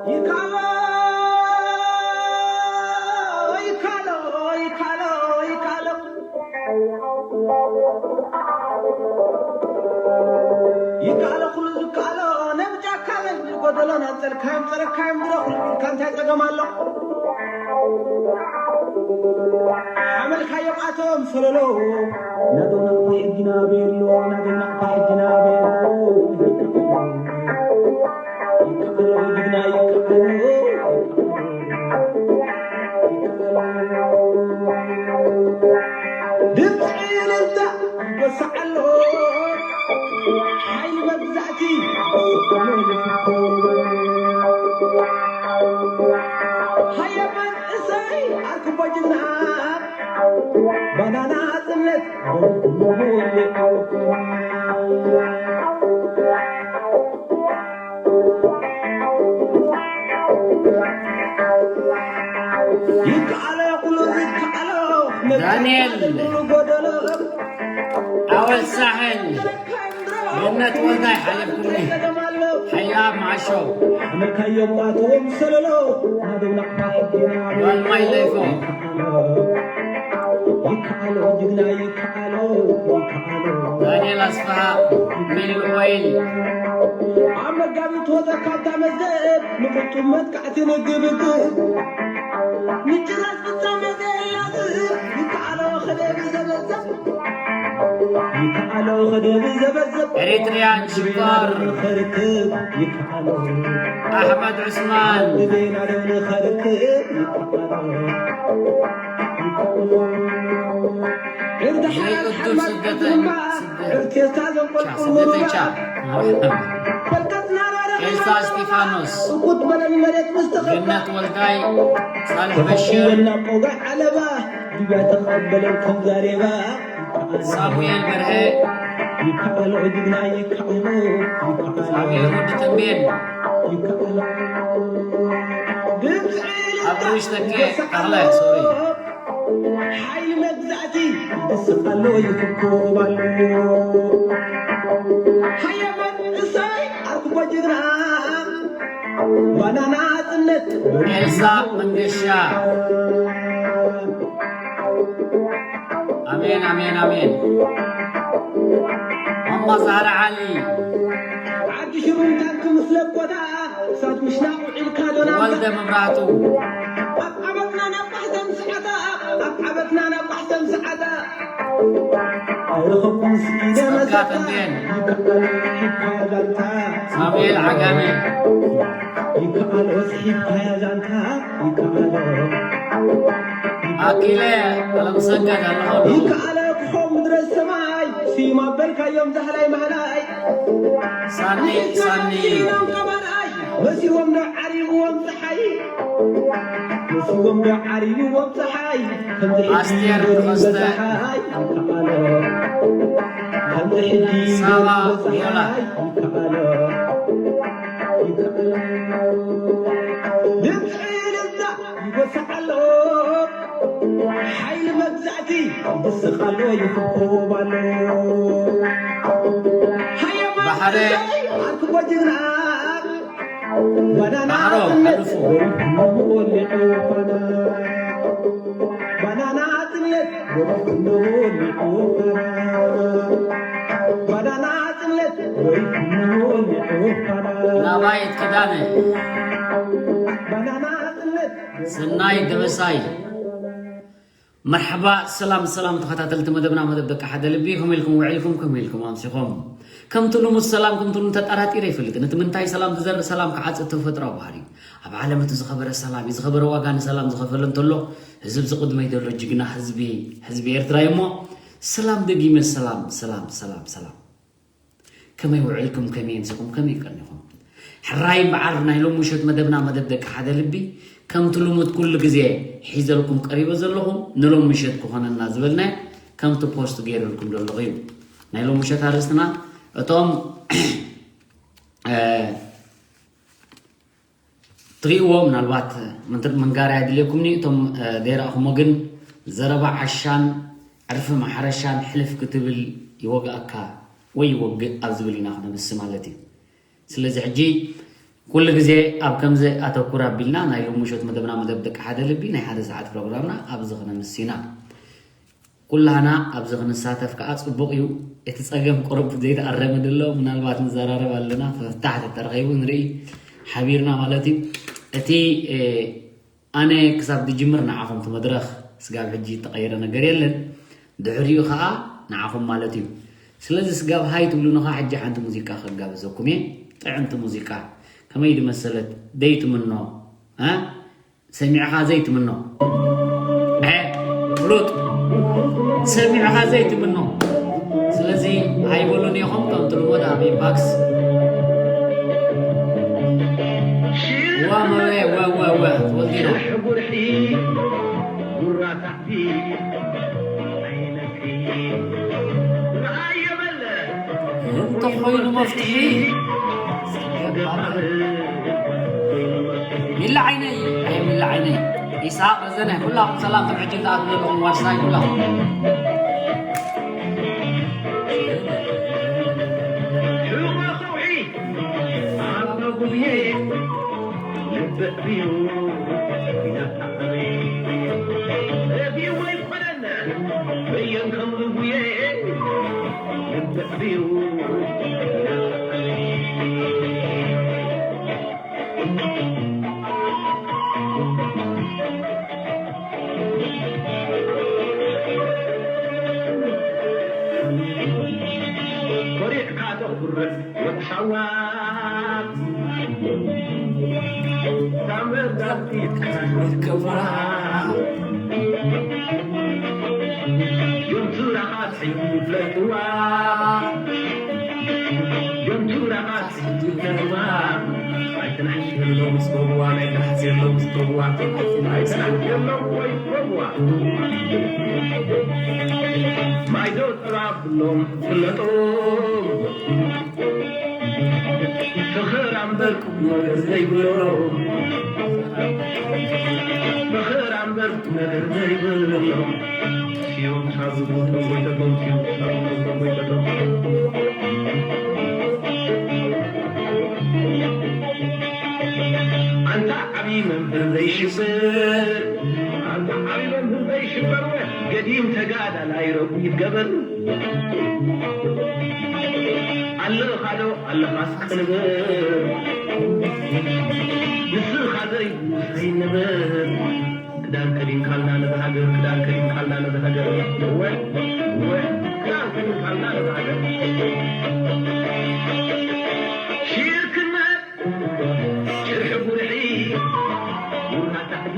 ይካሎ፣ ይካሎ፣ ይካሎ፣ ይካሎ። ይካሎ ኩሉ ዝካሎ፣ ነብጫካ ለል ጎደሎ፣ ናብ ጸልካዮም ጸረካዮም ድረኹ ኢልካ እንታይ ጸገም ኣሎ? ሓመልካዮም ኣቶም ሰለሎ። ናደው ናቕፋ ሕጊና ቤሎ፣ ናደው ናቕፋ ሕጊና ቤሎ። ይከኣሎ፣ ይከኣሎ፣ ጅግና ይከኣሎ። ድምፂ እልልታ ይወስዓሎ፣ ሓይሊ መግዛእቲ ይወስዓሎ። ሃየ መንእሰይ ኣርክቦ ጅግና፣ ባናና ጽነት ይከኣሎ ኩሉ ዝከኣሎ። ዳንኤል፣ ኩሉ ጎደሎ። ኣወል ሳሕል፣ ገነት ወልዳይ ሓለፍኩኒ። ሓያብ መዓሾ። ሓመልካዮም ኣቶም ሰለሎ፣ ናደው ናቕፋ ሕጊና። ጓል ማይ ለይፎ። ይከኣሎ ጅግና ይከኣሎ፣ ይከኣሎ። ዳንኤል ኣስፍሃ፣ ሚል ኦይል። ኣብ መጋቢት ወጸ ካብታ መዝገብ፣ ንቁጡብ መጥቃዕቲ ንግብግብ። ምጭራስ ፍጻመ ዘየላዝብ፣ ይከኣሎ ከደብ ዘበዘብ። ይከኣሎ ከደብ ዘበዘብ። ኤሪትሪያን ሽኮር። ከርክብ ይከኣሎ። ኣሕመድ ዑስማን። ቤና ደው ንኸርክብ ይከኣሎ። ዘይቅዱስ ስደተኛ፣ ስደተኛ። ኤልሳ እስጢፋኖስ፣ ገነት ወልዳይ፣ ሳልሕ በሽር፣ ሳሙኤል በርሀ፣ ሳሙኤል ወዲ ተንቤን፣ ኣብርሽ ተኬ፣ ኣኽላይ፣ ሶሪ። ሓይሊ መግዛእቲ ይስቕ ኣሎ፣ ይፍኮብ ኣሎ። ሃየ መንእሰይ ኣርክቦ ጅግና፣ ባናና ጽነት ኤልሳ መንገሻ። ኣሜን፣ ኣሜን፣ ኣሜን። ማማ ዛህራ ዓሊ። ዓዲ ሽሩን ታንክ ምስ ለቆታ፣ እሳት ምሽናቕ ውዒልካ ዶና። ወልደ መብራህቱ። ኣብ ዓበትና ናብ ባሕተን ሰዓታ፣ ኣብ ዓበትና ናብ ባሕተን ሰዓታ። ኣይረኸብኩን ስኢነ ጸጋ መሰታ። ተንቤን። ይከኣል፣ ይከኣል ዛንታ። ሳሙኤል ዓጋመ። ይከኣል፣ ወስሒትካያ ዛንታ። ይከኣል። ኣኪለ ኣለምሰገድ ኣለኹ። ይከኣል፣ ክኾም ምድረ ሰማይ። ስዩም ኣበልካዮም ዛህላይ ማህላይ። ሳኒ፣ ሳኒ። ስኢኖም ቀባላይ። መሲዎም ዶ ዓሪብዎም ጸሓይ። ንስዎም ዶ ዓሪብዎም ጸሓይ፣ ከምዚ ሕጂ ኣስቴር ይበሉ ተኸስተ። በዛሓይ ይከኣሎ። ከምዚ ሕጂ ሳባ ይበሉ በዛሓይ ዮላ። ይከኣሎ። ይከኣሎ። ድምፂ እልልታ ይጎስዕ ኣሎ። ሓይሊ መግዛእቲ ይስቕ ኣሎ፣ ይፍኮብ ኣሎ። ሃየ ባሕረ። መንእሰይ፣ ኣርክቦ ጅግና። ባሕሮ፣ ኣልፎ። ናባይት ክዳነ። ሰናይ ደበሳይ። መርሓባ፣ ሰላም፣ ሰላም ተኸታተልቲ መደብና፣ መደብ ደቂ ሓደ ልቢ፣ ከመይ ኢልኩም ውዒልኩም፣ ከመይ ኢልኩም ኣምሲኹም? ከምቲ ልሙድ ሰላም፣ ከምቲ ልሙድ ተጠራጢረ ኣይፈልጥን። እቲ ምንታይ ሰላም ዝዘርእ ሰላም ክዓጽድ ተፈጥሮኣዊ ባህሪ እዩ። ኣብ ዓለም እቲ ዝኸበረ ሰላም እዩ። ዝኸበረ ዋጋ ንሰላም ዝኸፈለ እንተሎ፣ እዚ ኣብዚ ቅድመይ ዘሎ ጅግና ህዝቢ፣ ህዝቢ ኤርትራ እዩ እሞ፣ ሰላም ደጊመ፣ ሰላም፣ ሰላም፣ ሰላም፣ ሰላም። ከመይ ውዕልኩም? ከመይ ኣምሲኹም? ከመይ ቀኒኹም? ሕራይ እምበኣር ናይ ሎሚ ምሸት መደብና፣ መደብ ደቂ ሓደ ልቢ፣ ከምቲ ልሙድ ኩሉ ግዜ ሒዘልኩም ቀሪበ ዘለኹ፣ ንሎሚ ምሸት ክኾነና ዝበልናዮ ከምቲ ፖስት ገይረልኩም ዘለኹ እዩ። ናይ ሎሚ ምሸት ኣርእስትና እቶም፣ እ፣ ትርእይዎ፣ ምናልባት ምንትር-፣ ምንጋር ኣይድልየኩምኒ፣ እቶም፣ እ፣ ዘይረኣኹሞ ግን፣ ዘረባ ዓሻን ዕርፊ ማሕረሻን ሕልፍ ክትብል ይወግኣካ። ወይ ይወግእ ኣብ ዝብል ኢና ክነምሲ ማለት እዩ። ስለዚ ሕጂ ኩሉ ግዜ ኣብ ከምዚ ኣተኩር ኣቢልና ናይ ሎሚ ምሸት መደብና፣ መደብ ደቂ ሓደ ልቢ፣ ናይ ሓደ ሰዓት ፕሮግራምና ኣብዚ ክነምሲ ኢና። ኩላህና ኣብዚ ክንሳተፍ ከኣ ጽቡቕ እዩ። እቲ ጸገም ቁሩብ ዘይተኣረመ ደሎ፣ ምናልባት ንዘራረብ ኣለና፣ ፍታሕ ተተረኺቡ ንርኢ ሓቢርና ማለት እዩ። እቲ፣ እ፣ ኣነ ክሳብ ዝጅምር ንዓኹም እቲ መድረኽ፣ ስጋብ ሕጂ እተቐየረ ነገር የለን። ድሕሪኡ ኸኣ ንዓኹም ማለት እዩ። ስለዚ ስጋብ ሃይ ትብሉኒ ኸኣ ሕጂ ሓንቲ ሙዚቃ ከጋብዘኩም እየ። ጥዕምቲ ሙዚቃ። ከመይ ድመሰለት? ደይትምኖ። እ? ሰሚዕኻ ዘይትምኖ። እ? ፍሉጥ። ሰሚዕኻ ዘይትምኖ። ስለዚ ሃይ በሉኒ ኢኹም፣ ከምቲ ልሙድ ኣብ ኢንባክስ። ዋ መበየ፣ ወ፣ ወ፣ ወ፣ ወልዲኖ። ሽሕ ጉርሒ ጉራ ታሕቲ ኣይነኪ። ረኣየ በለ እንተኾይኑ መፍትሒ። ሚላ ዓይነይ፣ ኣየ ሚላ ዓይነይ። ኢሳቅ ረዘነ፣ ኩላኹም ሰላም፣ ከም ሕጂ ትኣትዉ ዘለኹም ዋርሳይ ኩላኹም። ሽጎ ከውሒ ኣብ መጉየ ልብዕ ቢሩ ይነፍዕ። ረቢኡ ኣይኮነን በየን ከም ዝጉየ ልብዕ ቢሩ ይነፍዕ። ኮሪዕካ ተኹርዕ ወዲ ሓዋ፣ ሳመር ዳዊት ከብራ፣ ዮም ቱራኻት ሕጂ ይፍለጥዋ፣ ዮም ቱራኻት ሕጂ ይፍለጥዋ። ኣይትናሕሽ የሎ ምስ ጎብዋ፣ ናይ ናሕሲ የሎ ምስ ጎብዋ፣ ኣይትናሕሽ የሎ ወይ ጎብዋ። ማይ ዶ ጥራ ብሎም ፍለጦም። ፍኽር ኣምበር ቁም ነገር ዘይብሎም። ፍኽር ኣምበር ቁም ነገር ዘይብሎም። ፊዮም ሳዝቡ ተጎይተቶም፣ ፊዮም ሳዝቡ ተጎይተቶም። ኣንታ ዓብዪ መምህር ዘይሽብር፣ ኣንታ ዓብዪ መምህር ዘይሽበር፣ ገዲም ተጋዳላይ ረጒድ ገበር። ኣለኻዶ ኣለኻስ ቅንብር፣ ንስኻ ዘይብሉ ዘይንብር። ክዳን ከዲንካልና ነዚ ሃገር፣ ክዳን ከዲንካልና ነዚ ሃገር። እወ፣ እወ፣ ክዳን ከዲንካልና ነዚ ሃገር። ሽርክነት ሽርሒ ጉርሒ፣ ጉራ ታሕቲ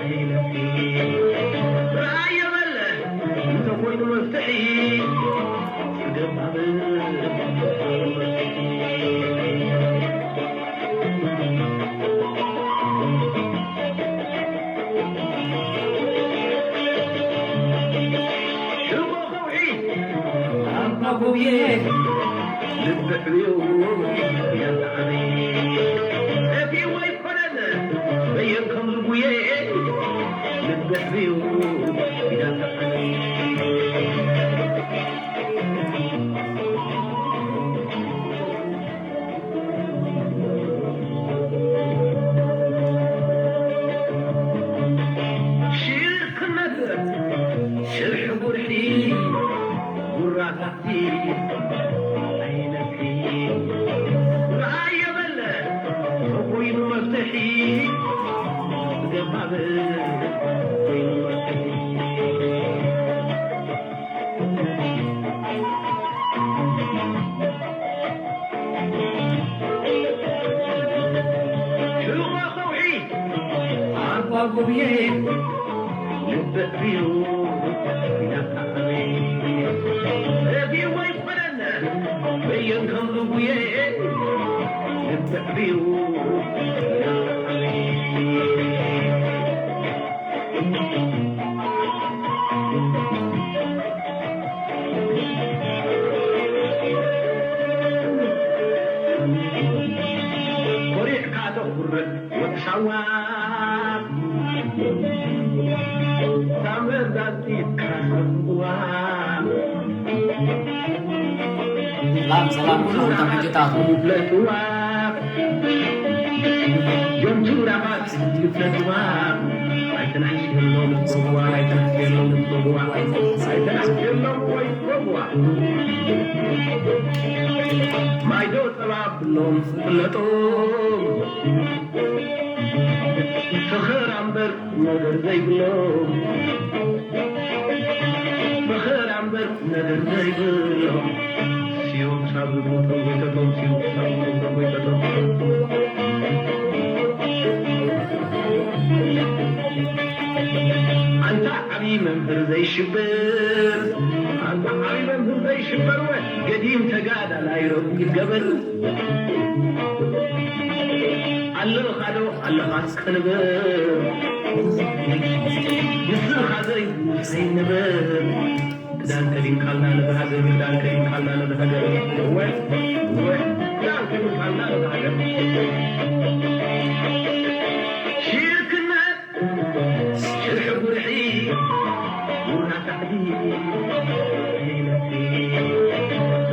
ኣይለፊ። ረኣዮ በለ እንተኾይኑ መፍትሒ፣ ስገብ ኣብ ሽጎ ከውሒ ኣብ መጉየ ልቢ ሕቢኡ ይነፍዕ። እቲ ወይ ኮነን በየን ከም ዝጉየ ልቢ ሕቢኡ ይነፍዕ። ሽርክነት ሽርሒ ጉርሒ ጉራ ታሕቲ ኣይነኪ። ረኣዮ በለ ተኾይኑ መፍትሒ፣ ብገባብ ኮይኑ መፍትሒ። ሽጎ ከውሒ ኣባ ጉብየ ልብዕ ቢሩ ይነፍዕ። ረቢኡ ኣይኮነን በየን ከም ዝጉየ ልብዕ ቢሩ ይነፍዕ። ኮሪዕካ ተኹርዕ ወዲ ሳዋ፣ ሳምር ዳንጢት ካስዋ። ሰላም ሰላም፣ ኩሎም ተምሕጅታቱ። ይፍለጥዋ፣ ጆም ቱራባት ይፍለጥዋ። ኣይተናሕስየሎም ጸጉዋ፣ ኣይተናሕስየሎም ጸጉዋ፣ ኣይተናሕስየሎም ወይ ጸጉዋ። ማይዶ ጸባ ብሎም ፍለጦም፣ ፈኸራ እምበር ነገር ዘይብሎም፣ ፈኸራ እምበር ነገር ዘይብሎም። ሲዮም ሳብ ዝብሉ ጠንጎይተቶም፣ ሲዮም ሳብ ዝብሉ ጠንጎይተቶም። ኣንታ ዓብዪ መምህር ዘይሽበር፣ ኣንታ ዓብዪ መምህር ዘይሽበር፣ ወ ገዲም ተጋዳላይ ረጉድ ገበር። ኣለኻ ዶ ኣለኻስ ክንበር፣ ንስኻ ዘይብሉ ንስኻ ይንበር። ክዳን ከዲንካልና ንብሃገር፣ ክዳን ከዲንካልና ንብሃገር። እወ፣ እወ፣ ክዳን ከዲንካልና ንብሃገር። ሽርክነት ሽርሒ ጉርሒ ጉራ ታሕቲ ይነፍሒ።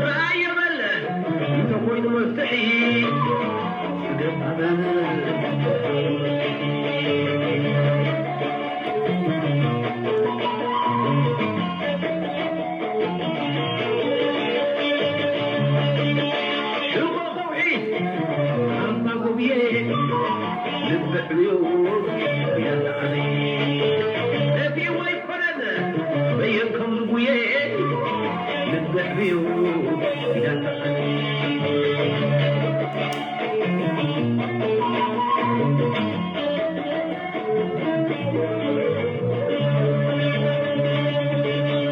ራእየ በለ እንተኾይኑ መፍትሒ ገባበ። ሽቦ ከውሒ ኣባ ጎብየ ልቢ ዕብዩ ይደልዓኒ። ነቲ ወይ ኮነን በየን ከም ዝጉየ ልቢ ዕብዩ ይደልዓኒ።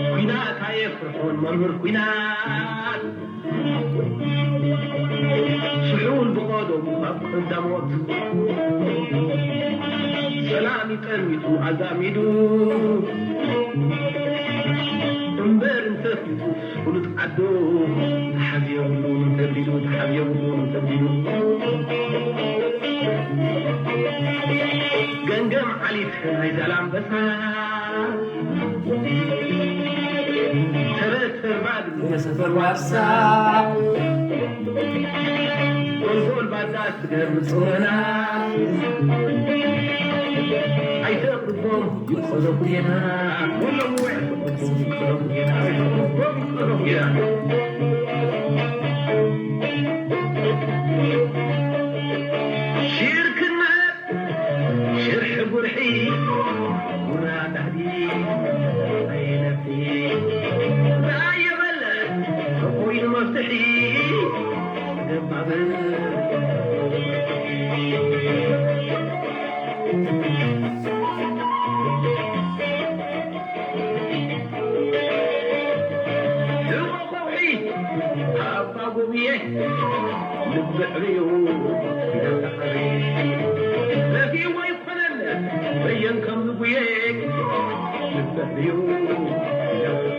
ኲናት ኣየፍርሖን መምህር ኲናት፣ ስሑል ብቐደሙ ካብ ቀዳሞት፣ ሰላም ይጠሚቱ ኣዛሚዱ፣ እምበር እንተፊቱ ፍሉጥ ዓዱ፣ ተሓዝ የብሉን እንተቢሉ፣ ተሓዝ የብሉን እንተቢሉ። ገምገም ዓሊት ናይ ዛላምበሳ፣ ተረተር ባድመ ሰፈር ዋርሳ፣ ጎልጎል ባዳ ስገር ጾረና፣ ኣይተቕርቦም ይቆረቡ ጌና፣ ኩሎም ውዕ ይቆረቡ ጌና፣ ይቆረቡ ጌና። ሽርክነት ሽርሒ ጉርሒ፣ ጉራ ታሕቲ ኣይነፍሒ። ራእየ በለ ተኾይኑ መፍትሒ፣ ገባበ። ሕቖ ከውሒ ኣባ ጎብየ፣ ልቢ ዕብዩ ይደፍዕ። ረፊዎ ይኮነን በየን ከም ዝጉየ፣ ልቢ ዕብዩ ይደፍዕ።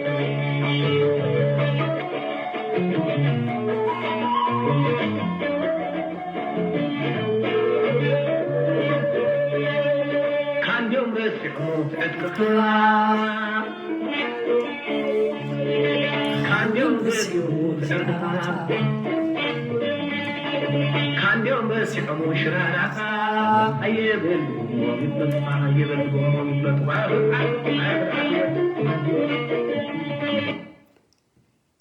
ካንድዮም ረሲዖም ትዕጥቅኻ፣ ካንድዮም ረሲዖም ትዕጥቅኻ፣ ካንድዮም ረሲዖም ሽራራኻ። ኣየበልዎ ይፍለጥኻ፣ ኣየበልዎ ይፍለጥኻ።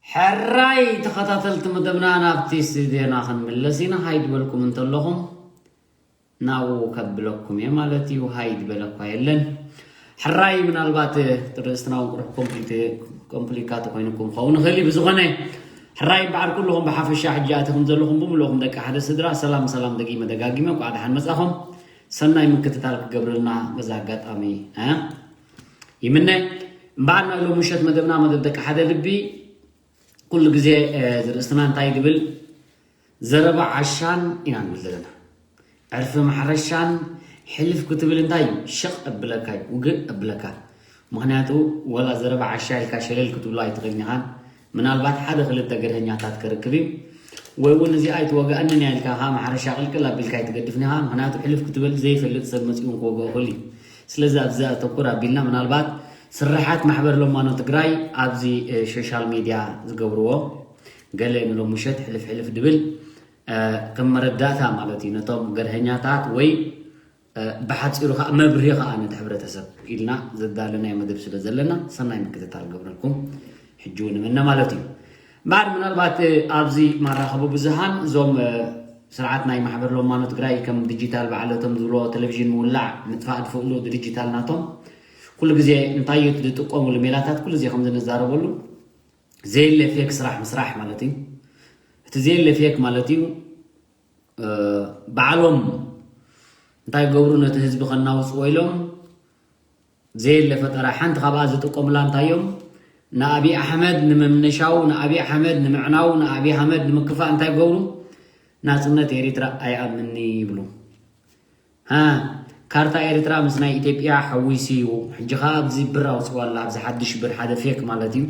ሕራይ ተኸታተልቲ መደብና፣ ናብቲ ስቱድዮና ክንምለስ ኢና። ሃይ ዝበልኩም እንተለኹም ናብኡ ከብለኩም እየ ማለት እዩ። ሃይ ዝበለ እኳ የለን። ሕራይ ምናልባት እቲ ርእስትና እውን ቁሩብ ኮምፕሊት-፣ ኮምፕሊካ ተኮይኑኩም ክኸውን ይኽእል እዩ። ብዝኾነ ሕራይ እምበኣር ኩልኹም ብሓፈሻ ሕጂ ኣቲኹም ዘለኹም ብምልእኹም ደቂ ሓደ ስድራ ሰላም ሰላም ደጊመ ደጋጊመ እንኳዕ ደሓን መጻኹም። ሰናይ ምክትታል ክገብረልና በዚ ኣጋጣሚ፣ እ፣ ይምነ። እምበኣር ናይ ሎሚ ምሸት መደብና መደብ ደቂ ሓደ ልቢ ኩሉ ግዜ፣ እ፣ ዝርእስትና እንታይ ድብል ዘረባ ዓሻን ኢና ንብል ዘለና። ዕርፊ ማሕረሻን ሕልፍ ክትብል እንታይ እዩ? ሽቕ እብለካ እዩ፣ ውግእ እብለካ። ምኽንያቱ ወላ ዘረባ ዓሻ ኢልካ ሸለል ክትብሎ ኣይትኽእልን ኢኻን። ምናልባት ሓደ ክልተ ገርሀኛታት ከርክብ እዩ። ወይ እውን እዚኣ ኣይትወግኣንን እያ ኢልካ ከኣ ማሕረሻ ቅልቅል ኣቢልካ ኣይትገድፍን ኢኻ። ምኽንያቱ ሕልፍ ክትብል ዘይፈልጥ ሰብ መጺኡ እውን ክወግኦ ይኽእል እዩ። ስለዚ ኣብዚ ኣተኩር ኣቢልና ምናልባት ስርሓት ማሕበር ለማኖ ትግራይ ኣብዚ፣ እ፣ ሶሻል ሚድያ ዝገብርዎ ገለ ንሎም ምሸት ሕልፍ ሕልፍ ድብል ከም መረዳእታ ማለት እዩ ነቶም ገርሀኛታት ወይ ብሓፂሩ ከዓ መብርሂ ከዓ ነቲ ሕብረተሰብ ኢልና ዘዳለናዮ መደብ ስለ ዘለና ሰናይ ምክትታል ገብረልኩም ሕጂ እውን እምነ ማለት እዩ። እምበኣር ምናልባት ኣብዚ መራኸቢ ብዙሃን እዞም ስርዓት ናይ ማሕበር ለማኖ ትግራይ ከም ዲጂታል ባዕለቶም ዝብሎ ቴሌቪዥን ምውላዕ ምጥፋእ ዝኽእሉ ዲጂታል ናቶም ኩሉ ግዜ እንታይ እዩ ዝጥቀምሉ ሜላታት ኩሉ ግዜ ከም ዝንዛረበሉ ዘየለ ፌክ ስራሕ ምስራሕ ማለት እዩ። እቲ ዘየለ ፌክ ማለት እዩ ባዕሎም እንታይ ገብሩ ነቲ ህዝቢ ከናውፅዎ ኢሎም ዘየለ ፈጠራ ሓንቲ ካብኣ ዝጥቀሙላ እንታይ እዮም ንኣብይ ኣሕመድ ንምምንሻው ንኣብይ ኣሕመድ ንምዕናው ንኣብይ ኣሕመድ ንምክፋእ እንታይ ገብሩ ናፅነት ኤሪትራ ኣይኣምንኒ ይብሉ። ሃ ካርታ ኤርትራ ምስ ናይ ኢትዮጵያ ሓዊሱ እዩ። ሕጂ ኸዓ ኣብዚ ብር ኣውፅዋ ኣላ ኣብዚ ሓድሽ ብር ሓደ ፌክ ማለት እዩ።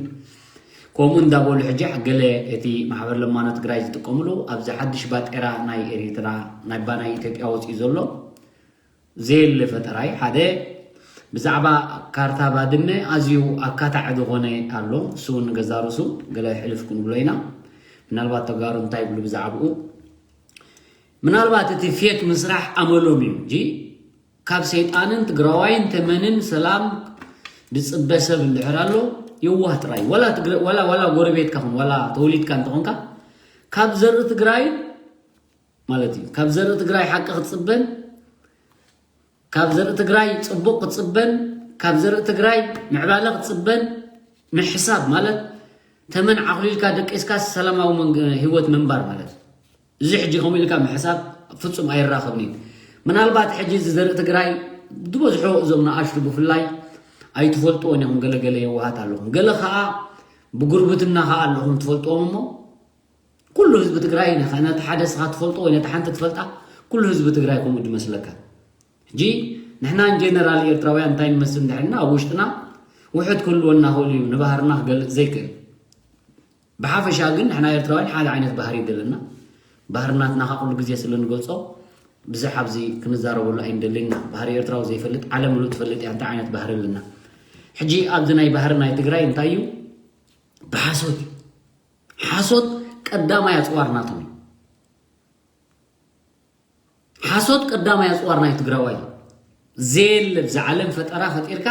ከምኡ እንዳበሉ ሕጂ ገለ እቲ ማሕበር ለማኖ ትግራይ ዝጥቀምሉ ኣብዚ ሓድሽ ባጤራ ናይ ኤርትራ ናይ ባናይ ኢትዮጵያ ወፂኡ ዘሎ ዘየለ ፈጠራይ ሓደ ብዛዕባ ካርታ ባድመ ኣዝዩ ኣካታዕ ዝኾነ ኣሎ። እሱ እውን ንገዛ ርእሱ ገለ ሕልፍ ክንብሎ ኢና። ምናልባት ተጋሩ እንታይ ይብሉ ብዛዕባኡ ምናልባት እቲ ፌክ ምስራሕ ኣመሎም እዩ እንጂ ካብ ሰይጣንን ትግራዋይን ተመንን ሰላም ዝፅበ ሰብ እንድሕር ኣሎ የዋህ ጥራይ ዋላ ትግረ- ዋላ ዋላ ጎረቤትካ ኹን ዋላ ተወሊድካ እንተኾንካ ካብ ዘርኢ ትግራይ ማለት እዩ ካብ ዘርኢ ትግራይ ሓቂ ክትፅበን ካብ ዘርኢ ትግራይ ፅቡቅ ክትፅበን ካብ ዘርኢ ትግራይ ምዕባለ ክትፅበን ምሕሳብ ማለት ተመን ዓኹሊልካ ደቂስካ ሰላማዊ መንግ- ህይወት ምንባር ማለት እዩ። እዚ ሕጂ ከምኡ ኢልካ ምሕሳብ ፍጹም ኣይራኸብን እዩ። ምናልባት ሕጂ እዚ ዘርኢ ትግራይ ዝበዝሑ እዞም ንኣሽቱ ብፍላይ ኣይትፈልጥዎን ኢኹም ገለገለ የዋሃት ኣለኹም ገለ ከዓ ብጉርብትና ከዓ ኣለኹም ትፈልጥዎም እሞ ኩሉ ህዝቢ ትግራይ ነቲ ሓደ ስኻ ትፈልጦ ወይ ነቲ ሓንቲ ትፈልጣ ኩሉ ህዝቢ ትግራይ ከምኡ ድመስለካ ሕጂ ንሕና ንጀነራል ኤርትራውያን እንታይ ንመስል እንድሕና ኣብ ውሽጥና ውሕድ ክህልወና ክእል እዩ ንባህርና ክገልፅ ዘይክእል ብሓፈሻ ግን ንሕና ኤርትራውያን ሓደ ዓይነት ባህሪ ዘለና ባህርናትና ካ ኩሉ ግዜ ስለ ንገልፆ ብዙሕ ኣብዚ ክንዛረበሉ ኣይንደልን ኢና ባህሪ ኤርትራዊ ዘይፈልጥ ዓለም ሙሉእ ትፈልጥ እያ እንታይ ዓይነት ባህሪ ኣለና ሕጂ ኣብዚ ናይ ባህሪ ናይ ትግራይ እንታይ እዩ ብሓሶት እዩ ሓሶት ቀዳማይ ኣፅዋር ናቶም እዩ ሓሶት ቀዳማይ ኣፅዋር ናይ ትግራዋይ እዩ ዘየለ ብዛ ዓለም ፈጠራ ፈጢርካ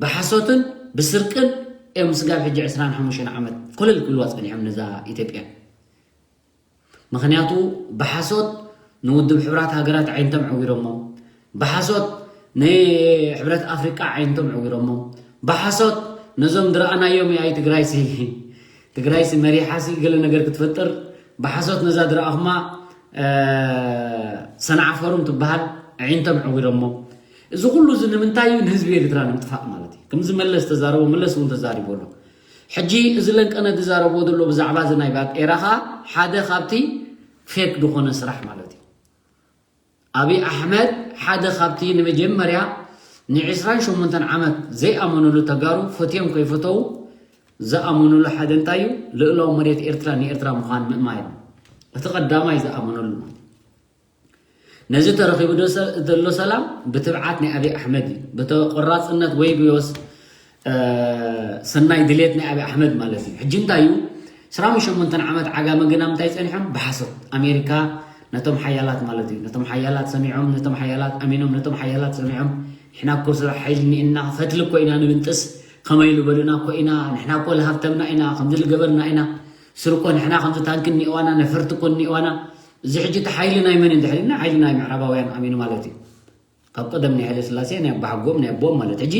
ብሓሶትን ብስርቅን እዮም ስጋብ ሕጂ ዕስራን ሓሙሽተን ዓመት ኮለል ክብልዋ ፀኒሖም ነዛ ኢትዮጵያ ምኽንያቱ ብሓሶት ንውድብ ሕብራት ሃገራት ዓይነቶም ዕዊሮሞ ብሓሶት ንሕብረት ኣፍሪቃ ዓይነቶም ዕዊሮሞ ብሓሶት ነዞም ዝረኣናዮም ኣይ ትግራይሲ ትግራይሲ መሪሓሲ ገለ ነገር ክትፈጥር ብሓሶት ነዛ ዝረኣኹማ ሰንዓፈሩም ትበሃል ኣዒንቶም ዕዊሮሞ እዚ ኩሉ እዚ ንምንታይ እዩ ንህዝቢ ኤርትራ ንምጥፋእ ማለት እዩ ከምዚ መለስ ተዛረቦ መለስ እውን ተዛሪቦ ኣሎ ሕጂ እዚ ለንቀነ ዝዛረቦ ዘሎ ብዛዕባ እዚ ናይ ባጤራ ኸዓ ሓደ ካብቲ ፌክ ዝኾነ ስራሕ ማለት እዩ ኣብይ ኣሕመድ ሓደ ካብቲ ንመጀመርያ ን28 ዓመት ዘይኣመኑሉ ተጋሩ ፈትዮም ከይፈተው ዝኣመኑሉ ሓደ እንታይ እዩ ልእላዊ መሬት ኤርትራ ንኤርትራ ምዃን ምእማይ እቲ ቀዳማይ ዝኣመነሉ ማለት ነዚ ተረኺቡ ዘሎ ሰላም ብትብዓት ናይ ኣብይ ኣሕመድ እዩ ብተቆራፅነት ወይ ብዮስ ሰናይ ድሌት ናይ ኣብይ ኣሕመድ ማለት እዩ ሕጂ እንታይ እዩ ስራሚ ሸሞንተን ዓመት ዓጋመ ግና ምንታይ ፀኒሖም ብሓሶት ኣሜሪካ ነቶም ሓያላት ማለት እዩ ነቶም ሓያላት ሰሚዖም ነቶም ሓያላት ኣሚኖም ነቶም ሓያላት ሰሚዖም ንሕና እኮ ስራሕ ሓይሊ እኒእና ፈትሊ እኮ ኢና ንብንጥስ ከመይ ዝበሉና እኮ ኢና ንሕና እኮ ዝሃብተምና ኢና ከምዚ ዝገበርና ኢና ስር እኮ ንሕና ከምዚ ታንኪ እኒእዋና ነፈርቲ እኮ እኒእዋና እዚ ሕጂ እቲ ሓይሊ ናይ መን እንድሕር ኢልና ሓይሊ ናይ ምዕራባውያን ኣሚኑ ማለት እዩ ካብ ቀደም ናይ ሃይለ ስላሴ ናይ ኣባሓጎም ናይ ኣቦም ማለት ሕጂ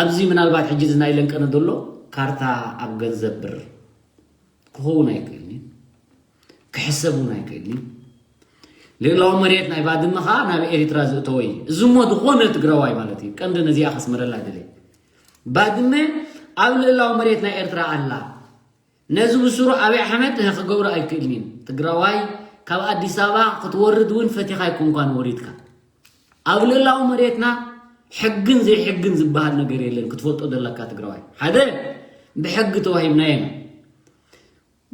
ኣብዚ ምናልባት ሕጂ እዚ ናይ ለንቀነ ዘሎ ካርታ ኣብ ገንዘብ ብር ክኸውን ኣይክእልን ክሕሰብ እውን ኣይክእልን ልእላዊ መሬት ናይ ባድመ ከዓ ናብ ኤርትራ ዝእተወ እዩ እዚ እሞ ዝኾነ ትግራዋይ ማለት እዩ ቀንዲ ነዚኣ ከስምረላ ድለ ባድመ ኣብ ልእላዊ መሬት ናይ ኤርትራ ኣላ ነዚ ብስሩ ኣብይ ኣሕመድ ክገብሮ ኣይክእልን እዩ ትግራዋይ ካብ ኣዲስ ኣበባ ክትወርድ እውን ፈቲኻ ኣይኮንኳን ወሪድካ ኣብ ልእላዊ መሬትና ሕግን ዘይሕግን ዝበሃል ነገር የለን ክትፈልጦ ዘለካ ትግራዋይ ሓደ ብሕጊ ተዋሂብናዮ ኢና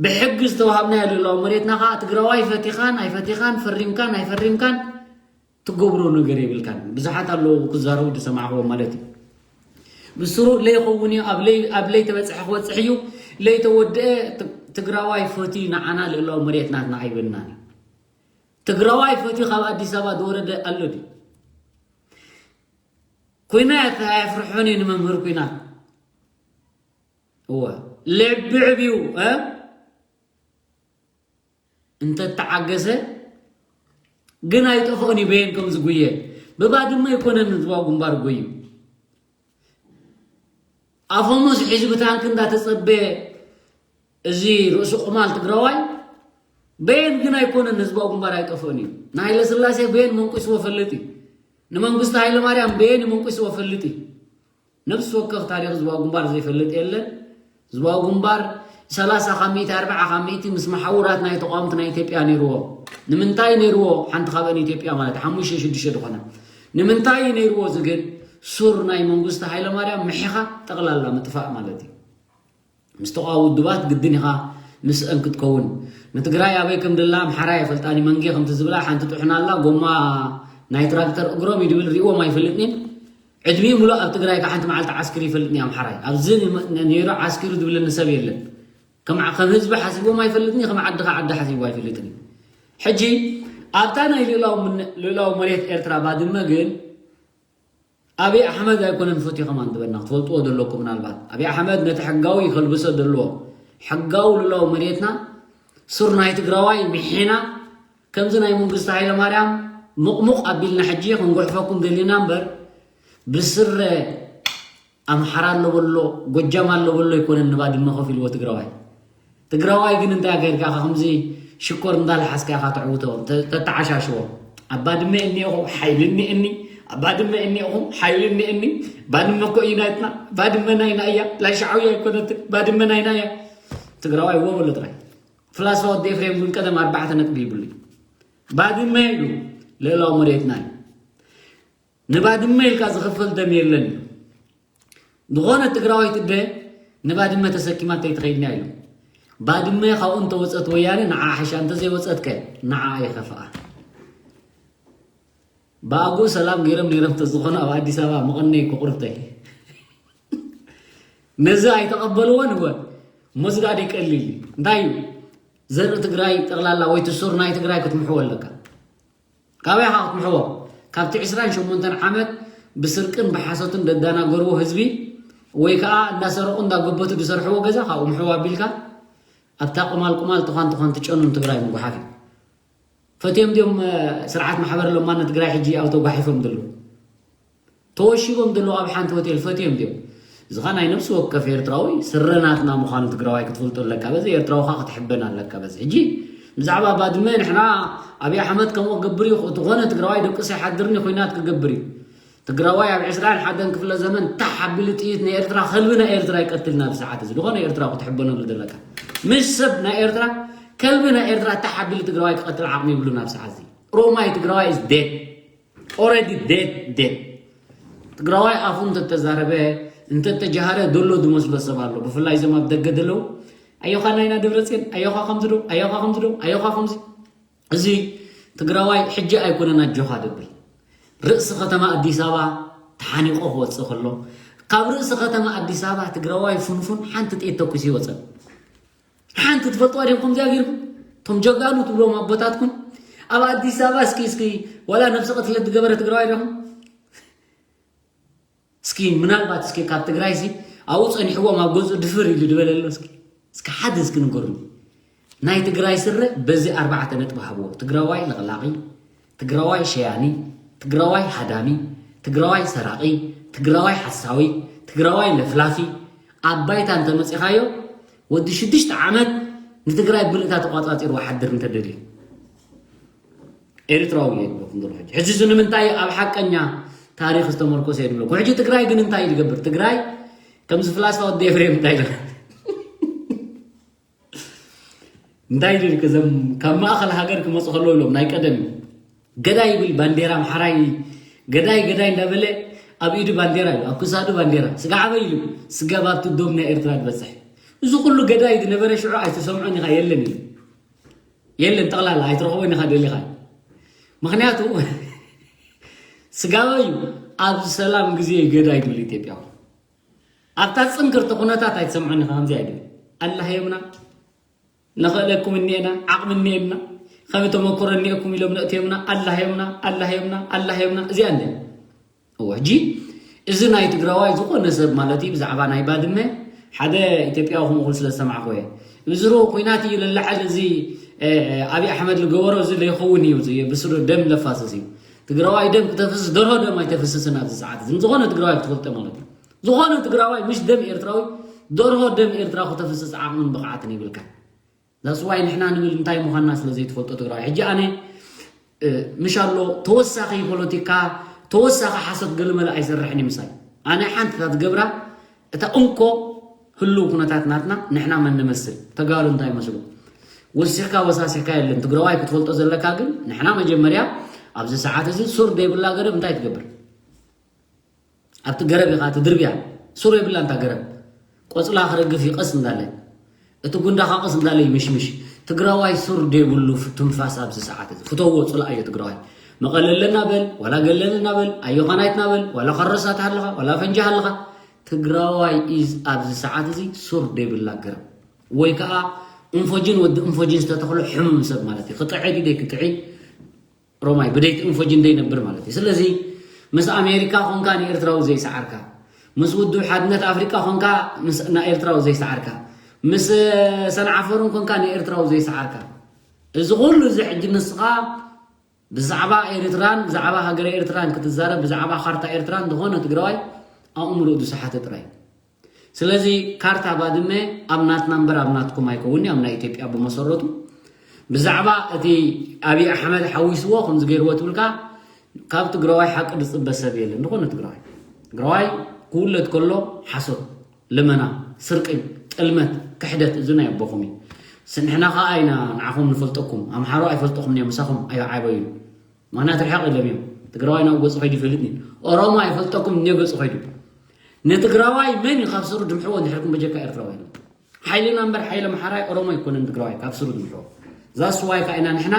ብሕጊ ዝተዋሃብናዮ ልእላዊ መሬትና ከዓ ትግራዋይ ፈቲኻን ኣይፈቲኻን ፈሪምካን ኣይፈሪምካን ትገብሮ ነገር የብልካን ብዙሓት ኣለዉ ክዛረቡ ዝሰማዕኽዎ ማለት እዩ ብስሩ ለይኸውን እዩ ኣብ ለይተበፅሐ ክበፅሕ እዩ ለይተወድአ ትግራዋይ ፈትዩ ንዓና ልእላው መሬት ናትና ኣይበልናን እዩ። ትግራዋይ ፈትዩ ካብ ኣዲስ ኣበባ ዝወረደ ኣሎ ድዩ? ኩናት ኣየፍርሖን እዩ ንመምህር ኩናት። እወ፣ ልዕብዕብ እዩ፣ እ? እንተተዓገሰ ግን ኣይጠፍኦን እዩ በየን ከም ዝጉየ። ብባድመ ኣይኮነን ህዝባዊ ግንባር ጎዩ። ኣፈሙዝ ሒዙ ብታንክ እንዳተጸበየ እዚ ርእሱ ቁማል ትግራዋይ በየን ግን ኣይኮነን ህዝባዊ ግንባር ኣይጠፍኦን እዩ። ንሃይለ ስላሴ በየን መንቁስዎ ፈልጥ እዩ። ንመንግስቱ ሃይለ ማርያም በየን መንቁስዎ ፈልጥ እዩ። ነፍሲ ወከፍ ታሪኽ ህዝባዊ ግንባር ዘይፈልጥ የለን። ህዝባዊ ግንባር ሰላሳ ካብ ሚእቲ፣ ኣርብዓ ካብ ሚእቲ ምስ መሓውራት ናይ ተቋምቲ ናይ ኢትዮጵያ ነይርዎ። ንምንታይ ነይርዎ? ሓንቲ ካብአን ኢትዮጵያ ማለት ሓሙሽተ ሽዱሽተ ዝኾነ። ንምንታይ ነይርዎ? እዚ ግን ሱር ናይ መንግስቱ ሃይለማርያም ምሒኻ ጠቕላላ ምጥፋእ ማለት እዩ። ምስ ተቃዋሚ ውድባት ግድን ኢኻ ምስአን ክትከውን። ንትግራይ ኣበይ ከም ደላ ኣምሓራ የፈልጣን እዩ። መንጌ ከምቲ ዝብላ ሓንቲ ጥሑና ኣላ፣ ጎማ ናይ ትራክተር እግሮም እዩ ድብል ሪእዎም ኣይፈልጥን። ዕድሚኡ ሙሉእ ኣብ ትግራይ ካብ ሓንቲ መዓልቲ ዓስክር ይፈልጥን እዩ ኣምሓራይ። ኣብዚ ነይሩ ዓስኪሩ ዝብለኒ ሰብ የለን። ከም ዓ-፣ ከም ህዝቢ ሓሲቦም ኣይፈልጥን እዩ፣ ከም ዓድኻ ዓዲ ሓሲቦ ኣይፈልጥን እዩ። ሕጂ ኣብታ ናይ ልእላዊ ምን-፣ ልእላዊ መሬት ኤርትራ ባድመ ግን ኣብይ ኣሕመድ ኣይኮነን ፈትዩ ከማን ዝበልና ክትፈልጥዎ ዘለኩም። ምናልባት ኣብይ ኣሕመድ ነቲ ሕጋዊ ከልብሶ ዘለዎ ሕጋዊ ልእላዊ መሬትና ሱር ናይ ትግራዋይ ምሒና ከምዚ ናይ መንግስቲ ሃይለማርያም ሙቕሙቕ ኣቢልና ሕጂ ክንጉሕፈኩም ደሊና እምበር ብስረ ኣምሓራ ኣሎ በሎ፣ ጎጃም ኣሎ በሎ ኣይኮነን ንባድመ ከፊልዎ ትግራዋይ። ትግራዋይ ግን እንታይ ጌርካ ኢኻ ከምዚ ሽኮር እንዳልሓስካ ኢኻ ተዕውቶ፣ ተ-፣ ተተዓሻሽዎ። ኣብ ባድመ እኒኦኹ ሓይሊ እኒእኒ፣ ኣብ ባድመ እኒኦኹ ሓይሊ እኒእኒ። ባድመ እኮ እዩ ናትና፣ ባድመ ናይና እያ፣ ናይ ሻዕብያ ኣይኮነትን፣ ባድመ ናይና እያ። ትግራዋይ ወ በሎ ጥራይ። ፍላስፋ ወዲ ኤፍሬም ግን ቀደም ኣርባዕተ ነጥቢ ይብሉ። ባድመ ኢሉ ልእላዊ መሬትና እዩ። ንባድመ ኢልካ ዝኽፈል ደም የለን እዩ። ዝኾነ ትግራዋይት እደ ንባድመ ተሰኪማ እንተይትኸይድና ኢሉ። ባድመ ካብኡ እንተወፀት ወያነ ንዓ ሓሻ፣ እንተዘይወፀት ከ ንዓ ይኸፍኣ። ብኣግኡ ሰላም ገይሮም ነይሮም እንተዝኾኑ ኣብ ኣዲስ ኣበባ መቐነይ ክቑርብተይ። ነዚ ኣይተቐበልዎን እወ። ሞዝዳድ ይቀልል እዩ። እንታይ እዩ? ዘርኢ ትግራይ ጠቕላላ ወይ ትሱር ናይ ትግራይ ክትምሕዎ ኣለካ። ካበይ ኢኻ ክትምሕዎ? ካብቲ ዕስራን ሸሞንተን ዓመት ብስርቅን ብሓሶትን ደዳናገርዎ ህዝቢ ወይ ከዓ እንዳሰረቑ እንዳጎበቱ ዝሰርሕዎ ገዛ ካብኡ ምሕዎ ኣቢልካ ኣብታ ቁማል ቁማል ትዃን ትዃን ትጨኑን ትግራይ ምጉሓፍ እዩ። ፈትዮም ድዮም፣ እ፣ ስርዓት ማሕበር ለማነ ትግራይ ሕጂ ኣብ ተጓሒፎም ዘለዉ? ተወሺቦም ዘለዉ ኣብ ሓንቲ ሆቴል ፈትዮም ድዮም? እዚ ኸ ናይ ነፍሲ ወከፍ ኤርትራዊ ስረ ናትና ምዃኑ ትግራዋይ ክትፈልጦ ኣለካ። በዚ ኤርትራዊ ኸ ክትሕበን ኣለካ። በዚ ሕጂ ብዛዕባ ባድመ ንሕና ኣብይ ኣሕመድ ከምኡ ክገብር እዩ፣ ዝኾነ ትግራዋይ ደቂሱ ኣይሓድርን እዩ፣ ኹናት ክገብር እዩ። ትግራዋይ ኣብ ዕስራን ሓደን ክፍለ ዘመን ታሕ ኣቢሉ ጥይት ናይ ኤርትራ፣ ከልቢ ናይ ኤርትራ ይቀትል ናብ ሰዓት እዚ። ዝኾነ ኤርትራዊ ክትሕበነሉ ዘለካ። ምስ ሰብ ናይ ኤርትራ፣ ከልቢ ናይ ኤርትራ ታሕ ኣቢሉ ትግራዋይ ክቐትል ዓቕሚ ይብሉን ኣብ ሰዓት እዚ። ኦሮማይ ትግራዋይ is dead. Already dead, dead. ትግራዋይ ኣፉ እንተተዛረበ፣ እንተተጃሃረ ዘሎ ዝመስሎ ሰብ ኣሎ። ብፍላይ እዞም ኣብ ደገ ዘለዉ፣ ኣዮኻ ናይና ደብረፅዮን፣ ኣዮኻ ከምዚ ዶ፣ ኣዮኻ ከምዚ ዶ፣ ኣዮኻ ከምዚ። እዚ ትግራዋይ ሕጂ ኣይኮነን ኣጆኻ ደብል። ርእሲ ከተማ ኣዲስ ኣበባ ተሓኒቆ ክወፅእ ከሎ፣ ካብ ርእሲ ከተማ ኣዲስ ኣበባ ትግራዋይ ፍንፉን ሓንቲ ጥይት ተኩሱ ይወፅእ። ሓንቲ ትፈልጥዋ ዲኹም ከምዚኣ ገይርኩም? እቶም ጀጋኑ ትብሎም ኣቦታትኩም ኣብ ኣዲስ ኣበባ እስኪ፣ እስኪ ዋላ ነብሲ ቅትለት ዝገበረ ትግራዋይ ዲኹም? እስኪ ምናልባት እስኪ ካብ ትግራይ ሲ ኣብኡ ጸኒሕዎም ኣብ ገዝኡ ድፍር ኢሉ ዝበለ ኣሎ? እስኪ፣ እስኪ ሓደ እስኪ ንገሩኒ። ናይ ትግራይ ስረ በዚ ኣርባዕተ ነጥቢ ሃብዎ። ትግራዋይ ለቕላቒ፣ ትግራዋይ ሸያኒ፣ ትግራዋይ ሃዳሚ፣ ትግራዋይ ሰራቒ፣ ትግራዋይ ሓሳዊ፣ ትግራዋይ ለፍላፊ። ኣብ ባይታ እንተመጺኻዮ ወዲ ሽዱሽተ ዓመት ንትግራይ ብምልእታ ተቋጻጺርዋ ሓድር እንተደልዩ። ኤርትራዊ እየ ዝብለኩም ዘለኹ ሕጂ። ሕጂ እዚ ንምንታይ ኣብ ሓቀኛ ታሪኽ ዝተመርኮሰ እየ ዝብለኩም። ሕጂ ትግራይ ግን እንታይ እዩ ዝገብር? ትግራይ ከምዚ ፍላስፋ ወዲ ኤፍሬም እንታይ ኢሉ? እንታይ ኢሉ? ከዘም ካብ ማእኸል ሃገር ክመፁ ከለዉ ኢሎም ናይ ቀደም ገዳይ ይብል ባንዴራ ኣምሓራይ፣ ገዳይ ገዳይ እንዳበለ ኣብ ኢዱ ባንዴራ እዩ፣ ኣብ ክሳዱ ባንዴራ። ስጋ ዓበይ ኢሉ፣ ስጋ ባብቲ ዶብ ናይ ኤርትራ ዝበፅሕ። እዚ ኩሉ ገዳይ ዝነበረ ሽዑ ኣይትሰምዖን ኢኻ፣ የለን እዩ። የለን፣ ጠቕላላ ኣይትረኽቦን ኢኻ ደሊኻ። ምኽንያቱ ስጋዊ እዩ። ኣብዚ ሰላም ግዜ ገዳይ ይብል ኢትዮጵያዊ። ኣብታ ጽንክርቲ ኩነታት ኣይትሰምዖን ኢኻ፣ ከምዚ ኣይብል። ኣላህ የምና። ነኽእለኩም እኒኤና፣ ዓቕሚ እኒኤና፣ ከም ተመክሮ እኒኤኩም ኢሎም ነእትዮምና፣ ኣላህዮምና ኣላህዮምና ኣላህዮምና። እዚኣ እንደ እወ ሕጂ እዚ ናይ ትግራዋይ ዝኾነ ሰብ ማለት እዩ ብዛዕባ ናይ ባድመ ሓደ ኢትዮጵያዊ ከምኡ ክብል ስለ ዝሰማዕኩ እየ። ብዝሮ ኩናት እዩ ልላዓል እዚ ኣብይ ኣሕመድ ዝገበሮ እዚ ለይኸውን እዩ፣ ብስሩ ደም ለፋስስ እዩ። ትግራዋይ ደም ክተፍስስ ደርሆ ደም ኣይተፍስስን ኣብዚ ሰዓት እዚ ዝኾነ ትግራዋይ ክትፈልጦ ማለት እዩ። ዝኾነ ትግራዋይ ምሽ ደም ኤርትራዊ ደርሆ ደም ኤርትራ ክተፍስስ ዓቕምን ብቕዓትን ይብልካ። ዛስዋይ ንሕና ንብል እንታይ ምዃንና ስለ ዘይትፈልጦ ትግራዋይ ሕጂ ኣነ ምሽ ኣሎ ተወሳኺ ፖለቲካ ተወሳኺ ሓሶት ገለመለ ኣይሰርሕን እዩ ምሳይ። ኣነ ሓንቲ እታ ትገብራ እታ እንኮ ህልው ኩነታት ናትና ንሕና መን ንመስል ተጋሩ እንታይ መስሉ ወሲኽካ ወሳሲኽካ የለን። ትግራዋይ ክትፈልጦ ዘለካ ግን ንሕና መጀመርያ ኣብዚ ሰዓት እዚ ሱር ደይብላ ገረብ እንታይ ትገብር? ኣብቲ ገረብ ኢኻ ትድርብያ። ሱር የብላ እንታ ገረብ ቆፅላ ክረግፍ ይቀስ እንዳለ እቲ ጉንዳኻ ቀስ እንዳለ ይምሽምሽ። ትግራዋይ ሱር ደይብሉ ትንፋስ ኣብዚ ሰዓት እዚ ፍተዎ ፅላእዮ ትግራዋይ። መቐለ ኣለና በል ዋላ ገለንና በል ኣዮኻናይትና በል ዋላ ከረሳት ኣለኻ ዋላ ፈንጂ ኣለኻ። ትግራዋይ ኢዝ ኣብዚ ሰዓት እዚ ሱር ደይብላ ገረብ ወይ ከዓ እንፎጅን ወዲ እንፎጅን ዝተተኽሎ ሕሙም ሰብ ማለት እዩ። ክጥዒ ድደይ ክጥዒ ሮማይ ብደይት እንፎጅን ደይ ነብር ማለት እዩ። ስለዚ ምስ ኣሜሪካ ኮንካ ንኤርትራዊ ዘይሰዓርካ፣ ምስ ውድብ ሓድነት ኣፍሪቃ ኮንካ ንኤርትራዊ ዘይሰዓርካ፣ ምስ ሰንዓፈሩን ኮንካ ንኤርትራዊ ዘይሰዓርካ፣ እዚ ኩሉ እዚ ሕጂ ንስኻ ብዛዕባ ኤርትራን ብዛዕባ ሃገረ ኤርትራን ክትዛረብ ብዛዕባ ካርታ ኤርትራን ዝኾነ ትግራዋይ ኣእምሮ ዝሰሓተ ጥራይ። ስለዚ ካርታ ባድመ ኣብ ናትና እምበር ኣብ ናትኩም ኣይከውን ኣብ ናይ ኢትዮጵያ ብመሰረቱ። ብዛዕባ እቲ ኣብይ ኣሕመድ ሓዊስዎ ከምዚ ገይርዎ ትብልካ ካብ ትግራዋይ ሓቂ ዝፅበ ሰብ የለን ዝኾነ ትግራዋይ። ትግራዋይ ክውለድ ከሎ ሓሶት ልመና ስርቂ ጥልመት ክሕደት እዚ ናይ ኣቦኹም እዩ። ንሕና ከዓ ኢና ንዓኹም ንፈልጠኩም ኣምሓሮ ኣይፈልጠኹም እዮም ምሳኹም ኣይዓበዩን። ምክንያቱ ርሕቕ ኢሎም እዮም። ትግራዋይ ናብ ገፁ ከይዱ ይፈልጥኒ ኦሮሞ ኣይፈልጠኩም እኒ ገፁ ከይዱ ንትግራዋይ መን እዩ ካብ ስሩ ድምሕዎ እንድሕርኩም በጀካ ኤርትራዊ ሓይልና እምበር ሓይለ መሓራይ ኦሮሞ ኣይኮነን ትግራዋይ ካብ ስሩ ድምሕዎ። ዛስዋይ ከዓ ኢና ንሕና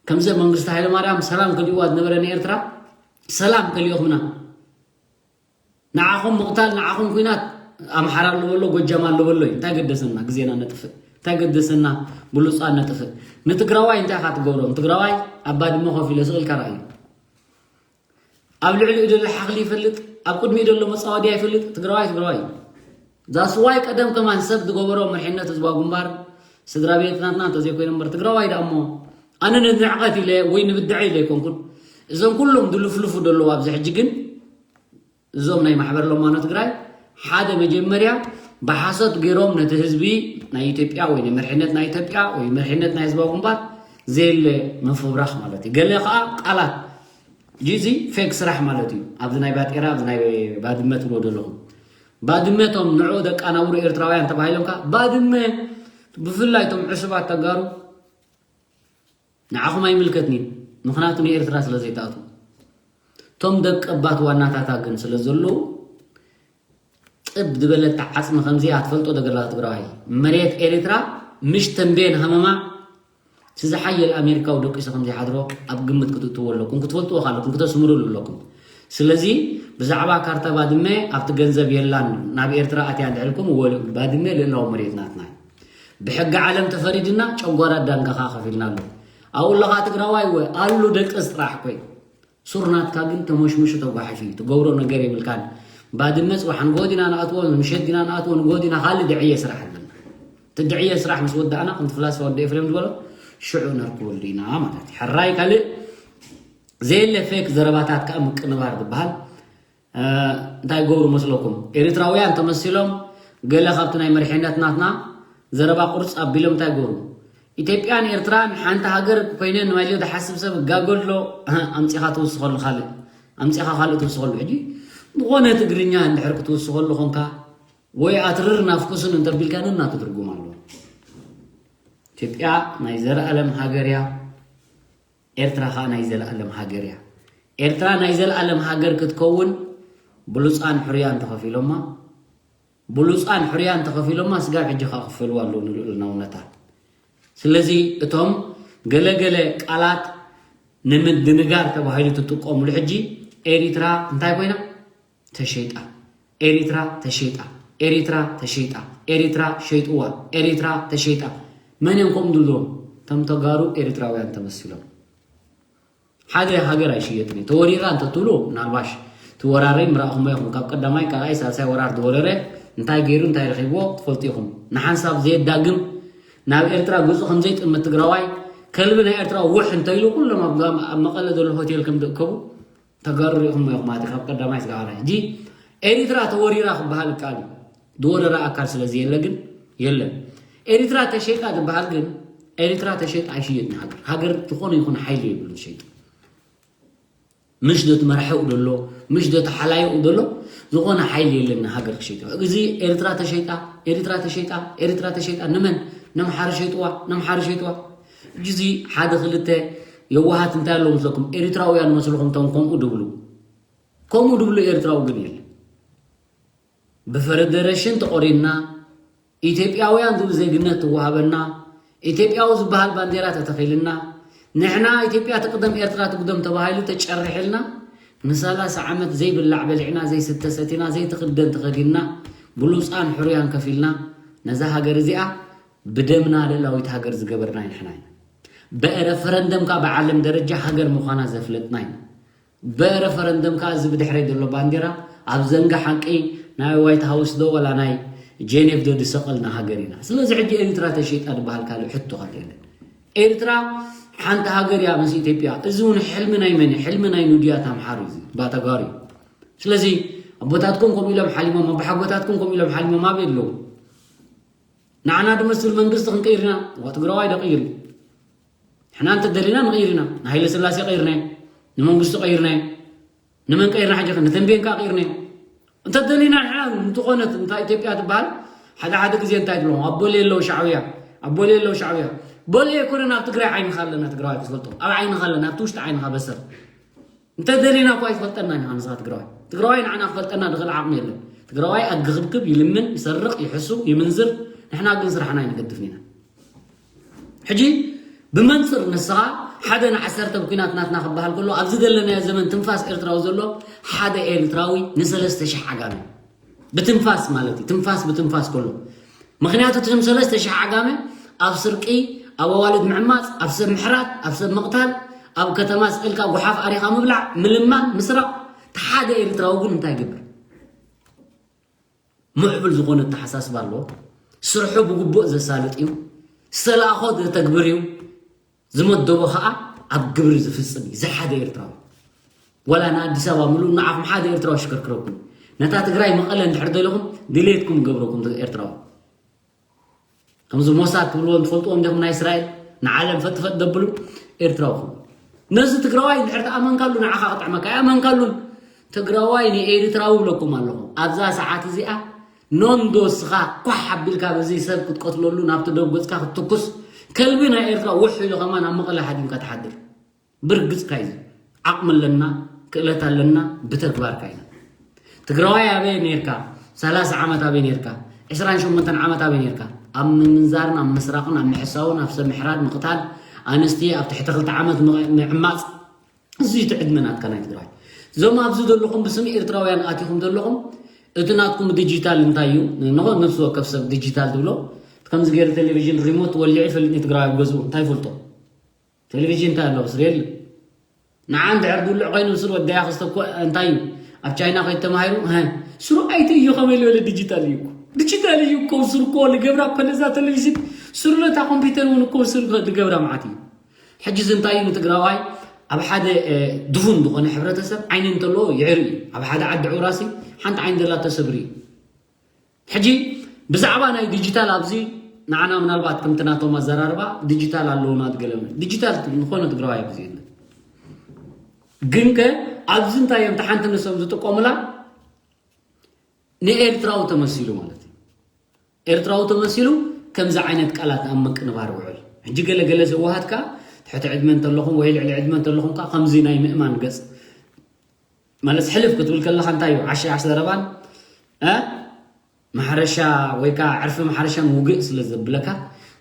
ከምዚ መንግስቲ ሃይለማርያም ሰላም ከሊእዋ ዝነበረ ንኤርትራ ሰላም ከሊኦኹምና። ንዓኹም ምቕታል ንዓኹም ኩናት ኣምሓራ ኣለበሎ ጎጃም ኣለበሎ እዩ። እንታይ ገደሰና ግዜና ነጥፍእ እንታይ ገደሰና ብሉፃን ነጥፍእ። ንትግራዋይ እንታይ ኢኻ ትገብሮም ትግራዋይ ኣብ ባድመ ኮፍ ኢለ ስቕ ኢልካ ረኣዩ። ኣብ ልዕሊኡ ዘሎ ሓኽሊ ይፈልጥ ኣብ ቅድሚኡ ዘሎ መፃወድያ ይፈልጥ ትግራዋይ ትግራዋይ እዩ። ዛስዋይ ቀደም ከማን ሰብ ዝገበሮ መርሒነት ህዝባዊ ግንባር ስድራ ቤት ናትና እንተዘይኮይኑ እምበር ትግራዋይ ደኣ እሞ ኣነ ንንዕቐት ኢለ ወይ ንብድዐ ኢለ ኣይኮንኩን። እዞም ኩሎም ዝልፍልፉ ዘለዉ ኣብዚ ሕጂ ግን እዞም ናይ ማሕበር ለማኖ ትግራይ ሓደ መጀመርያ ብሓሶት ገይሮም ነቲ ህዝቢ ናይ ኢትዮጵያ ወይ መርሒነት ናይ ኢትዮጵያ ወይ መርሒነት ናይ ህዝባዊ ግንባር ዘየለ ምፍብራኽ ማለት እዩ። ገለ ከዓ ቃላት ጂዚ ፌክ ስራሕ ማለት እዩ። ኣብዚ ናይ ባጤራ ኣብዚ ናይ ባድመ ትብሎ ዘለኹም ባድመ እቶም ንዑ ደቃናብሩ ኤርትራውያን ተባሂሎም ከዓ ባድመ ብፍላይ እቶም ዕሱባት ተጋሩ ንዓኹም ኣይምልከትኒ ምኽንያቱ ንኤርትራ ስለ ዘይትኣትዉ እቶም ደቀባት ዋናታታ ግን ስለ ዘለዉ ጥብ ዝበለታ ዓፅሚ ከምዚኣ ትፈልጦ ደገላ ትግራዋይ መሬት ኤርትራ ምሽ ተንቤን ሃመማ እቲ ዝሓየል ኣሜሪካዊ ደቂሱ ከም ዘይሓድሮ ኣብ ግምት ክትእትዎ ኣለኩም ክትፈልጥዎ ካለኩም ክተስምሩሉ ኣለኩም። ስለዚ ብዛዕባ ካርታ ባድመ ኣብቲ ገንዘብ የላን ናብ ኤርትራ ኣትያ እንድሕር ኢልኩም እወ ባድመ ልእላዊ መሬት ናትና እዩ። ብሕጊ ዓለም ተፈሪድና ጨጓራ ዳንጋኻ ከፊልና ኣሎ። ኣብኡ ኣለኻ ትግራዋይ ወ ኣሉ ደቅስ ጥራሕ ኮይ ሱር ናትካ ግን ተመሽምሹ ተጓሒፉ እዩ ትገብሮ ነገር የብልካን። ባድመ ፅባሕ ንጎዲና ንኣትዎ ምሸት ዲና ንኣትዎ ንጎዲና ካልእ ድዕየ ስራሕ ኣለና። እቲ ድዕየ ስራሕ ምስ ወዳእና ከምቲ ፍላስፋ ወዲ ኤፍሬም ዝበሎ ሽዑ ነርክበሉ ኢና ማለት እዩ። ሕራይ ካልእ ዘየለ ፌክ ዘረባታት ከዓ ምቅንባር ዝበሃል እንታይ ይገብሩ መስለኩም? ኤርትራውያን ተመሲሎም ገለ ካብቲ ናይ መሪሕነት ናትና ዘረባ ቁርፅ ኣቢሎም እንታይ ይገብሩ? ኢትዮጵያን ኤርትራን ሓንቲ ሃገር ኮይነን ንማይልዮ ዝሓስብ ሰብ ጋጎ ኣሎ። ኣምፂኻ ትውስኸሉ ካልእ ኣምፂኻ ካልእ ትውስኸሉ። ሕጂ ዝኾነ ትግርኛ እንድሕር ክትውስኸሉ ኾንካ ወይ ኣትርር ናፍኩስን እንተቢልካ ነናቱ ትርጉም ኣለዎ። ኢትዮጵያ ናይ ዘለኣለም ሃገር እያ። ኤርትራ ከዓ ናይ ዘለኣለም ሃገር እያ። ኤርትራ ናይ ዘለኣለም ሃገር ክትከውን ብሉፃን ሕሩያን ተኸፊሎማ ብሉፃን ሕሩያን ተኸፊሎማ ስጋብ ሕጂ ከዓ ክፈሉ ኣለዉ ንልኡልናውነታ። ስለዚ እቶም ገለገለ ቃላት ንምድንጋር ተባሂሉ ትጥቀሙሉ ሕጂ ኤሪትራ እንታይ ኮይና ተሸይጣ ኤሪትራ ተሸይጣ ኤሪትራ ተሸይጣ ኤሪትራ ሸይጥዋ ኤሪትራ ተሸይጣ መን እዮም ከምኡ ዝብልዎም? እቶም ተጋሩ ኤርትራውያን ተመሲሎም። ሓደ ሃገር ኣይሽየጥን እዩ። ተወሪራ እንተትብሉ ምናልባሽ ትወራረይ ምራእኹሞ ኢኹም። ካብ ቀዳማይ ካልኣይ ሳልሳይ ወራር ዝወረረ እንታይ ገይሩ እንታይ ረኺብዎ ትፈልጡ ኢኹም። ንሓንሳብ ዘየዳግም ናብ ኤርትራ ገጹ ከም ዘይጥምት ትግራዋይ ከልቢ ናይ ኤርትራ ውሕ እንተኢሉ ኩሎም ኣብ ጋም-፣ ኣብ መቐለ ዘሎ ሆቴል ከም ዝእከቡ ተጋሩ ሪኢኹሞ ኢኹም ማለት እዩ። ካብ ቀዳማይ እስካብ ካልኣይ። ሕጂ ኤሪትራ ተወሪራ ክበሃል ይከኣል እዩ። ዝወረረ ኣካል ስለ ዘየለ ግን የለን። ኤሪትራ ተሸይጣ ዝበሃል ግን ኤሪትራ ተሸይጣ ኣይሽየጥን። ሃገር ሃገር ዝኾነ ይኹን ሓይሊ የብሉን ሸይጡ። ምሽ ዶ ትመርሐኡ ደሎ ምሽ ዶ ተሓላየኡ ደሎ ዝኾነ ሓይሊ የለን ሃገር ክሸይጣ። እዚ ኤርትራ ተሸይጣ ኤሪትራ ተሸይጣ ኤሪትራ ተሸይጣ ንመን? ነምሓረ ሸይጥዋ ነምሓረ ሸይጥዋ። ሕጂ እዚ ሓደ ክልተ የዋሃት እንታይ ኣለዉ ምስለኩም? ኤሪትራውያን መስልኹም እቶም ከምኡ ድብሉ ከምኡ ድብሉ ኤርትራዊ ግን የለን። ብፈደረሽን ተቖሪንና ኢትዮጵያውያን ዝብል ዜግነት ትወሃበና፣ ኢትዮጵያዊ ዝበሃል ባንዴራ ተተኺልና፣ ንሕና ኢትዮጵያ ትቅደም ኤርትራ ትጉደም ተባሂሉ ተጨሪሕልና፣ ንሰላሳ ዓመት ዘይብላዕ በሊዕና፣ ዘይስተ ሰቲና፣ ዘይትኽደን ተኸዲንና፣ ብሉፃን ሕሩያን ከፊልና፣ ነዛ ሃገር እዚኣ ብደምና ልእላዊት ሃገር ዝገበርና ንሕና ኢና። ብረፈረንደም ከዓ ብዓለም ደረጃ ሃገር ምዃና ዘፍለጥና ኢና። ብረፈረንደም ከዓ እዚ ብድሕረይ ዘሎ ባንዴራ ኣብ ዘንጋ ሓቂ ናይ ዋይት ሃውስ ዶ ወላ ናይ ጄኔቭ ዶ ዝሰቐልና ሃገር ኢና። ስለዚ ሕጂ ኤሪትራ ተሸይጣ ዝበሃል ካልእ ሕቶ ካልእ የለን። ኤርትራ ሓንቲ ሃገር እያ ምስ ኢትዮጵያ። እዚ እውን ሕልሚ ናይ መን እዩ? ሕልሚ ናይ ኑድያት ኣምሓሩ እዩ፣ ባተጋሩ እዩ። ስለዚ ኣቦታትኩም ከምኡ ኢሎም ሓሊሞም፣ ኣቦሓጎታትኩም ከምኡ ኢሎም ሓሊሞም ኣበይ ኣለዉ? ንዓና ድመስል መንግስቲ ክንቀይር ኢና። ዋ ትግራዋይ ዶ ቀይር እዩ? ንሕና እንተደሊና ንቐይር ኢና። ንሃይለ ስላሴ ቀይርናዮ፣ ንመንግስቱ ቀይርናዮ። ንመን ቀይርና ሕጂ? ንተንቤን ከኣ ቀይርናዮ። እንተደሊና ንሕና እንተኾነት እንታ ኢትዮጵያ ትበሃል ሓደ ሓደ ግዜ እንታይ ትብሎም? ኣብ ቦሌ ኣለዉ ሻዕብያ፣ ኣብ ቦሌ ኣለዉ ሻዕብያ። ቦሌ ኣይኮነን ኣብ ትግራይ ዓይንኻ ኣለና ትግራዋይ ክትፈልጦ። ኣብ ዓይንኻ ኣለና፣ ኣብቲ ውሽጢ ዓይንኻ በሰር። እንተደሊና እኳ ኣይትፈልጠና ኢና ንስኻ ትግራዋይ። ትግራዋይ ንዓና ክፈልጠና ዝኽእል ዓቕሚ የለን። ትግራዋይ ኣግኽብክብ፣ ይልምን፣ ይሰርቕ፣ ይሕሱ፣ ይምንዝር። ንሕና ግን ስራሕና ኣይንገድፍን ኢና። ሕጂ ብመንፅር ንስኻ ሓደ ንዓሰርተ ብኲናት ናትና ክበሃል ከሎ ኣብዚ ዘለናዮ ዘመን ትንፋስ ኤርትራዊ ዘሎ ሓደ ኤርትራዊ ንሰለስተ ሽሕ ዓጋመ ብትንፋስ ማለት እዩ። ትንፋስ ብትንፋስ ከሎ ምኽንያቱ እቶም ሰለስተ ሽሕ ዓጋመ ኣብ ስርቂ፣ ኣብ ኣዋልድ ምዕማፅ፣ ኣብ ሰብ ምሕራድ፣ ኣብ ሰብ ምቕታል፣ ኣብ ከተማ ስቕ ኢልካ ጓሓፍ ኣሪኻ ምብላዕ፣ ምልማን፣ ምስራቕ። እቲ ሓደ ኤርትራዊ ግን እንታይ ይገብር? ምዕቡል ዝኾነ ኣተሓሳስባ ኣለዎ። ስርሑ ብግቡእ ዘሳልጥ እዩ። ዝተላእኾ ዘተግብር እዩ። ዝመደቦ ኸዓ ኣብ ግብሪ ዝፍጽም እዩ። እዚ ሓደ ኤርትራዊ። ዋላ ንኣዲስ ኣበባ ምሉእ ንዓኹም ሓደ ኤርትራዊ ሽከርክረኩም። ነታ ትግራይ መቐለ እንድሕር ደለኹም ድሌትኩም ገብረኩም ኤርትራዊ። ከምዚ ሞሳድ ትብልዎም ትፈልጥዎም ዲኹም? ናይ እስራኤል ንዓለም ፈጥፈጥ ደብሉ ኤርትራዊ ኹም። ነዚ ትግራዋይ እንድሕር ተኣመንካሉ ንዓኻ ክጥዕመካ ኣይኣመንካሉን። ትግራዋይ ንኤርትራዊ ብለኩም ኣለኹ። ኣብዛ ሰዓት እዚኣ ኖንዶ እስኻ ኳሕ ኣቢልካ በዚ ሰብ ክትቀትለሉ ናብቲ ደብ ገጽካ ክትትኩስ ከልቢ ናይ ኤርትራ ውሕ ኢሉ ከማን ኣብ መቐለ ሃዲምካ ትሓድር። ብርግጽካ እዩ። ዓቕሚ ኣለና፣ ክእለት ኣለና፣ ብተግባርካ ኢና። ትግራዋይ ኣበይ ኔርካ? ሰላሳ ዓመት ኣበይ ኔርካ? ዕስራን ሸሞንተን ዓመት ኣበይ ኔርካ? ኣብ ምምንዛርን ኣብ ምስራቕን ኣብ ምሕሳውን ኣብ ሰብ ምሕራድ ምቕታል ኣንስቲ ኣብ ትሕቲ ክልተ ዓመት ምቕ-፣ ምዕማፅ። እዚ እቲ ዕድመ ናትካ ናይ ትግራዋይ። እዞም ኣብዚ ዘለኹም ብስም ኤርትራውያን ኣቲኹም ዘለኹም እቲ ናትኩም ዲጂታል እንታይ እዩ? ንኹ ነፍሲ ወከፍ ሰብ ዲጂታል ትብሎ ከምዚ ገይሩ ቴሌቪዥን ሪሞት ወሊዑ ይፈልጥ ትግራዋይ ኣብ ገዝኡ እንታይ ይፈልጦ? ቴሌቪዥን እንታይ ኣለዎ? ስር የለ። ንዓ እንድሕር ድውልዕ ኮይኑ ስር ወዳያ ክስተ እኮ እንታይ እዩ? ኣብ ቻይና ከይድ ተማሂሩ፣ እህ፣ ስሩ ኣይቲ እዩ ከመይ ዝበለ ዲጂታል እዩ እኮ። ዲጂታል እዩ እኮ ስሩ እኮ ልገብራ እኮ ነዛ ቴሌቪዥን ስሩ ነታ ኮምፒውተር እውን እኮ ስሩ ልገብራ መዓት እዩ። ሕጂ እዚ እንታይ እዩ ንትግራዋይ ኣብ ሓደ፣ እ፣ ድፉን ዝኾነ ሕብረተሰብ ዓይኒ እንተለዎ ይዕር እዩ። ኣብ ሓደ ዓዲ ዕውራሲ ሓንቲ ዓይኒ ዘላቶ ሰብሪ እዩ። ሕጂ ብዛዕባ ናይ ዲጂታል ኣብዚ ንዓና ምናልባት ከምቲ ናቶም ኣዘራርባ ዲጂታል ኣለውና ዝገለመ ዲጂታል ዝኾነ ትግራዋይ ኣብዚ የለን። ግን ከ ኣብዚ እንታይ እዮም ሓንቲ ንሶም ዝጥቀሙላ ንኤርትራዊ ተመሲሉ ማለት እዩ። ኤርትራዊ ተመሲሉ ከምዚ ዓይነት ቃላት ኣብ ምቅንባር ውዕል። ሕጂ ገለ ገለ ዘዋሃትካ ትሕቲ ዕድመ እንተለኹም ወይ ልዕሊ ዕድመ እንተለኹም ከ ከምዚ ናይ ምእማን ገጽ ማለት ሕልፍ ክትብል ከለኻ እንታይ እዩ? ዓሻ ዓሽ ዘረባን፣ እ? ማሕረሻ ወይ ከዓ ዕርፊ ማሕረሻን ውግእ ስለ ዘብለካ፣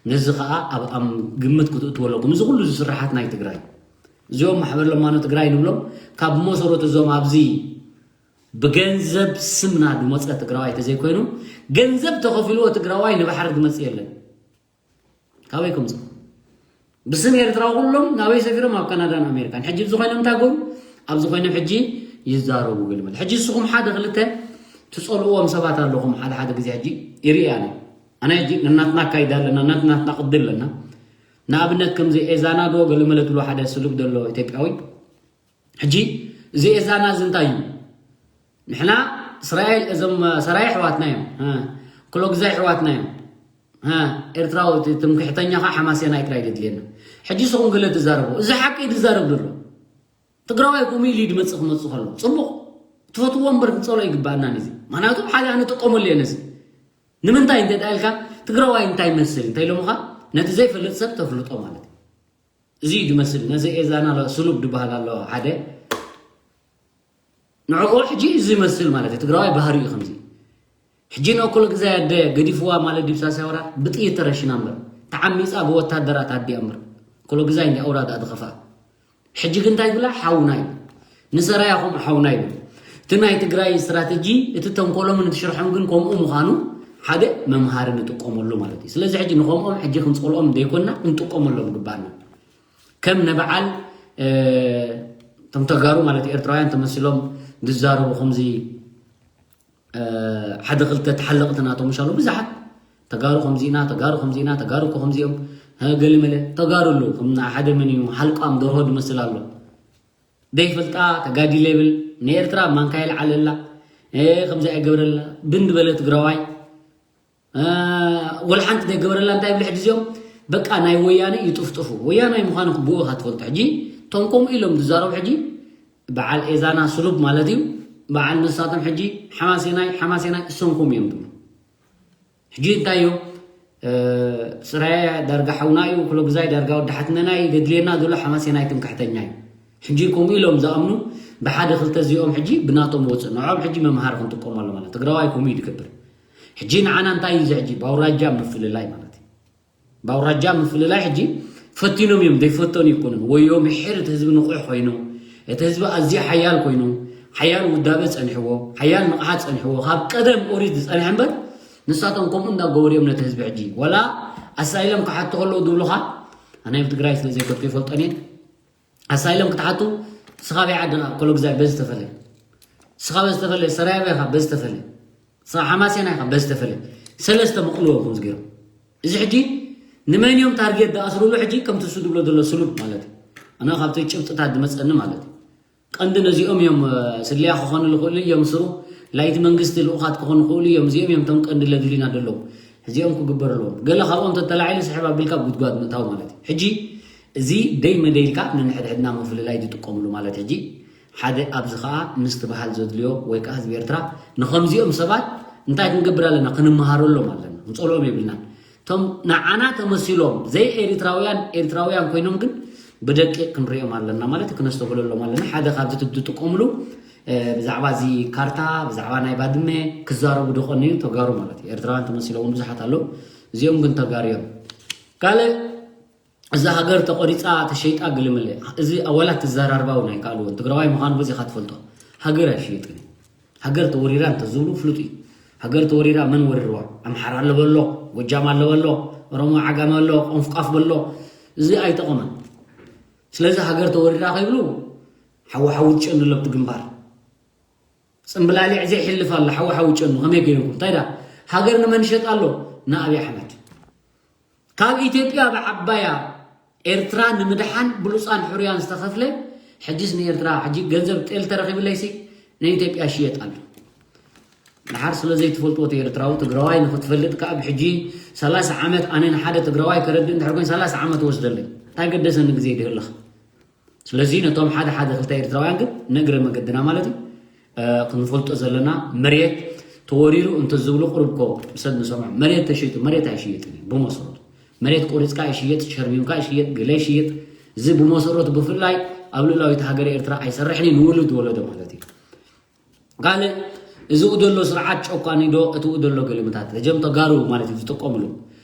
ነዚ ከዓ ኣብ፣ ኣብ ግምት ክትእትዎ ኣለኩም። እዚ ኩሉ እዚ ስራሓት ናይ ትግራይ፣ እዚኦም ማሕበር ለማኖ ትግራይ ንብሎም፣ ካብ መሰረቱ እዞም ኣብዚ ብገንዘብ ስምና ዝመፀ ትግራዋይ ተዘይኮይኑ፣ ገንዘብ ተኸፊልዎ ትግራዋይ ንባሕሪ ዝመፅእ የለን። ካበይ ከምፅእ? ብስም ኤርትራዊ ኩሎም ናበይ ሰፊሮም? ኣብ ካናዳን ኣሜሪካን። ሕጂ ኣብዚ ኮይኖም እንታይ ገሩ? ኣብዚ ኮይኖም ሕጂ ይዛረቡ ገለ መለ። ሕጂ ንስኹም ሓደ ክልተ ትጸልእዎም ሰባት ኣለኹም። ሓደ ሓደ ግዜ ሕጂ ይርኢ ኣነ። ኣነ ሕጂ ነናትና ኣካይዳ ኣለና፣ ነናትና ቅዲ ኣለና። ንኣብነት ከምዚ ኤዛና ዶ ገለ መለ ትብሎ ሓደ ስሉብ ዘሎ ኢትዮጵያዊ ሕጂ እዚ ኤዛና እዚ እንታይ እዩ? ንሕና እስራኤል እዞም ሰራይ ኣሕዋትና እዮም። እ፣ ክሎ ግዛይ ኣሕዋትና እዮም። እ፣ ኤርትራዊ እቲ ትምክሕተኛ ኸዓ ሓማሴናይ ጥራይ ደድልየና። ሕጂ ንስኹም ገለ ትዛረቡ። እዚ ሓቂ እዩ ዝዛረብ ዘሎ። ትግራዋይ ከምኡ ኢሉ እዩ ድመጽእ ክመጽእ ከሎ። ጽቡቕ። ትፈትዎ እምበር ክንጸሎ ይግባኣና ነዚ። ምኽንያቱ ሓደ ኣነ ጥቀመሉ እየ ነዚ። ንምንታይ እንተ ደኣ ኢልካ ትግራዋይ እንታይ ይመስል እንተ ኢሎምኻ ነቲ ዘይፈልጥ ሰብ ተፍልጦ ማለት እዩ። እዚ እዩ ድመስል። ነዚ ኤዛና ስሉብ ድበሃል ኣሎ ሓደ ንዕኡ ሕጂ እዚ ይመስል ማለት እዩ። ትግራዋይ ባህሪ እዩ ከምዚ። ሕጂ ንእኩለ ግዛይ ኣደ ገዲፍዋ ማለት ዲብሳ ሳይወራ ብጥይት ተረሽና እምበር ተዓሚፃ ብወታደራት ኣዲያ እምበር እኩለ ግዛይ እንዲ ኣውራ ደኣ ዝኸፍኣ። ሕጂ ግን እንታይ ይብላ? ሓውና እዩ። ንሰራያ ከምኡ ሓውና እዩ። እቲ ናይ ትግራይ ስትራተጂ እቲ ተንኮሎምን እቲ ሽርሖም ግን ከምኡ ምዃኑ ሓደ መምሃሪ ንጥቀመሉ ማለት እዩ። ስለዚ ሕጂ ንከምኦም ሕጂ ክንፀልኦም ዘይኮንና ክንጥቀመሎም ግባኣና። ከም ንበዓል፣ እ፣ እቶም ተጋሩ ማለት ኤርትራውያን ተመሲሎም ዝዛረቡ ከምዚ፣ እ፣ ሓደ ክልተ ተሓለቕቲ ናቶም ምሻሉ ብዙሓት ተጋሩ ከምዚ ኢና፣ ተጋሩ ከምዚ ኢና፣ ተጋሩ እኮ ከምዚኦም፣ እ፣ ገለ መለ ተጋሩ ኣለዉ። ከም ሓደ መን እዩ ሓልቋም ደርሆ ዝመስል ኣሎ። ዘይፈልጣ ተጋዲለ ይብል። ንኤርትራ ማንካ የልዓለላ፣ እ፣ ከምዚ ኣይገብረላ፣ ብን ዝበለ ትግራዋይ፣ እ፣ ወላ ሓንቲ ዘይገበረላ እንታይ ይብል ሕጂ እዚኦም? በቃ ናይ ወያነ ይጥፍጥፉ። ወያናይ ምዃኑ ክብኡ ኢኻ ትፈልጦ። ሕጂ እቶም ከምኡ ኢሎም ዝዛረቡ ሕጂ በዓል ኤዛና ስሉብ ማለት እዩ። በዓል ንሳቶም ሕጂ ሓማሴናይ፣ ሓማሴናይ እሶም ከምኡ እዮም ዝብሉ። ሕጂ እንታይ እዩ? እ፣ ስራየ ዳርጋ ሓውና እዩ፣ ክሎ ግዛይ ዳርጋ ወዲ ሓትነና እዩ፣ ገድልየና ዘሎ ሓማሴናይ ትምክሕተኛ እዩ። ሕጂ ከምኡ ኢሎም ዝኣምኑ ብሓደ ክልተ እዚኦም ሕጂ ብናቶም ወፅእ። ንዖም ሕጂ መምሃር ክንጥቀመሉ ማለት ትግራዋይ ከምኡ እዩ ዝገብር። ሕጂ ንዓና እንታይ እዩ እዚ ሕጂ? ብኣውራጃ ምፍልላይ ማለት እዩ። ብኣውራጃ ምፍልላይ ሕጂ ፈቲኖም እዮም፣ ዘይፈተኑ ይኮኑን። ወዮ ምሕር እቲ ህዝቢ ንቑሕ ኮይኑ፣ እቲ ህዝቢ ኣዝዩ ሓያል ኮይኑ፣ ሓያል ውዳበ ጸኒሕዎ፣ ሓያል ንቕሓት ጸኒሕዎ፣ ካብ ቀደም ኦሪት ዝጸንሐ እምበር፣ ንሳቶም ከምኡ እንዳገበሩ እዮም ነቲ ህዝቢ ሕጂ። ወላ ኣሳይለም ክሓቱ ከለዉ ዝብሉኻ፣ ኣነ ኣብ ትግራይ ስለ ዘይከድኩ ይፈልጦን እየ። ኣሳይለም ክትሓቱ፣ ንስኻ በይ ዓድኻ፣ ኮሎ ግዛይ በዚ ተፈለ። ንስኻ በዚ ተፈለ፣ ሰራያ በይኻ በዚ ተፈለ። ንስኻ ሓማሴና ኢኻ በዚ ተፈለ። ሰለስተ መቕልዎ ከምዚ ገይሮም። እዚ ሕጂ ንመን እዮም ታርጌት ዝኣስርሉ? ሕጂ ከምቲ እሱ ዝብሎ ዘሎ ስሉብ ማለት እዩ። ኣነ ካብቲ ጭብጥታት ዝመጸኒ ማለት እዩ። ቀንዲ ነዚኦም እዮም፣ እ፣ ስልያ ክኾኑ ዝኽእሉ እዮም፣ ስሩ ላይቲ መንግስቲ ልኡኻት ክኾኑ ይኽእሉ እዮም። እዚኦም እዮም እቶም ቀንዲ ለድሊና ዘለዉ። እዚኦም ክግበር ኣለዎም። ገለ ካብኦም ተተላዒሉ ስሕብ ኣቢልካ ጉድጓድ ምእታው ማለት እዩ። ሕጂ እዚ ደይ መደይ ኢልካ ነንሕድሕድና ምፍልላይ ዝጥቀምሉ ማለት ሕጂ ሓደ ኣብዚ ኸኣ ምስትብሃል ዘድልዮ ወይ ከኣ ህዝቢ ኤርትራ ንኸምዚኦም ሰባት እንታይ ክንገብር ኣለና? ክንመሃረሎም ኣለና። ክንጸልኦም የብልናን። እቶም ንዓና ተመሲሎም ዘይ ኤሪትራውያን ኤሪትራውያን ኮይኖም ግን ብደቂቕ ክንሪኦም ኣለና ማለት እዩ፣ ክነስተብህለሎም ኣለና። ሓደ ካብዚ እቲ ዝጥቀምሉ፣ እ፣ ብዛዕባ እዚ ካርታ፣ ብዛዕባ ናይ ባድመ ክዛረቡ ዝቐነዩ ተጋሩ ማለት እዩ። ኤርትራውያን ተመሲሎም እውን ብዙሓት ኣለዉ። እዚኦም ግን ተጋሩ እዮም። ካልእ እዛ ሃገር ተቆሪፃ ተሸይጣ ግልምለ። እዚ ኣዋላት ትዘራርባ እውን ኣይከኣልዎን። ትግራዋይ ምዃኑ በዚ ኢኻ ትፈልጦ። ሃገር ኣይሽየጥን እዩ። ሃገር ተወሪራ እንተዝብሉ ፍሉጥ እዩ። ሃገር ተወሪራ መን ወሪርዋ? ኣምሓራ ኣሎ በሎ፣ ጎጃም ኣሎ በሎ፣ ኦሮሞ ዓጋመ ኣሎ፣ ቆንፍቃፍ በሎ። እዚ ኣይጠቐመን። ስለዚ ሃገር ተወሪራ ከይብሉ ሓዊ ሓዊ ትጨኑ ኣለብቲ ግንባር። ጽምብላሊዕ ዘይሕልፍ ኣሎ፣ ሓዊ ሓዊ ጨኑ። ከመይ ገይርኩም? እንታይ ዳ? ሃገር ንመን ይሸጥ ኣሎ? ንኣብይ ኣሕመድ። ካብ ኢትዮጵያ ብዓባያ ኤርትራ ንምድሓን ብሉጻን ሕሩያን ዝተኸፍለ፣ ሕጂስ ንኤርትራ፣ ሕጂ ገንዘብ ጤል ተረኺብለይሲ ንኢትዮጵያ ይሽየጥ ኣሎ። ድሓር ስለ ዘይትፈልጥዎ እቲ ኤርትራዊ ትግራዋይ ንኽትፈልጥ ከኣ ብሕጂ ሰላሳ ዓመት ኣነ ንሓደ ትግራዋይ ከረድእ እንድሕር ኮይን ሰላሳ ዓመት ወስደለይ። እንታይ ገደሰኒ ግዜ ይድህልኽ? ስለዚ ነቶም ሓደ ሓደ ክልተ ኤርትራውያን ግን ንእግረ መገድና ማለት እዩ፣ እ፣ ክንፈልጦ ዘለና መሬት ተወሪሩ እንተዝብሉ ቁሩብ እኮ ሰብ ንሰምዖ። መሬት ተሸይጡ መሬት ኣይሽየጥን እዩ ብመሰረቱ። መሬት ቆሪፅካ ይሽየጥ፣ ሸርሚምካ ይሽየጥ፣ ገለ ይሽየጥ። እዚ ብመሰረቱ ብፍላይ ኣብ ልኡላዊት ሃገረ ኤርትራ ኣይሰርሕን እዩ ንውሉድ ወለዶ ማለት እዩ። ካልእ እዚኡ ዘሎ ስርዓት ጨቋኒ ዶ እቲኡ ዘሎ ገልምታት? እዞም ተጋሩ ማለት እዩ ዝጥቀምሉ።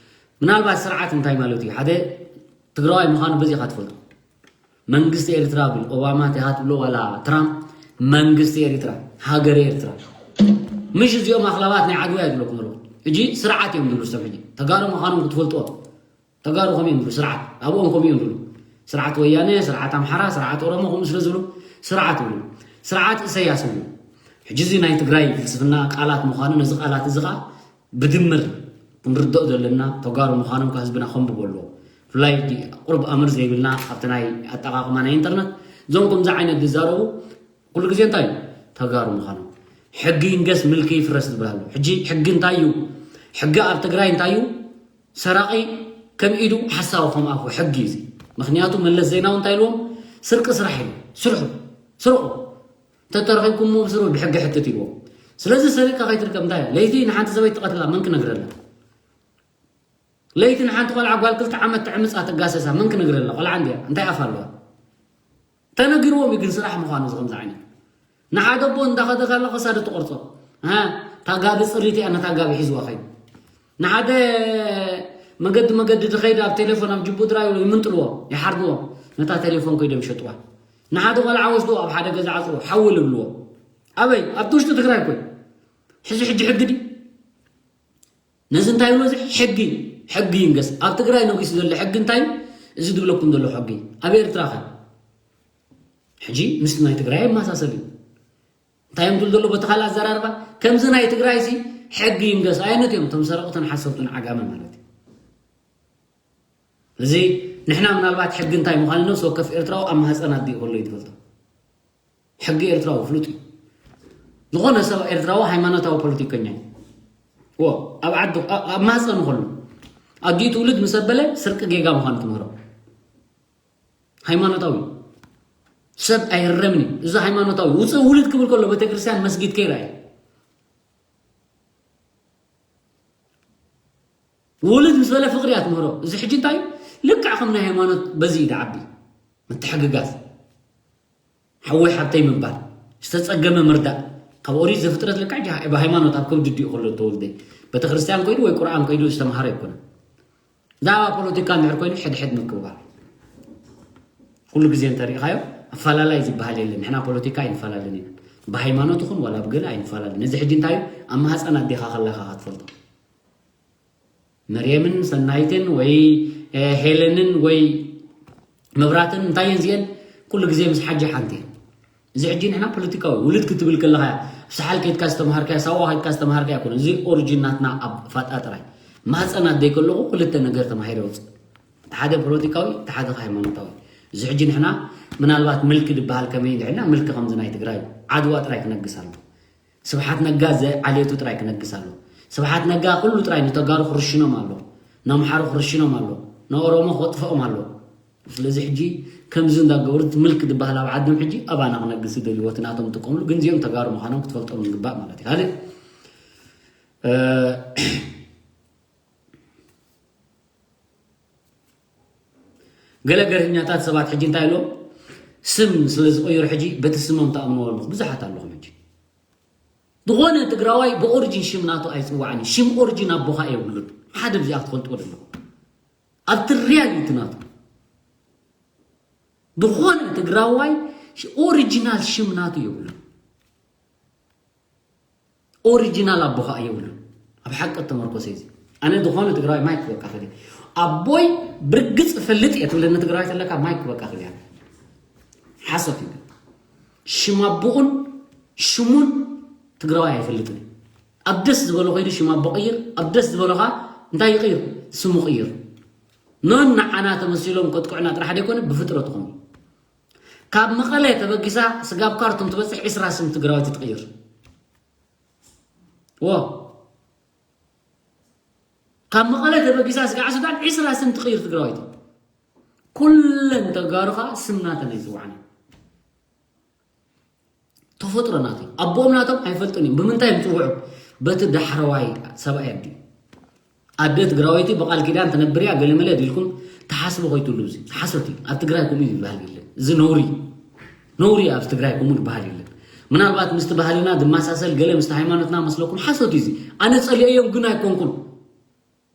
ምናልባት ስርዓት እንታይ ማለት እዩ? ሓደ ትግራዋይ ምዃኑ በዚ ኢኻ ትፈልጦ። መንግስቲ ኤርትራ ብል ኦባማ እንታይ ኢኻ ትብሎ ዋላ ትራምፕ መንግስቲ ኤርትራ ሃገር ኤርትራ። ምሽ እዚኦም ኣኽላባት ናይ ዓድዋ እያ ዝብለኩም ኣለኹ። ሕጂ ስርዓት እዮም ዝብሉ ሰብ ሕጂ ተጋሩ ምዃኖም ክትፈልጥዎ። ተጋሩ ከምኡ እዮም ዝብሉ፣ ስርዓት ኣብኦም ከምኡ እዮም ዝብሉ። ስርዓት ወያነ፣ ስርዓት ኣምሓራ፣ ስርዓት ኦሮሞ ከምኡ ስለ ዝብሉ ስርዓት ይብሉ። ስርዓት ኢሳያስ ይብሉ። ሕጂ እዚ ናይ ትግራይ ፍልስፍና ቃላት ምዃኑ፣ ነዚ ቃላት እዚ ኸዓ ብድምር ክንርድኦ ዘለና ተጋሩ ምዃኖም ከ ህዝብና ከንብቦ ኣለዎ። ብፍላይ እቲ ቁሩብ ኣምር ዘይብልና ኣብቲ ናይ ኣጠቓቕማ ናይ ኢንተርነት፣ እዞም ከምዚ ዓይነት ዝዛረቡ ኩሉ ግዜ እንታይ እዩ? ተጋሩ ምዃኖም። ሕጊ ይንገስ ምልኪ ይፍረስ ዝበሃል ኣሎ። ሕጂ ሕጊ እንታይ እዩ? ሕጊ ኣብ ትግራይ እንታይ እዩ? ሰራቒ ከም ኢዱ ሓሳዊ ከም ኣፉ ሕጊ እዩ እዚ። ምኽንያቱ መለስ ዜናዊ እንታይ ኢልዎም? ስርቂ ስራሕ ኢሉ። ስርሑ፣ ስርቑ። እንተተረኺብኩሞ ብስሩ ብሕጊ ሕትት ኢልዎም። ስለዚ ሰሪቕካ ከይትርከብ እንታይ እዩ? ለይቲ ንሓንቲ ሰበይቲ ትቐትላ መን ክነግረላ? ለይቲ ንሓንቲ ቆልዓ ጓል ክልተ ዓመት ትዕምጻ ትጋሰሳ መን ክነግረላ? ቆልዓ እንድያ እንታይ ኣፍ ኣለዋ? ተነጊርዎም እዩ ግን ስራሕ ምዃኑ እዚ ከምዚ ዓይነት። ንሓደ ኣቦ እንዳኸደ ከሎ ክሳዱ ትቆርጾ። ሃ፣ ታጋቢ ጽሪት እያ ነታ ጋቢ ሒዝዋ ኸይዱ። ንሓደ መገዲ መገዲ ድኸይድ ኣብ ቴሌፎን ኣብ ጅቡ ድራይ ይምንጥልዎ፣ ይሓርድዎ። ነታ ቴሌፎን ከይዶም ይሸጥዋ። ንሓደ ቆልዓ ወስድዎ ኣብ ሓደ ገዛ ዓጽዎ፣ ሓዊ ልብልዎ። ኣበይ? ኣብቲ ውሽጢ ትግራይ እኮ እዩ። ሕዚ ሕጂ ሕጊ ድዩ? ነዚ እንታይ ይብሎ እዚ? ሕጊ፣ ሕጊ ይንገስ። ኣብ ትግራይ ነጊሱ ዘሎ ሕጊ እንታይ እዩ? እዚ ዝብለኩም ዘሎ ሕጊ። ኣብ ኤርትራ ኸ? ሕጂ ምስ ናይ ትግራይ ይመሳሰል እዩ። እንታይ እዮም ዝብሉ ዘሎ በቲ ካልእ ኣዘራርባ? ከምዚ ናይ ትግራይ ሲ ሕጊ ይንገስ። ኣየነት እዮም? እቶም ሰረቕትን ሓሰብትን ዓጋመ ማለት እዩ። እዚ ንሕና ምናልባት ሕጊ እንታይ ምዃኑ ነብሲ ወከፍ ኤርትራዊ ኣብ ማህፀን ኣዲኡ ከሎ እዩ ዝፈልጦ። ሕጊ ኤርትራዊ ፍሉጥ እዩ። ዝኾነ ሰብ ኤርትራዊ ሃይማኖታዊ ፖለቲከኛ እዩ። ዎ፣ ኣብ ዓዲ፣ ኣብ፣ ኣብ ማህፀኑ ከሎ ኣዲኡ ትውልድ ምስ ኣበለ ስርቂ ጌጋ ምዃኑ ትምህሮ። ሃይማኖታዊ ሰብ ኣይረምን እዩ። እዚ ሃይማኖታዊ ውፅእ ውልድ ክብል ከሎ ቤተክርስትያን መስጊድ ከይረኣየ ውልድ ምስ በለ ፍቅሪ እያ ትምህሮ። እዚ ሕጂ እንታይ እዩ? ልክዕ ከም ናይ ሃይማኖት በዚ እዩ ዝዓቢ። ምትሕግጋዝ፣ ሓወይ ሓብተይ ምባል፣ ዝተጸገመ ምርዳእ። ካብ ኦሪት ዘፍጥረት ልክዕ ጃ-፣ ብሃይማኖት ኣብ ከብዲ ድዩ ከሎ ተወልደ? ቤተክርስትያን ከይዱ ወይ ቁርኣን ከይዱ ዝተምሃረ ኣይኮነን። ብዛዕባ ፖለቲካ እንድሕር ኮይኑ ሕድሕድ ምክብባር። ኩሉ ግዜ እንተሪኢኻዮ ኣፈላላይ ዝበሃል የለን። ንሕና ፖለቲካ ኣይንፈላለን ኢና። ብሃይማኖት ይኹን ዋላ ብገለ ኣይንፈላለን። እዚ ሕጂ እንታይ እዩ? ኣብ ማህፀን ኣዴኻ ከለኻ ኢኻ ትፈልጦ። መርየምን ሰናይትን ወይ፣ እ፣ ሄለንን ወይ መብራትን እንታይ እየን እዚአን? ኩሉ ግዜ ምስ ሓጂ ሓንቲ እየን። እዚ ሕጂ ንሕና ፖለቲካዊ ውልድ ክትብል ከለኻ፣ ኣብ ሰሓል ከይድካ ዝተምሃርካያ፣ ሳዋ ከይድካ ዝተምሃርካያ ኣይኮነን። እዚ ኦሪጂን ናትና ኣብ ፋጣ ጥራይ። ማህፀን ኣደይ ከለኹ ክልተ ነገር ተማሂረ ወፅእ። እቲ ሓደ ፖለቲካዊ፣ እቲ ሓደ ሃይማኖታዊ። እዚ ሕጂ ንሕና ምናልባት ምልኪ ዝበሃል ከመይ ንድሕና ምልኪ ከምዚ ናይ ትግራይ ዓድዋ ጥራይ ክነግስ ኣሎ። ስብሓት ነጋ ዘዓልየቱ ጥራይ ክነግስ ኣሎ። ስብሓት ነጋ ኩሉ ጥራይ ንተጋሩ ክርሽኖም ኣሎ። ንኣምሓሩ ክርሽኖም ኣሎ። ንኦሮሞ ክጥፍኦም ኣሎ። ስለዚ ሕጂ ከምዚ እንዳገበሩ እቲ ምልኪ ዝበሃል ኣብ ዓዶም ሕጂ ኣባና ክነግስ ይደልዩ፣ እቲ ናቶም ዝጥቀምሉ፣ ግን እዚኦም ተጋሩ ምዃኖም ክትፈልጦም ይግባእ ማለት እዩ። ካልእ፣ እ፣ ገለ ገርህኛታት ሰባት ሕጂ እንታይ ኢሎም ስም ስለ ዝቕይሩ ሕጂ በቲ ስሞም ትኣምንዎ ኣለኹ። ብዙሓት ኣለኹም ሕጂ። ዝኾነ ትግራዋይ ብኦሪጂን ሽም ናቱ ኣይፅዋዕን እዩ። ሽም ኦሪጂን ኣቦኻ የብሉን። ሓደ ብዚኣ ክትፈልጥዎ ዘለኹም። ኣብቲ ሪያሊቲ ናቱ ዝኾነ ትግራዋይ ኦሪጂናል ሽም ናቱ የብሉን። ኦሪጂናል ኣቦኻ የብሉን። ኣብ ሓቂ እተመርኮሰ እዩ እዚ። ኣነ ዝኾነ ትግራዋይ ማይክ በቃ ክብል። ኣቦይ ብርግጽ እፈልጥ እየ ትብለኒ ትግራዋይ ተለካ ማይክ በቃ ክብል እያ። ሓሶት እዩ። ሽም ኣቦኡን ሽሙን ትግራዋይ ኣይፈልጥን እዩ። ኣብ ደስ ዝበሎ ከይዱ ሽም ኣቦ ቅይር፣ ኣብ ደስ ዝበሎኻ እንታይ ይቕይር? ስሙ ቅይር። ኖን ንዓና ተመሲሎም ከጥቅዑና ጥራሕ ደይኮነ ብፍጥረትኹም እዩ። ካብ መቐለ ተበጊሳ ስጋብ ካርቱም ትበጽሕ ዒስራ ስም ትግራወይቲ ትቕይር። ዎ። ካብ መቐለ ተበጊሳ ስጋዕ ሱዳን ዒስራ ስም ትቕይር ትግራወይቲ። ኩለን ተጋሩ ኸኣ ስም ናተን ኣይጽውዓን። ተፈጥሮ ናተን። ኣቦኦም ናቶም ኣይፈልጡን እዮም። ብምንታይ እዮም ዝጽውዑ? በቲ ዳሕረዋይ ሰብኣይ ኣዲኡ። ኣደ ትግራወይቲ ብቃል ኪዳን ትነብር እያ፣ ገለመለ ድልኩም ትሓስቡ ከይትህሉ፣ እዚ ሓሶት እዩ። ኣብ ትግራይ ከምኡ ዝበሃል የለን። እዚ ነውሪ፣ ነውሪ እዩ። ኣብ ትግራይ ከምኡ ዝበሃል የለን። ምናልባት ምስቲ ባህልና ዝመሳሰል ገለ ምስቲ ሃይማኖትና መስለኩም ሓሶት እዩ። እዚ ኣነ ጸሊኦዮም ግን ኣይኮንኩን።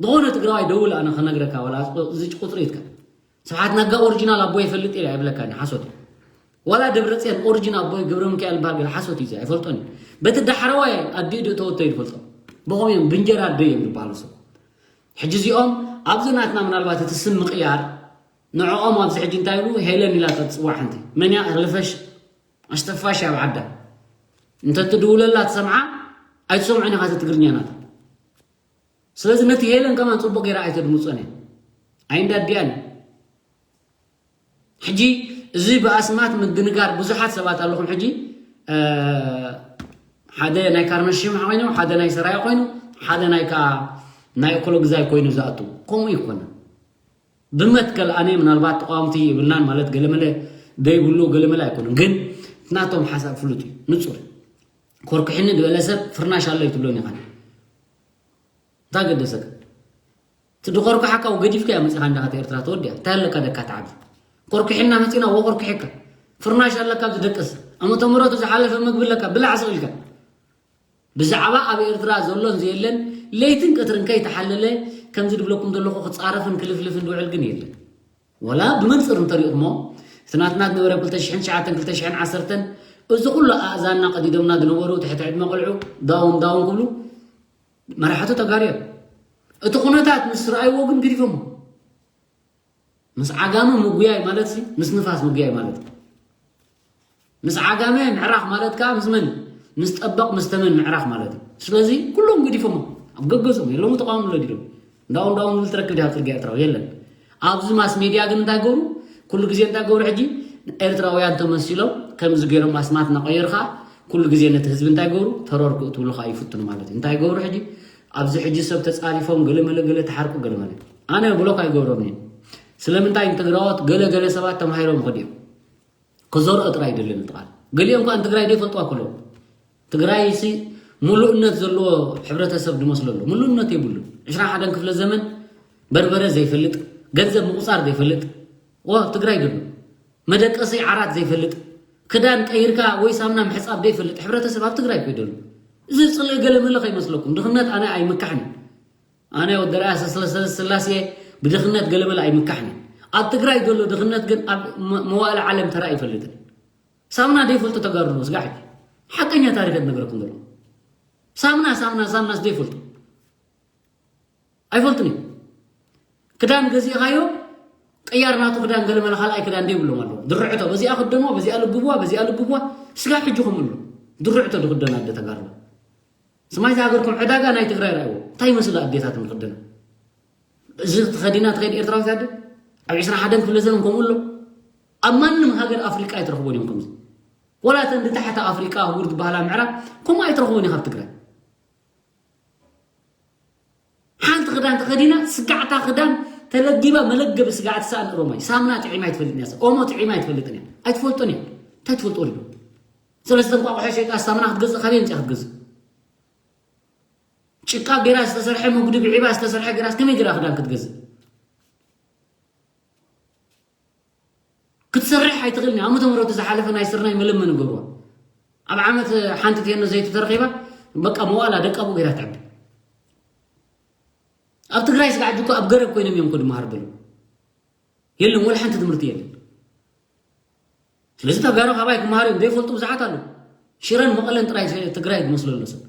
ዝኾነ ትግራዋይ ደውል ኣነ ክነግረካ፣ ዋላ እዚ ቁፅሪ ይትካ። ስብሓት ነጋ ኦሪጂናል ኣቦ ይፈልጥ ኢለ ኣይብለካን፣ ሓሶት እዩ። ዋላ ደብረፅዮን ኦሪጂን ኣቦይ ገብረ ሚካኤል ዝበሃል ገለ ሓሶት እዩ፣ ኣይፈልጦን እዩ። በቲ ዳሕረዋይ ኣዲኡ ዶ ተወቶ እዩ ዝፈልጦ። ብኸምኡ እዮም ብእንጀራ ኣደ እዮም ዝበሃሉ ሰብ። ሕጂ እዚኦም ኣብዚ ናትና ምናልባት እቲ ስም ምቕያር ንዕኦም ኣብዚ ሕጂ እንታይ ኢሉ ሄለን ኢላ ትፅዋዕ ሓንቲ መን እያ ህልፈሽ ኣሽተፋሽ ኣብ ዓዳ እንተ ትድውለላ ትሰምዓ ኣይትሰምዖን ኢኻ እቲ ትግርኛ ናታ። ስለዚ ነቲ ሄለን ከማን ፅቡቅ ገይራ ኣይተድምፆን እያ ኣይንዳዲያን። ሕጂ እዚ ብኣስማት ምድንጋር ብዙሓት ሰባት ኣለኹም። ሕጂ ሓደ ናይ ካርነሽም ኮይኑ ሓደ ናይ ሰራያ ኮይኑ ሓደ ናይ ካ ናይ እኮሎግዛይ ኮይኑ ዝኣቱ ከምኡ ይኮነ። ብመትከል ኣነ ምናልባት ተቃወምቲ ይብልናን ማለት ገለመለ ደይብሉ ገለመለ ኣይኮኑን። ግን ናቶም ሓሳብ ፍሉጥ እዩ ንፁር። ኮርኩሕኒ ዝበለ ሰብ ፍርናሽ ኣሎ ይትብሎን ኢኻ። እንታይ ገደሰካ? እቲ ድኾርኩሓካ ገዲፍካ እያ መፂኻ እንዳኻት ኤርትራ ተወዲያ እንታይ ኣለካ ደካ ተዓቢ ኮርኩሕና መፂና ወኮርኩሕካ ፍርናሽ ኣለካ ኣብዚ ደቅስ ኣመተ ምረቱ ዝሓለፈ ምግቢ ኣለካ ብላዕ ስቕ ኢልካ ብዛዕባ ኣብ ኤርትራ ዘሎን ዘየለን ለይትን ቀትርን ከይተሓለለ ከምዚ ድብለኩም ዘለኹ ክፃረፍን ክልፍልፍን ዝውዕል ግን የለን። ወላ ብመንፅር እንተሪእኹሞ እቲ ናትና ዝነበረ ክልተ ሽሕን ትሽዓተን ክልተ ሽሕን ዓሰርተን እዚ ኩሉ ኣእዛንና ቀዲዶምና ዝነበሩ ትሕቲ ዕድመ ቆልዑ ዳውን ዳውን ክብሉ መራሕቱ ተጋሩ እዮም። እቲ ኩነታት ምስ ረኣይዎ ግን ግዲፎሞ። ምስ ዓጋመ ምጉያይ ማለት ሲ ምስ ንፋስ ምጉያይ ማለት እዩ። ምስ ዓጋመ ምዕራኽ ማለት ከዓ ምስ መን ምስ ጠበቕ ምስ ተመን ምዕራኽ ማለት እዩ። ስለዚ ኩሎም ገዲፎሞ ኣብ ገገዝኦም የለሙ ተቃውሞ ኣሎ ዲሎም እንዳው እንዳው ዝብል ትረክብ ዲኻ ክርጊ ኤርትራዊ የለን። ኣብዚ ማስ ሜድያ ግን እንታይ ገብሩ ኩሉ ግዜ እንታይ ገብሩ ሕጂ ኤርትራውያን ተመሲሎም ከምዚ ገይሮም ኣስማት እናቀየርካ ኩሉ ግዜ ነቲ ህዝቢ እንታይ ገብሩ ተረር ክእትብሉ ከዓ ይፍትኑ ማለት እዩ። እንታይ ገብሩ ሕጂ ኣብዚ ሕጂ ሰብ ተጻሪፎም ገለ መለ ገለ ተሓርቁ ገለ መለ ኣነ ብሎክ ኣይገብሮም እየ። ስለምንታይ ንትግራዎት ገለ ገለ ሰባት ተማሂሮም ይኸዱ እዮም። ክዘርኦ ጥራይ ይደልን ጥቓል ገሊኦም ከዓ ንትግራይ ዘይፈልጥዋ ከለዉ ትግራይ ሲ ሙሉእነት ዘለዎ ሕብረተሰብ ዝመስሎ ኣሎ። ሙሉእነት የብሉ። ዕስራ ሓደን ክፍለ ዘመን በርበረ ዘይፈልጥ ገንዘብ ምቁፃር ዘይፈልጥ ዎ ትግራይ ደሎ መደቀሲ ዓራት ዘይፈልጥ ክዳን ቀይርካ ወይ ሳምና ምሕፃብ ዘይፈልጥ ሕብረተሰብ ኣብ ትግራይ ኮይደሉ እዚ ፅልኢ ገለመለ ከይመስለኩም ድኽነት ኣነ ኣይምካሕን። ኣነ ወዲ ርኣያ ስላሴ ብድኽነት ገለመለ ኣይምካሕን። ኣብ ትግራይ ዘሎ ድኽነት ግን ኣብ መዋእለ ዓለም ተራ ይፈልጥን። ሳምና ደይፈልጡ ተጋሩ ስጋ ሕጂ ሓቀኛ ታሪኸት ነገረኩም ዘሎ ሳምና ሳምና ሳምናስ ደይፈልጡ ኣይፈልጡን እዩ። ክዳን ገዚእኻዮ ቀያር ናቱ ክዳን ገለመለ ካልኣይ ክዳን ደይብሎም ኣለዉ። ድርዕቶ በዚኣ ክደንዋ በዚኣ ልግብዋ በዚኣ ልግብዋ ስጋ ሕጂ ከምሉ ድርዕቶ ድክደን ኣደ ተጋሩ ስማይ ዝሃገርኩም ዕዳጋ ናይ ትግራይ ርኣይዎ እንታይ ይመስል ኣዴታት ንክደና እዚ ተኸዲና ትኸይድ ኤርትራዊት ኣደ ኣብ ዕስራ ሓደን ክፍለ ዘመን ከምኡ ኣሎ። ኣብ ማንም ሃገር ኣፍሪቃ ኣይትረኽቦን እዮም ከምዚ ወላ ተን ድታሕቲ ኣፍሪቃ ኣህጉር ዝበሃላ ምዕራብ ከምኡ ኣይትረኽቦን እዩ ካብ ትግራይ ሓንቲ ክዳን ተኸዲና ስጋዕታ ክዳን ተለጊባ መለገቢ ስጋዕቲ ሰኣን ሮማይ ሳምና ጥዒማ ኣይትፈልጥን እያ ኦሞ ጥዒማ ኣይትፈልጥን እያ ኣይትፈልጦን እያ እንታይ ትፈልጦ ሪዶ ሰለስተ እንቋቑሖ ሸይጣ ሳምና ክትገዝእ ካበይ ምፅያ ክትገዝእ ጭቃ ገይራ ዝተሰርሐ መጉዲ ብዒባ ዝተሰርሐ ገይራስ ከመይ ገይራ ክዳን ክትገዝእ ክትሰርሕ ኣይትኽእልን ኣብ ምተምረቱ ዝሓለፈ ናይ ስርናይ መለመኒ ገብርዋ ኣብ ዓመት ሓንቲ ቴኖ ዘይቲ ተረኺባ በቃ መዋላ ደቃቡ ገይራ ትዕቢ ኣብ ትግራይ ስጋዕ ጅኮ ኣብ ገረብ ኮይኖም እዮም ኮ ድመሃር ደሉ የለን ወላ ሓንቲ ትምህርቲ የለን ስለዚ ተጋሩ ካባይ ክመሃር እዮም ዘይፈልጡ ብዙሓት ኣለዉ ሽረን መቐለን ጥራይ ትግራይ ዝመስሎ ኣሎ ሰብ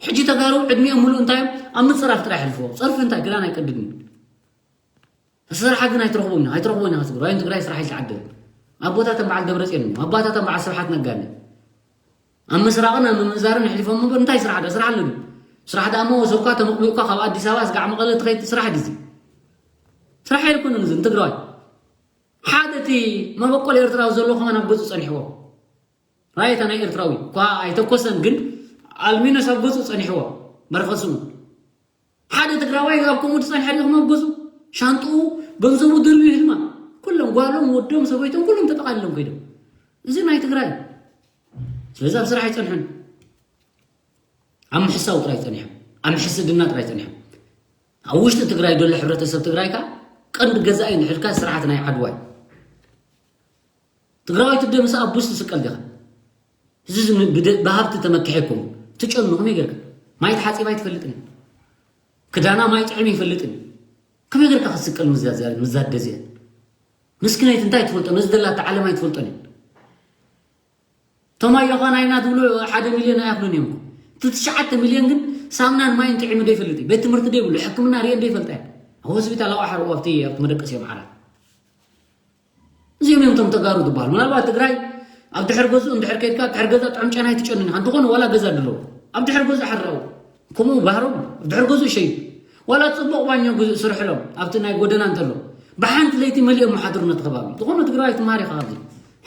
ሕጂ ተጋሩ ዕድሚኦም ሙሉእ እንታይ እዮም ኣብ ምፅራፍ ጥራሕ ሕልፍዎ ፀርፊ እንታይ ግዳን ኣይቀድድን ተሰርሓ ግን ኣይትረኽቦም ኣይትረኽቦን ኢኻ ትግራይ ትግራይ ስራሕ ይተዓደል ኣቦታተን በዓል ደብረፅዮን እዮም ኣባታተን በዓል ስብሓት ነጋን እዮም ኣብ ምስራቕን ኣብ ምምንዛርን ኣሕሊፎም እምበር እንታይ ስራሕ ዶ ስራሕ ኣለኒ ስራሕ ደኣ እሞ ወሰብካ ተመቕሚቕካ ካብ ኣዲስ ኣበባ ስጋዕ መቐለ ትኸይድ ስራሕ ድዚ ስራሕ ኣይኮነን እዚ ንትግራዋይ ሓደ እቲ መበቆል ኤርትራዊ ዘሎ ከማን ኣብ ገፁ ፀኒሕዎ ራየታ ናይ ኤርትራዊ እኳ ኣይተኮሰን ግን ኣልሚኖስ ኣብ ገፁ ፀኒሕዎ መርኸስሙ ሓደ ትግራዋይ ኣብ ከምኡ ዝፀንሐ ሪኢኹም ኣብ ገፁ ሻንጥኡ ገንዘቡ ደርብዩ ህልማ ኩሎም ጓሎም ወዶም ሰበይቶም ኩሎም ተጠቃሊሎም ከይዶም እዚ ናይ ትግራይ ስለዚ ኣብ ስራሕ ኣይፀንሑን ኣብ ምሕሳው ጥራይ ፀኒሖም ኣብ ምሕስድና ጥራይ ፀኒሖም ኣብ ውሽጢ ትግራይ ዘሎ ሕብረተሰብ ትግራይ ከዓ ቀንዲ ገዛኢ ንሕልካ ስርዓት ናይ ዓድዋ እዩ ትግራዋይ ትደምሰ ኣብ ቡስ ትስቀል ዲኻ እዚ ብሃብቲ ተመክሐ ይኮኑ ትጨኑ ከመይ ገርካ ማይ ተሓፂባ ኣይትፈልጥን ክዳና ማይ ጥዕም ይፈልጥን ከመይ ገርካ ክትስቀል ምዛደዚያ ምስክነይት እንታይ ትፈልጦ ነዚ ደላታ ዓለም ኣይትፈልጦን እዩ ተማዮኻ ናይና ትብሉ ሓደ ሚልዮን ኣይኣኽሉን እዮም እቲ ትሽዓተ ሚልዮን ግን ሳምናን ማይን ጥዒሙ ዘይፈልጥ እዩ። ቤት ትምህርቲ ዘይብሉ፣ ሕክምና ርእየ ዘይፈልጥ እያ። ኣብ ሆስፒታል ኣብኡ ሓርኡ ኣብቲ ኣብቲ መደቀሲ እዮም ዓራት። እዚኦም እዮም እቶም ተጋሩ ዝበሃሉ። ምናልባት ትግራይ ኣብ ድሕር ገዝኡ እንድሕር ከይድካ፣ ድሕር ገዛ ጥዑም ጨና ኣይትጨኑን ኢኻ። እንተኾነ ዋላ ገዛ ድለዎ ኣብ ድሕር ገዝኡ ሓርኡ ከምኡ ባህሮም ኣብ ድሕር ገዝኡ ሸይዱ ዋላ ጽቡቕ ባኞ ግዝእ ስርሕሎም ኣብቲ ናይ ጎደና እንተሎ ብሓንቲ ለይቲ መሊኦም መሓድሩ ነቲ ከባቢ። ዝኾነ ትግራይ ትማሪ ኢኻ ኣብዚ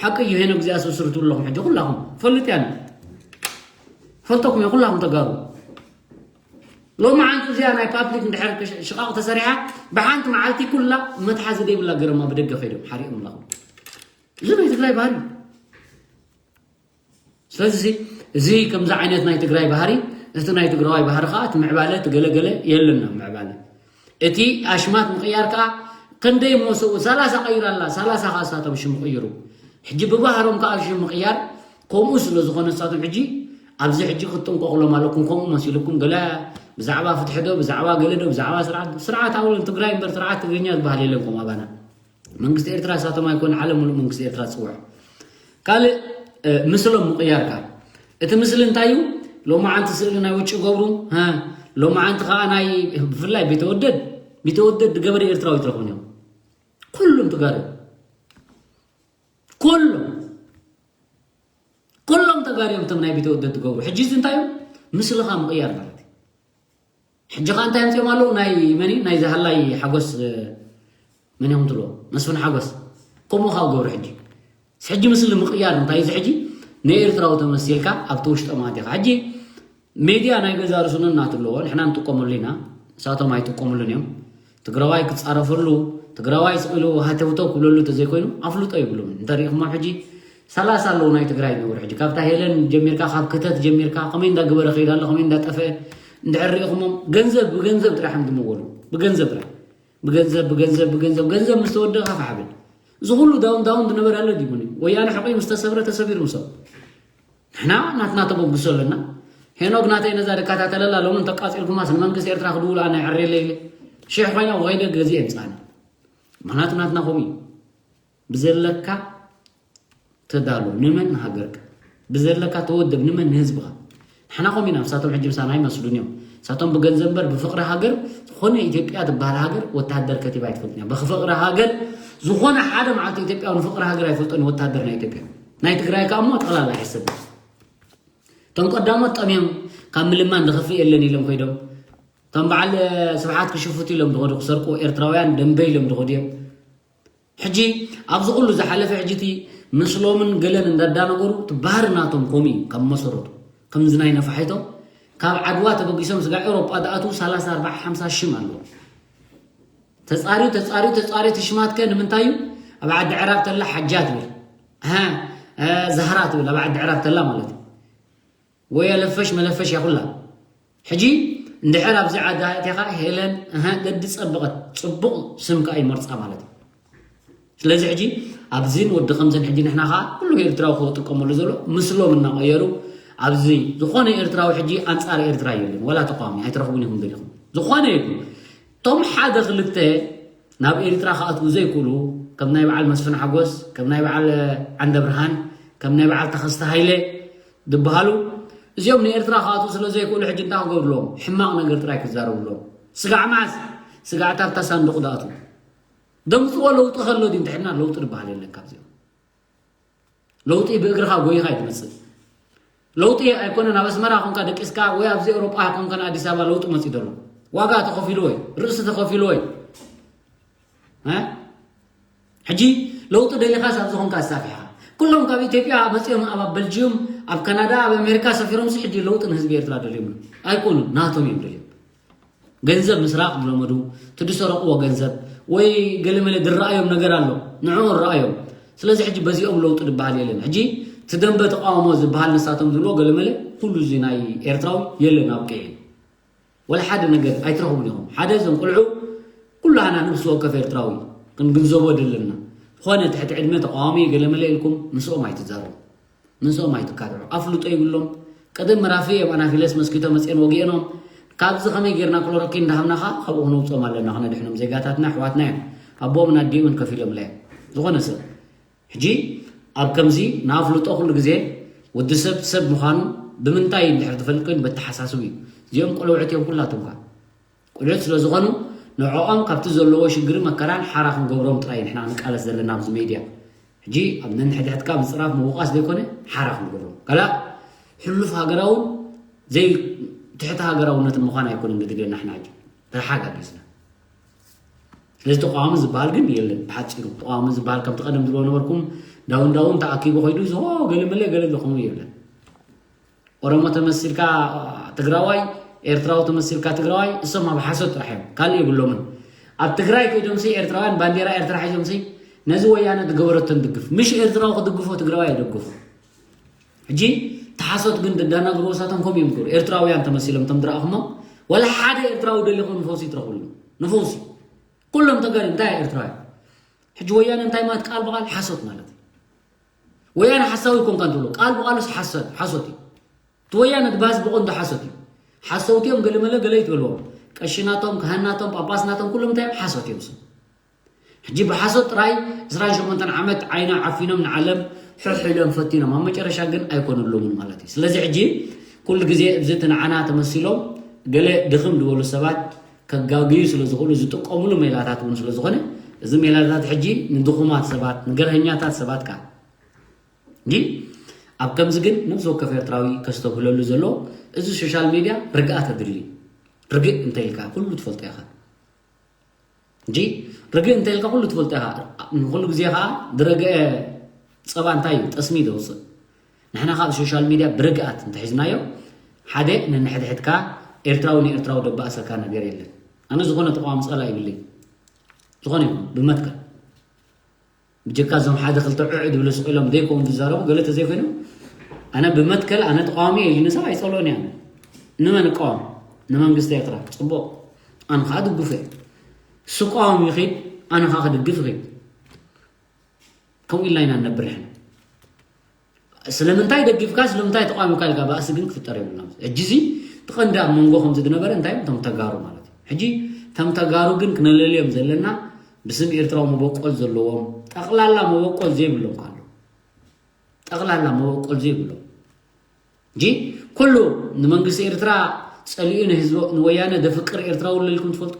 ሓቂ እዩ። ሄኖ ግዜ ኣስብስሩ ትብሉ ኣለኹም ሕጂ ኩላኹም ፈልጥ ያለ ፈልጠኩም እየ ኩላኹም ተጋሩ። ሎሚ ዓንቱ እዚኣ ናይ ፓብሊክ እንድሕር ክሽ- ሽቓቕ ተሰሪሓ ብሓንቲ መዓልቲ ኩላ መትሓዚ ዘይብላ ገረማ ብደገ ከይዶም ሓሪኦም ኣለኹም። እዚ ናይ ትግራይ ባህሪ። ስለዚ እዚ ከምዚ ዓይነት ናይ ትግራይ ባህሪ፣ እቲ ናይ ትግራዋይ ባህሪ ከዓ እቲ ምዕባለ እቲ ገለገለ የለና ምዕባለ። እቲ ኣሽማት ምቕያር ከዓ ክንደይ መሰኡ ሰላሳ ቀይራ ኣላ። ሰላሳ ከዓ እሳቶም ሽም ቅይሩ። ሕጂ ብባህሮም ከዓ ሽም ምቕያር ከምኡ ስለ ዝኾነ እሳቶም ሕጂ ኣብዚ ሕጂ ክትጥንቀቑሎም ኣለኩም። ከምኡ መሲልኩም ገለ ብዛዕባ ፍትሒ ዶ ብዛዕባ ገለ ዶ ብዛዕባ ስርዓት ስርዓት ኣውለን ትግራይ እምበር ስርዓት ትግርኛ ዝበሃል የለን። ከምኡ ኣባና መንግስቲ ኤርትራ እሳቶም ኣይኮነ ዓለም ሙሉእ መንግስቲ ኤርትራ ዝፅውዖ። ካልእ ምስሎም ምቕያርካ እቲ ምስሊ እንታይ እዩ? ሎማዓንቲ ስእሊ ናይ ውጭ ገብሩ ሎማዓንቲ ከዓ ናይ ብፍላይ ቤተወደድ ቤተወደድ ገበሬ ኤርትራዊ ትረኽቡን እዮም። ኩሉም ትጋሩ ኩሉም ኩሎም ተጋርዮም እቶም ናይ ቤተወደድ ትገብሩ ሕጂ እዚ እንታይ እዩ? ምስልኻ ምቕያር ማለት እዩ። ሕጂ ከዓ እንታይ ኣምፅኦም ኣለዉ? ናይ መን እዩ? ናይ ዝሃላይ ሓጎስ መን እዮም ትብሎ መስፍን ሓጎስ ከምኡ ካብ ገብሩ ሕጂ ሕጂ ምስሊ ምቕያር እንታይ እዚ ሕጂ ንኤርትራዊ ተመሲልካ ኣብቲ ውሽጦም ኣቲኻ ሕጂ ሜድያ ናይ ገዛ ርሱን እናትብለዎ ንሕና ንጥቀመሉ ኢና። እሳቶም ኣይጥቀምሉን እዮም። ትግራዋይ ክፃረፈሉ ትግራዋይ ስቕ ኢሉ ሃተውተው ክብለሉ ተዘይኮይኑ ኣፍልጦ ይብሉም እንተሪኢኹሞ ሕጂ ሰላሳ ኣለዉ ናይ ትግራይ ነብሩ ሕጂ ካብታ ሄለን ጀሚርካ ካብ ክተት ጀሚርካ ከመይ እንዳገበረ ከይዳ ኣሎ ከመይ እንዳጠፈአ እንድሕር ሪኢኹሞም ገንዘብ ብገንዘብ ጥራሕ እዮም ዝምወሉ ብገንዘብ ጥራሕ ብገንዘብ ብገንዘብ ብገንዘብ ገንዘብ ምስ ተወደእ ካፍ ሓብል እዚ ኩሉ ዳውን ዳውን ዝነበረ ኣሎ ዲቡኒ ወያነ ሕቆይ ምስ ተሰብረ ተሰቢሩ ምሰብ ንሕና ናትና ተበግሶ ኣለና። ሄኖግ ናተይ ነዛ ድከታተለላ ሎምን ተቃጺልኩማስ ንመንግስቲ ኤርትራ ክድውሉ ኣነ ይዕርየለ ኢለ ሽሕ ኮይና ወኸይደ ገዚአ የምጻኒ። ምክንያቱ ናትና ከምኡ እዩ። ብዘለካ ተዳሎ ንመን ንሃገርካ ብዘለካ ተወደብ ንመን ንህዝብኻ። ንሕና ከምኡ ኢና። ንሳቶም ሕጂ ምሳና ኣይመስሉን እዮም። ንሳቶም ብገንዘብ እምበር ብፍቕሪ ሃገር ዝኾነ ኢትዮጵያ ትበሃል ሃገር ወታደር ከቲባ ኣይትፈልጥን እያ። ብፍቕሪ ሃገር ዝኾነ ሓደ መዓልቲ ኢትዮጵያዊ ንፍቕሪ ሃገር ኣይፈልጦን እዩ ወታደር ናይ ኢትዮጵያ። ናይ ትግራይ ከኣ እሞ ጠቕላላ ኣይሕሰብን። እቶም ቀዳሞት ጠምዮም ካብ ምልማን ዝኸፍእ የለን ኢሎም ከይዶም እቶም በዓል ስብሓት ክሽፍቱ ኢሎም ዝኸዱ ክሰርቁ ኤርትራውያን ደንበ ኢሎም ዝኸዱ እዮም። ሕጂ ኣብዚ ኩሉ ዝሓለፈ ሕጂ እቲ ምስሎምን ገለን እንዳዳነገሩ እቲ ባህሪ ናቶም ከምኡ እዩ ካብ መሰረቱ ከምዚ ናይ ነፋሒቶ ካብ ዓድዋ ተበጊሶም ስጋ ኤውሮጳ ዝኣትዉ ሰላሳ ኣርባዓ ሓምሳ ሽም ኣለዎ። ተጻርዩ ተጻርዩ ተጻርዩ እቲ ሽማትከ ንምንታይ እዩ ኣብ ዓዲ ዕራብ ተላ ሓጃ ትብል ኣሃ ዛህራ ትብል ኣብ ዓዲ ዕራብ ተላ ማለት እዩ ወይ ኣለፈሽ መለፈሽ እያ ኩላ ሕጂ እንድሕር ኣብዚ ዓዲ ኣእቲኻ ሄለን ኣሃ ገዲ ጸበቐት ጽቡቕ ስም ከኣ ይመርጻ ማለት እዩ ስለዚ ሕጂ ኣብዚን ወዲ ከምዘን ሕጂ ንሕና ከኣ ኩሉ ኤርትራዊ ክጥቀመሉ ዘሎ ምስሎም እናቐየሩ ኣብዚ ዝኾነ ኤርትራዊ ሕጂ ኣንጻር ኤርትራ የለን ወላ ተቃዋሚ ኣይትረኽቡን ኢኹም ገሊኹም ዝኾነ የብሉ እቶም ሓደ ክልተ ናብ ኤርትራ ክኣትዉ ዘይክእሉ ከም ናይ በዓል መስፍን ሓጎስ ከም ናይ በዓል ዓንደ ብርሃን ከም ናይ በዓል ተኸስተ ሃይለ ዝበሃሉ እዚኦም ንኤርትራ ክኣትዉ ስለ ዘይክእሉ ሕጂ እንታይ ክገብርሎም ሕማቕ ነገር ጥራይ ክዛረብሎም ስጋዕ መዓስ ስጋዕ ታብታ ሳንዱቕ ዝኣትዉ ደምፅዎ ለውጢ ከሎ ድዩ እንድሕና ለውጢ ዝበሃል የለን ካብዚኦም ለውጢ ብእግርኻ ጎይኻ እዩ ትመፅእ ለውጢ ኣይኮነን ኣብ ኣስመራ ኮንካ ደቂስካ ወይ ኣብዚ ኤውሮጳ ኮንካ ንኣዲስ ኣበባ ለውጢ መፂኡ ዘሎ ዋጋ ተኸፊልዎ እዩ ርእሲ ተኸፊልዎ እዩ ሕጂ ለውጢ ደሊኻስ ኣብዚ ኮንካ ኣሳፊሕኻ ኩሎም ካብ ኢትዮጵያ መፂኦም ኣብ በልጅዩም ኣብ ካናዳ ኣብ ኣሜሪካ ሰፊሮምሲ ሕጂ ለውጢ ንህዝቢ ኤርትራ ደልዮም ኣይኮኑን ናቶም እዮም ደልዮም ገንዘብ ምስራቕ ዝለመዱ እቲ ዝሰረቕዎ ገንዘብ ወይ ገለመለ ዝረኣዮም ነገር ኣሎ ንዕኡ ንረኣዮም ስለዚ ሕጂ በዚኦም ለውጢ ዝበሃል የለን ሕጂ እቲ ደንበ ተቃውሞ ዝበሃል ንሳቶም ዝብሎ ገለመለ ኩሉ እዚ ናይ ኤርትራዊ የለን ኣብቂዑ ወላ ሓደ ነገር ኣይትረኽቡን ኢኹም ሓደ እዞም ቁልዑ ኩላህና ነብሲ ወከፍ ኤርትራዊ ክንግንዘቦ ደለና ዝኾነ ትሕቲ ዕድመ ተቃዋሚ ገለመለ ኢልኩም ምስኦም ኣይትዛረቡ ምስኦም ኣይትካትዑ ኣፍልጦ ይብሎም ቀደም ምራፊ እዮም ኣናፊለስ መስኪቶ መፅኦን ወጊኦኖም ካብዚ ከመይ ጌርና ክሎሮኪን እንዳሃብና ከዓ ካብኡ ክነውፅኦም ኣለና ክነድሕኖም ዜጋታትና ኣሕዋትና እዮም ኣቦኦምን ኣዲኦምን ከፊሎምላ እዮም ዝኾነ ሰብ ሕጂ ኣብ ከምዚ ንኣፍልጦ ኩሉ ግዜ ወዲ ሰብ ሰብ ምዃኑ ብምንታይ እንድሕር ትፈልጥ ኮይኑ በተሓሳስቡ እዩ። እዚኦም ቆልዑት እዮም ኩላቶም ከ ቆልዑት ስለ ዝኾኑ ንዕኦም ካብቲ ዘለዎ ሽግርን መከራን ሓራ ክንገብሮም ጥራይ ንሕና ንቃለስ ዘለና ኣብዚ ሜድያ። ሕጂ ኣብ ነንሕድሕድካ ምፅራፍ ምውቃስ ዘይኮነ ሓራ ክንገብሮም ካላእ ሕሉፍ ሃገራውን ዘይ ትሕቲ ሃገራውነትን ምዃን ኣይኮነን ግድልየና። ሕና ሕጂ ተሓጋጊዝና ስለዚ ተቃዋሚ ዝበሃል ግን የለን። ብሓፂሩ ተቃዋሚ ዝበሃል ከምቲ ቀደም ዝብሎ ነበርኩም ዳውን ዳውን ተኣኪቡ ኮይዱ ዝሆ ገለ መለ ገለ ዝኹም የለን። ኦሮሞ ተመሲልካ ትግራዋይ፣ ኤርትራዊ ተመሲልካ ትግራዋይ፣ እሶም ኣብ ሓሶት ጥራሕ እዮም ካልእ የብሎምን። ኣብ ትግራይ ከይዶምሲ ኤርትራውያን ባንዴራ ኤርትራ ሒዞምሲ ነዚ ወያነ ዝገበረቶ ንድግፍ ምሽ ኤርትራዊ ክድግፎ ትግራዋይ ኣይደግፉ። ሕጂ ተሓሶት ግን ደዳናግሩ ሳቶም ከምኡ እዮም ዝገብሩ። ኤርትራውያን ተመሲሎም እቶም ዝረኣኹሞ ዋላ ሓደ ኤርትራዊ ደሊኹም ንፈውሲ ይትረኽብሉ ንፈውሲ ኩሎም ተጋሪ እንታይ ኤርትራውያን ሕጂ ወያነ እንታይ ማለት ቃል ብቃል ሓሶት ማለት እዩ። ወያነ ሓሳዊ ይኮንካ እንትብሎ ቃል ብቃሉስ ሓሶት ሓሶት እዩ። እቲ ወያነ ትባሃስ ብቆንዶ ሓሶት እዩ። ሓሰውቲ እዮም ገለመለ ገለ ይትበልዎም ቀሽናቶም ካህናቶም ጳጳስናቶም ኩሎም እንታይ እዮም ሓሶት እዮም። ሕጂ ብሓሶት ጥራይ ዕስራን ሸሞንተን ዓመት ዓይና ዓፊኖም ንዓለም ሕሕ ኢሎም ፈቲኖም ኣብ መጨረሻ ግን ኣይኮነሎምን ማለት እዩ። ስለዚ ሕጂ ኩሉ ግዜ እዚ እቲ ንዓና ተመሲሎም ገለ ድኽም ዝበሉ ሰባት ከጋግዩ ስለ ዝኽእሉ ዝጥቀሙሉ ሜላታት እውን ስለ ዝኾነ እዚ ሜላታት ሕጂ ንድኹማት ሰባት ንገርሀኛታት ሰባት ከኣ እንጂ ኣብ ከምዚ ግን ነብሲ ወከፍ ኤርትራዊ ከስተብህለሉ ዘሎ እዚ ሶሻል ሜድያ ርግኣት ኣድሊ ርግእ እንተ ኢልካ ኩሉ ትፈልጦ ኢኻ እንጂ ርግእ እንተ ኢልካ ኩሉ ትፈልጦ ኢኻ። ንኩሉ ግዜ ከዓ ዝረግአ ፀባ እንታይ እዩ ጠስሚ ዘውፅእ። ንሕና ካብ ሶሻል ሚድያ ብርግኣት እንተሒዝናዮ ሓደ ነንሕድሕድካ ኤርትራዊ ንኤርትራዊ ደባእሰካ ነገር የለን። ኣነ ዝኾነ ተቃዋሚ ፀላ ይብለይ ዝኾነ ይኹን ብመትከል ብጀካ እዞም ሓደ ክልተ ዕዕ ድብለ ስቕ ኢሎም ዘይከውን ዝዛረቡ ገለ ተዘይኮይኖም ኣነ ብመትከል ኣነ ተቃዋሚ እየ ኢሉኒ ሰብ ኣይፀልኦን እየ። ኣነ ንመን እቃወም? ንመንግስቲ ኤርትራ። ፅቡቕ ኣነ ከዓ ድግፎ እየ። እሱ ቃወም ይኺድ ኣነ ከዓ ክድግፍ ይኺድ። ከምኡ ኢልና ኢና ንነብር ንሕና። ስለምንታይ ደጊፍካ ስለምንታይ ተቃዊምካ ኢልካ ባእሲ ግን ክፍጠር የብልና። ሕጂ እዚ ትቐንዲ ኣብ መንጎ ከምዚ ዝነበረ እንታይ እቶም ተጋሩ ማለት እዩ። ሕጂ እቶም ተጋሩ ግን ክነለልዮም ዘለና ብስም ኤርትራዊ መበቆል ዘለዎም ጠቕላላ መበቆል ዘይብሎም ካሉ ጠቕላላ መበቆል ዘይብሎም እንጂ ኩሉ ንመንግስቲ ኤርትራ ጸሊኡ ንህዝቢ ንወያነ ደፍቅር ኤርትራዊ ኣሎ ኢልኩም ትፈልጡ?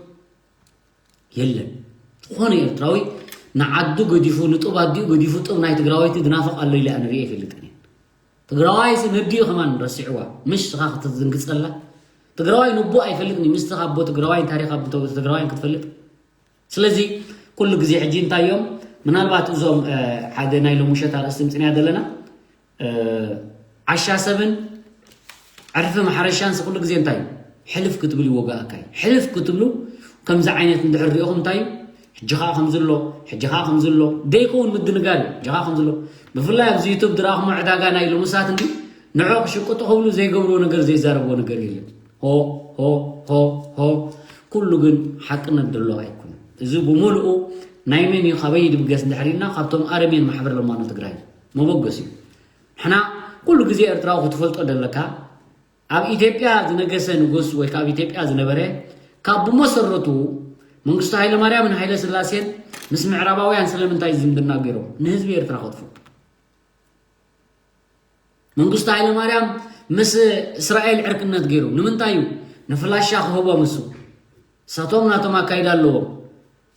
የለን። ዝኾነ ኤርትራዊ ንዓዱ ገዲፉ ንጡብ ኣዲኡ ገዲፉ ጡብ ናይ ትግራወይቲ ዝናፍቕ ኣሎ ኢለ ኣነ ሪኤ ኣይፈልጥን እየ። ትግራዋይስ ነዲኡ ከማን ረሲዕዋ ምሽ ስኻ ክትዝንግጸላ ትግራዋይ ንቦ ኣይፈልጥን እዩ። ምስቲ ካብ ኣቦ ትግራዋይ ታሪኽ ኣቦ ትግራዋይን ክትፈልጥ ስለዚ ኩሉ ግዜ ሕጂ እንታይ እዮም ምናልባት እዞም ሓደ ናይ ሎሙሸት ኣርእስቲ ምፅንያ ዘለና ዓሻ ሰብን ዕርፊ ማሕረሻን ኩሉ ግዜ እንታይ ሕልፍ ክትብል ይወጋእካ እዩ። ሕልፍ ክትብሉ ከምዚ ዓይነት እንድሕር ሪኦኹም እንታይ እዩ ሕጂ ከዓ ከምዚ ኣሎ ሕጂ ከዓ ከምዚ ኣሎ ደይከውን ምድንጋር እዩ። ሕጂ ከዓ ከምዚ ኣሎ ብፍላይ ኣብዚ ዩቱብ ዝረኣኹሞ ዕዳጋ ናይ ሎምሳት እንዲ ንዕኦ ክሽቅጡ ከብሉ ዘይገብርዎ ነገር ዘይዛረብዎ ነገር የለን። ሆ ሆ ሆ ሆ ኩሉ ግን ሓቅነት ደሎ ኣይኮነን። እዚ ብምሉኡ ናይ መን እዩ ካበይ ድብገስ እንድሕር ኢልና ካብቶም ኣረሜን ማሕበር ለማኖ ትግራይ መበገስ እዩ። ንሕና ኩሉ ግዜ ኤርትራዊ ክትፈልጦ ደለካ ኣብ ኢትዮጵያ ዝነገሰ ንጉስ ወይ ካብ ኢትዮጵያ ዝነበረ ካብ ብመሰረቱ መንግስቱ ሃይለማርያምን ሃይለ ስላሴን ምስ ምዕራባውያን ስለምንታይ ዝምድና ገይሮም ንህዝቢ ኤርትራ ከጥፉ መንግስቱ ሃይለማርያም ምስ እስራኤል ዕርክነት ገይሩ ንምንታይ እዩ ንፍላሻ ክህቦም እሱ እሳቶም ናቶም ኣካይዳ ኣለዎም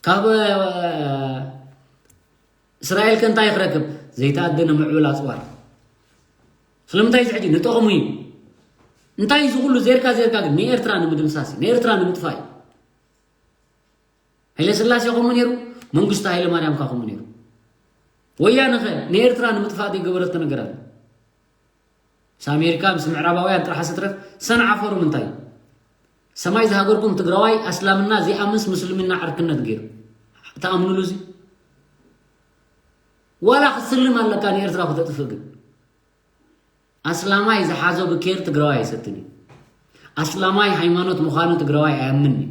ካብ እስራኤል ከ እንታይ ክረክብ ዘይተኣደነ ምዕብል ኣፅዋር ስለምንታይ እዚ ሕጂ ንጠቕሙ እዩ እንታይ እዚ ኩሉ ዜርካ ዜርካ ግን ንኤርትራ ንምድምሳስ እዩ ንኤርትራ ንምጥፋእ እዩ ሃይለስላሴ ከምኡ ነይሩ መንግስቱ ሃይለማርያም ካ ከምኡ ነይሩ ወያነ ኸ ንኤርትራ ንምጥፋእ ዘይገበረቶ ነገር ኣሎ ምስ ኣሜሪካ ምስ ምዕራባውያን ጥራሕ ስትረፍ ሰንዓ ፎሩም እንታይ እዩ ሰማይ ዝሃገርኩም ትግራዋይ ኣስላምና ዘይኣምንስ ምስልምና ዕርክነት ገይሩ ትኣምንሉ እዚ ዋላ ክትስልም ኣለካ ንኤርትራ ክተጥፍእ ግን ኣስላማይ ዝሓዞ ብኬር ትግራዋይ ኣይሰትን እዩ ኣስላማይ ሃይማኖት ምዃኑ ትግራዋይ ኣያምን እዩ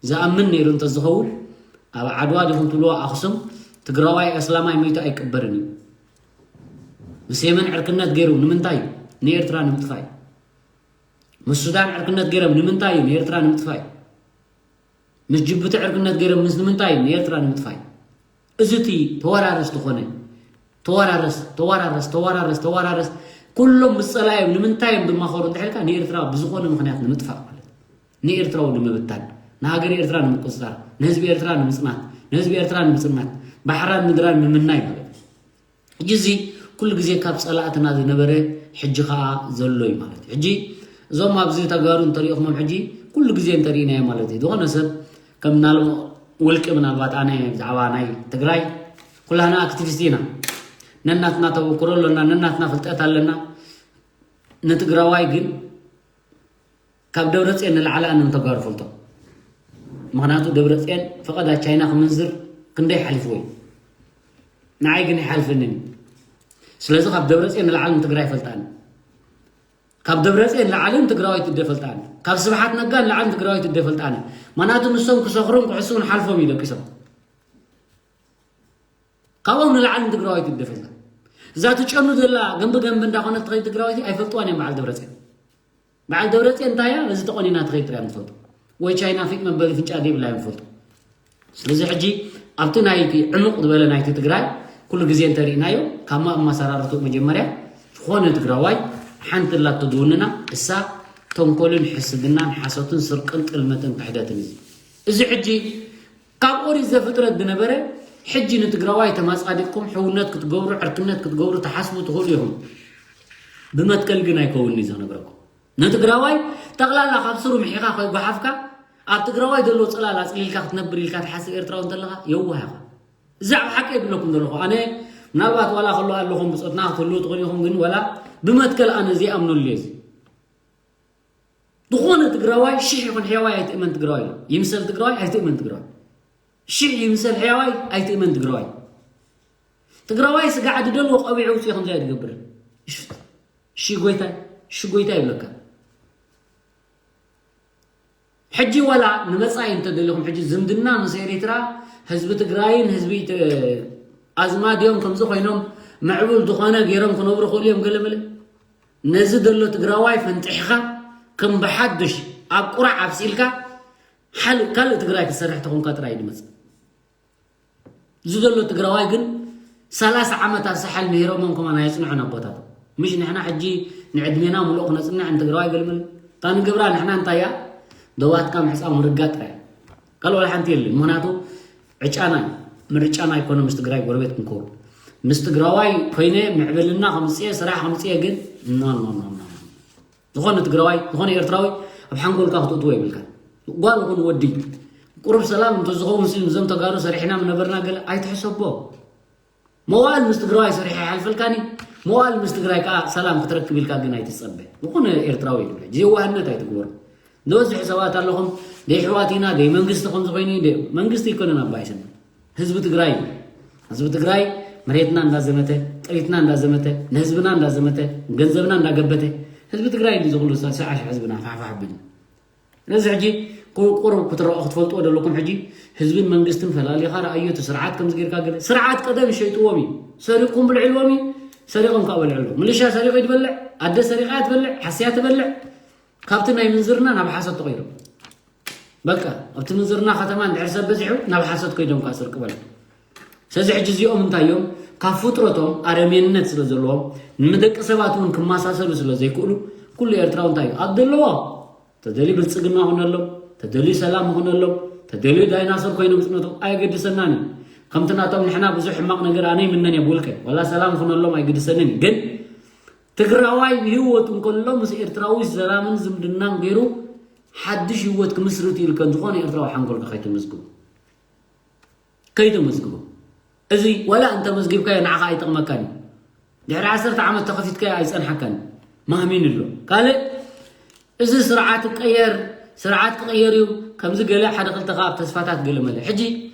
ዝኣምን ነይሩ እንተዝኸውን ኣብ ዓድዋ ዲኹም ትብልዎ ኣኽሱም ትግራዋይ ኣስላማይ መይቱ ኣይቅበርን እዩ ምስ የመን ዕርክነት ገይሩ ንምንታይ እዩ ንኤርትራ ንምጥፋይ ምስ ሱዳን ዕርክነት ገይሮም ንምንታይ እዩ ንኤርትራ ንምጥፋይ ምስ ጅቡቲ ዕርክነት ገይሮም ምስ ንምንታይ እዩ ንኤርትራ ንምጥፋይ እዚ እቲ ተወራረስ ዝኾነ ተወራረስ ተወራረስ ተወራረስ ተወራረስ ኩሎም ምስ ጸላእዮም ንምንታይ እዮም ዝማኸሩ እንድሕልካ ንኤርትራ ብዝኾነ ምኽንያት ንምጥፋእ ማለት እዩ። ንኤርትራዊ ንምብታን፣ ንሃገር ኤርትራ ንምቁጽጻር፣ ንህዝቢ ኤርትራ ንምጽናት፣ ንህዝቢ ኤርትራ ንምጽናት፣ ባሕራን ምድራን ምምናይ ማለት እዩ። ሕጂ እዚ ኩሉ ግዜ ካብ ጸላእትና ዝነበረ ሕጂ ከኣ ዘሎ እዩ ማለት እዩ። ሕጂ እዞም ኣብዚ ተጋሩ እንተሪእኹሞም ሕጂ ኩሉ ግዜ እንተሪእናዮ ማለት እዩ። ዝኾነ ሰብ ከም ምናልባት ውልቂ ምናልባት ኣነ ብዛዕባ ናይ ትግራይ ኩላና ኣክቲቪስት ኢና። ነናትና ተወክሮ ኣለና፣ ነናትና ፍልጠት ኣለና። ንትግራዋይ ግን ካብ ደብረፅዮን ንላዕሊ ኣነ ንተጋሩ ፈልጦ። ምኽንያቱ ደብረፅዮን ፈቐዳ ቻይና ክምንዝር ክንደይ ሓሊፍዎ እዩ። ንዓይ ግን ይሓልፍንን። ስለዚ ካብ ደብረፅዮን ንላዕሊ ንትግራይ ፈልጣኒ። ካብ ደብረፅዮን ንላዕሊ ንትግራዋይ ትደ ፈልጣኒ። ካብ ስብሓት ነጋ ንላዕሊ ንትግራዋይ ትደ ፈልጣኒ። ምኽንያቱ ንሶም ክሰኽሩን ክሕስውን ሓልፎም እዩ ደቂሶም። ካብኦም ንላዕሊ ንትግራዋይ ትደ ፈልጣ። እዛ ትጨኑ ዘላ ገንቢ ገንቢ እንዳኾነት ትኸይድ ትግራዋይቲ ኣይፈልጥዋን እዮም በዓል ደብረፅዮን። በዓል ደብረፅዮን እንታይ እያ? እዚ ተቆኒና ትኸይድ ጥራይ እዮም ትፈልጡ። ወይ ቻይና ፊጥ መበሊ ፍንጫ ዘይብላ እዮም ትፈልጡ። ስለዚ ሕጂ ኣብቲ ናይቲ ዕሙቕ ዝበለ ናይቲ ትግራይ ኩሉ ግዜ እንተሪእናዮ ካብ ኣመሰራርትኡ መጀመርያ ዝኾነ ትግራዋይ ሓንቲ ላቶ ዝውንና እሳ ተንኮልን ሕስድናን ሓሶትን ስርቅን ጥልመትን ክሕደትን እዩ። እዚ ሕጂ ካብ ኦሪት ዘፍጥረት ዝነበረ ሕጂ ንትግራዋይ ተማጻዲቕኩም ሕውነት ክትገብሩ ዕርክነት ክትገብሩ ትሓስቡ ትኽእሉ ኢኹም። ብመትከል ግን ኣይከውን እዩ ዝነግረኩም። ንትግራዋይ ጠቕላላ ካብ ስሩ ምሒኻ ከይጓሓፍካ ኣብ ትግራዋይ ዘሎ ጽላል ኣጽሊልካ ክትነብር ኢልካ ትሓስብ ኤርትራዊ እንተለኻ የዋህ ኢኻ። ብዛዕባ ሓቂ የብለኩም ዘለኹ ኣነ ምናልባት ዋላ ከሎ ኣለኹም ብጾትና ክትህልዉ ትኽእሉ ኢኹም ግን ዋላ ብመትከል ኣነ ዘይኣምነሉ እየ እዚ ዝኾነ ትግራዋይ ሽሕ ይኹን ሕያዋይ ኣይትእመን ትግራዋይ ይምሰል ትግራዋይ ኣይትእመን ትግራዋይ ሽሕ ይምሰል ሕያዋይ ኣይትእመን ትግራዋይ ትግራዋይ ስጋዕ ድደልዎ ቀቢዑ ውፅኡ ከምዚ ኣይትገብርን ሽጎይታይ ሽጎይታይ ይብለካ ሕጂ ዋላ ንመፃኢ እንተደሊኹም ሕጂ ዝምድና ምስ ኤሪትራ ህዝቢ ትግራይን ህዝቢ ኣዝማድዮም ከምዚ ኮይኖም ምዕቡል ዝኾነ ገይሮም ክነብሩ ክእሉ እዮም ገለመለ ነዚ ዘሎ ትግራዋይ ፈንጢሕኻ ከም ብሓዱሽ ኣብ ቁራዕ ኣብሲልካ ካልእ ትግራይ ክትሰርሕ ተኾንካ ጥራይ ድመፅ እዚ ዘሎ ትግራዋይ ግን ሰላሳ ዓመት ኣብ ሳሕል ምሂሮሞም ከማን ኣየፅንዑን ኣቦታቶም ምሽ ንሕና ሕጂ ንዕድሜና ሙሉእ ክነፅንዕ ንትግራዋይ ገልምል እታ ንገብራ ንሕና እንታይ እያ ደዋትካ ምሕፃው ምርጋጥ ጥራይ ካልእ ዋላ ሓንቲ የለን ምክንያቱ ዕጫና ምርጫና ኣይኮነ ምስ ትግራይ ጎረቤት ክንከውን ምስ ትግራዋይ ኮይነ ምዕብልና ከምፅኤ ስራሕ ከምፅኤ ግን ኖ ኖ ኖ ኖ ዝኾነ ትግራዋይ ዝኾነ ኤርትራዊ ኣብ ሓንጎልካ ክትእትዎ የብልካ ጓል ይኹን ወዲ ቁሩብ ሰላም እንተዝኸውን ሲ ምዞም ተጋሩ ሰሪሕና ምነበርና ገለ ኣይትሕሰቦ መዋእል ምስ ትግራዋይ ሰሪሐ ይሓልፈልካኒ መዋእል ምስ ትግራይ ከዓ ሰላም ክትረክብ ኢልካ ግን ኣይትፀበ ዝኾነ ኤርትራዊ የብለ የዋህነት ኣይትግበሩ ዝበዝሑ ሰባት ኣለኹም ደይ ሕዋት ኢና ደይ መንግስቲ ከም ዝኾይኑ ደይ መንግስቲ ይኮነን ኣባይስና ህዝቢ ትግራይ እዩ ህዝቢ ትግራይ መሬትና እንዳዘመተ ጥሪትና እንዳዘመተ ንህዝብና እንዳዘመተ ገንዘብና እንዳገበተ ህዝቢ ትግራይ እዩ ዝኽሉ ሰዓሽ ህዝብና ፋሕፋሕ ቢሉ ስለዚ ሕጂ ቁሩብ ክትረኦ ክትፈልጥዎ ዘለኩም ሕጂ ህዝብን መንግስትን ፈላሊኻ ረኣዮ እቲ ስርዓት ከምዚ ጌርካ ገለ ስርዓት ቀደም ሸይጥዎም እዩ ሰሪቕኩም ብልዕልዎም እዩ ሰሪቖም ካብ በልዕሎ ምልሻ ሰሪቑ ይትበልዕ ኣደ ሰሪቓ ትበልዕ ሓስያ ትበልዕ ካብቲ ናይ ምንዝርና ናብ ሓሶት ተቐይሩ በቃ ኣብቲ ምንዝርና ከተማ እንድሕር ሰብ በዚሑ ናብ ሓሶት ከይዶም ከዓ ስርቂ በልዑ ስለዚ ሕጂ እዚኦም እንታይ እዮም ካብ ፍጥረቶም ኣረሜንነት ስለ ዘለዎም ንደቂ ሰባት እውን ክመሳሰሉ ስለ ዘይክእሉ ኩሉ ኤርትራዊ እንታይ እዩ ኣብ ዘለዎ ተደልዩ ብልፅግና ይኹነሎም ተደልዩ ሰላም ይኹነሎም ተደልዩ ዳይናሶር ኮይኖም ዝመቱ ኣየገድሰናን እዩ ከምቲ ናቶም ንሕና ብዙሕ ሕማቕ ነገር ኣነ ይምነን እየ ብውልቀ ዋላ ሰላም ይኹነሎም ኣይግድሰንን እዩ ግን ትግራዋይ ብህይወቱ እንከሎ ምስ ኤርትራዊ ሰላምን ዝምድናን ገይሩ ሓድሽ ህይወት ክምስርት ኢሉ ከም ዝኾነ ኤርትራዊ ሓንጎልካ ከይተመዝግቡ ከይተመዝግቡ እዚ ወላ እንተመዝጊብካዮ ንዓኻ ኣይጠቕመካን እዩ ድሕሪ ዓሰርተ ዓመት ተኸፊትካዮ ኣይፀንሓካን እዩ ማህሚን ኣሎ ካልእ እዚ ስርዓት ቀየር ስርዓት ክቕየር እዩ ከምዚ ገለ ሓደ ክልተ ካብ ተስፋታት ገለ መለ ሕጂ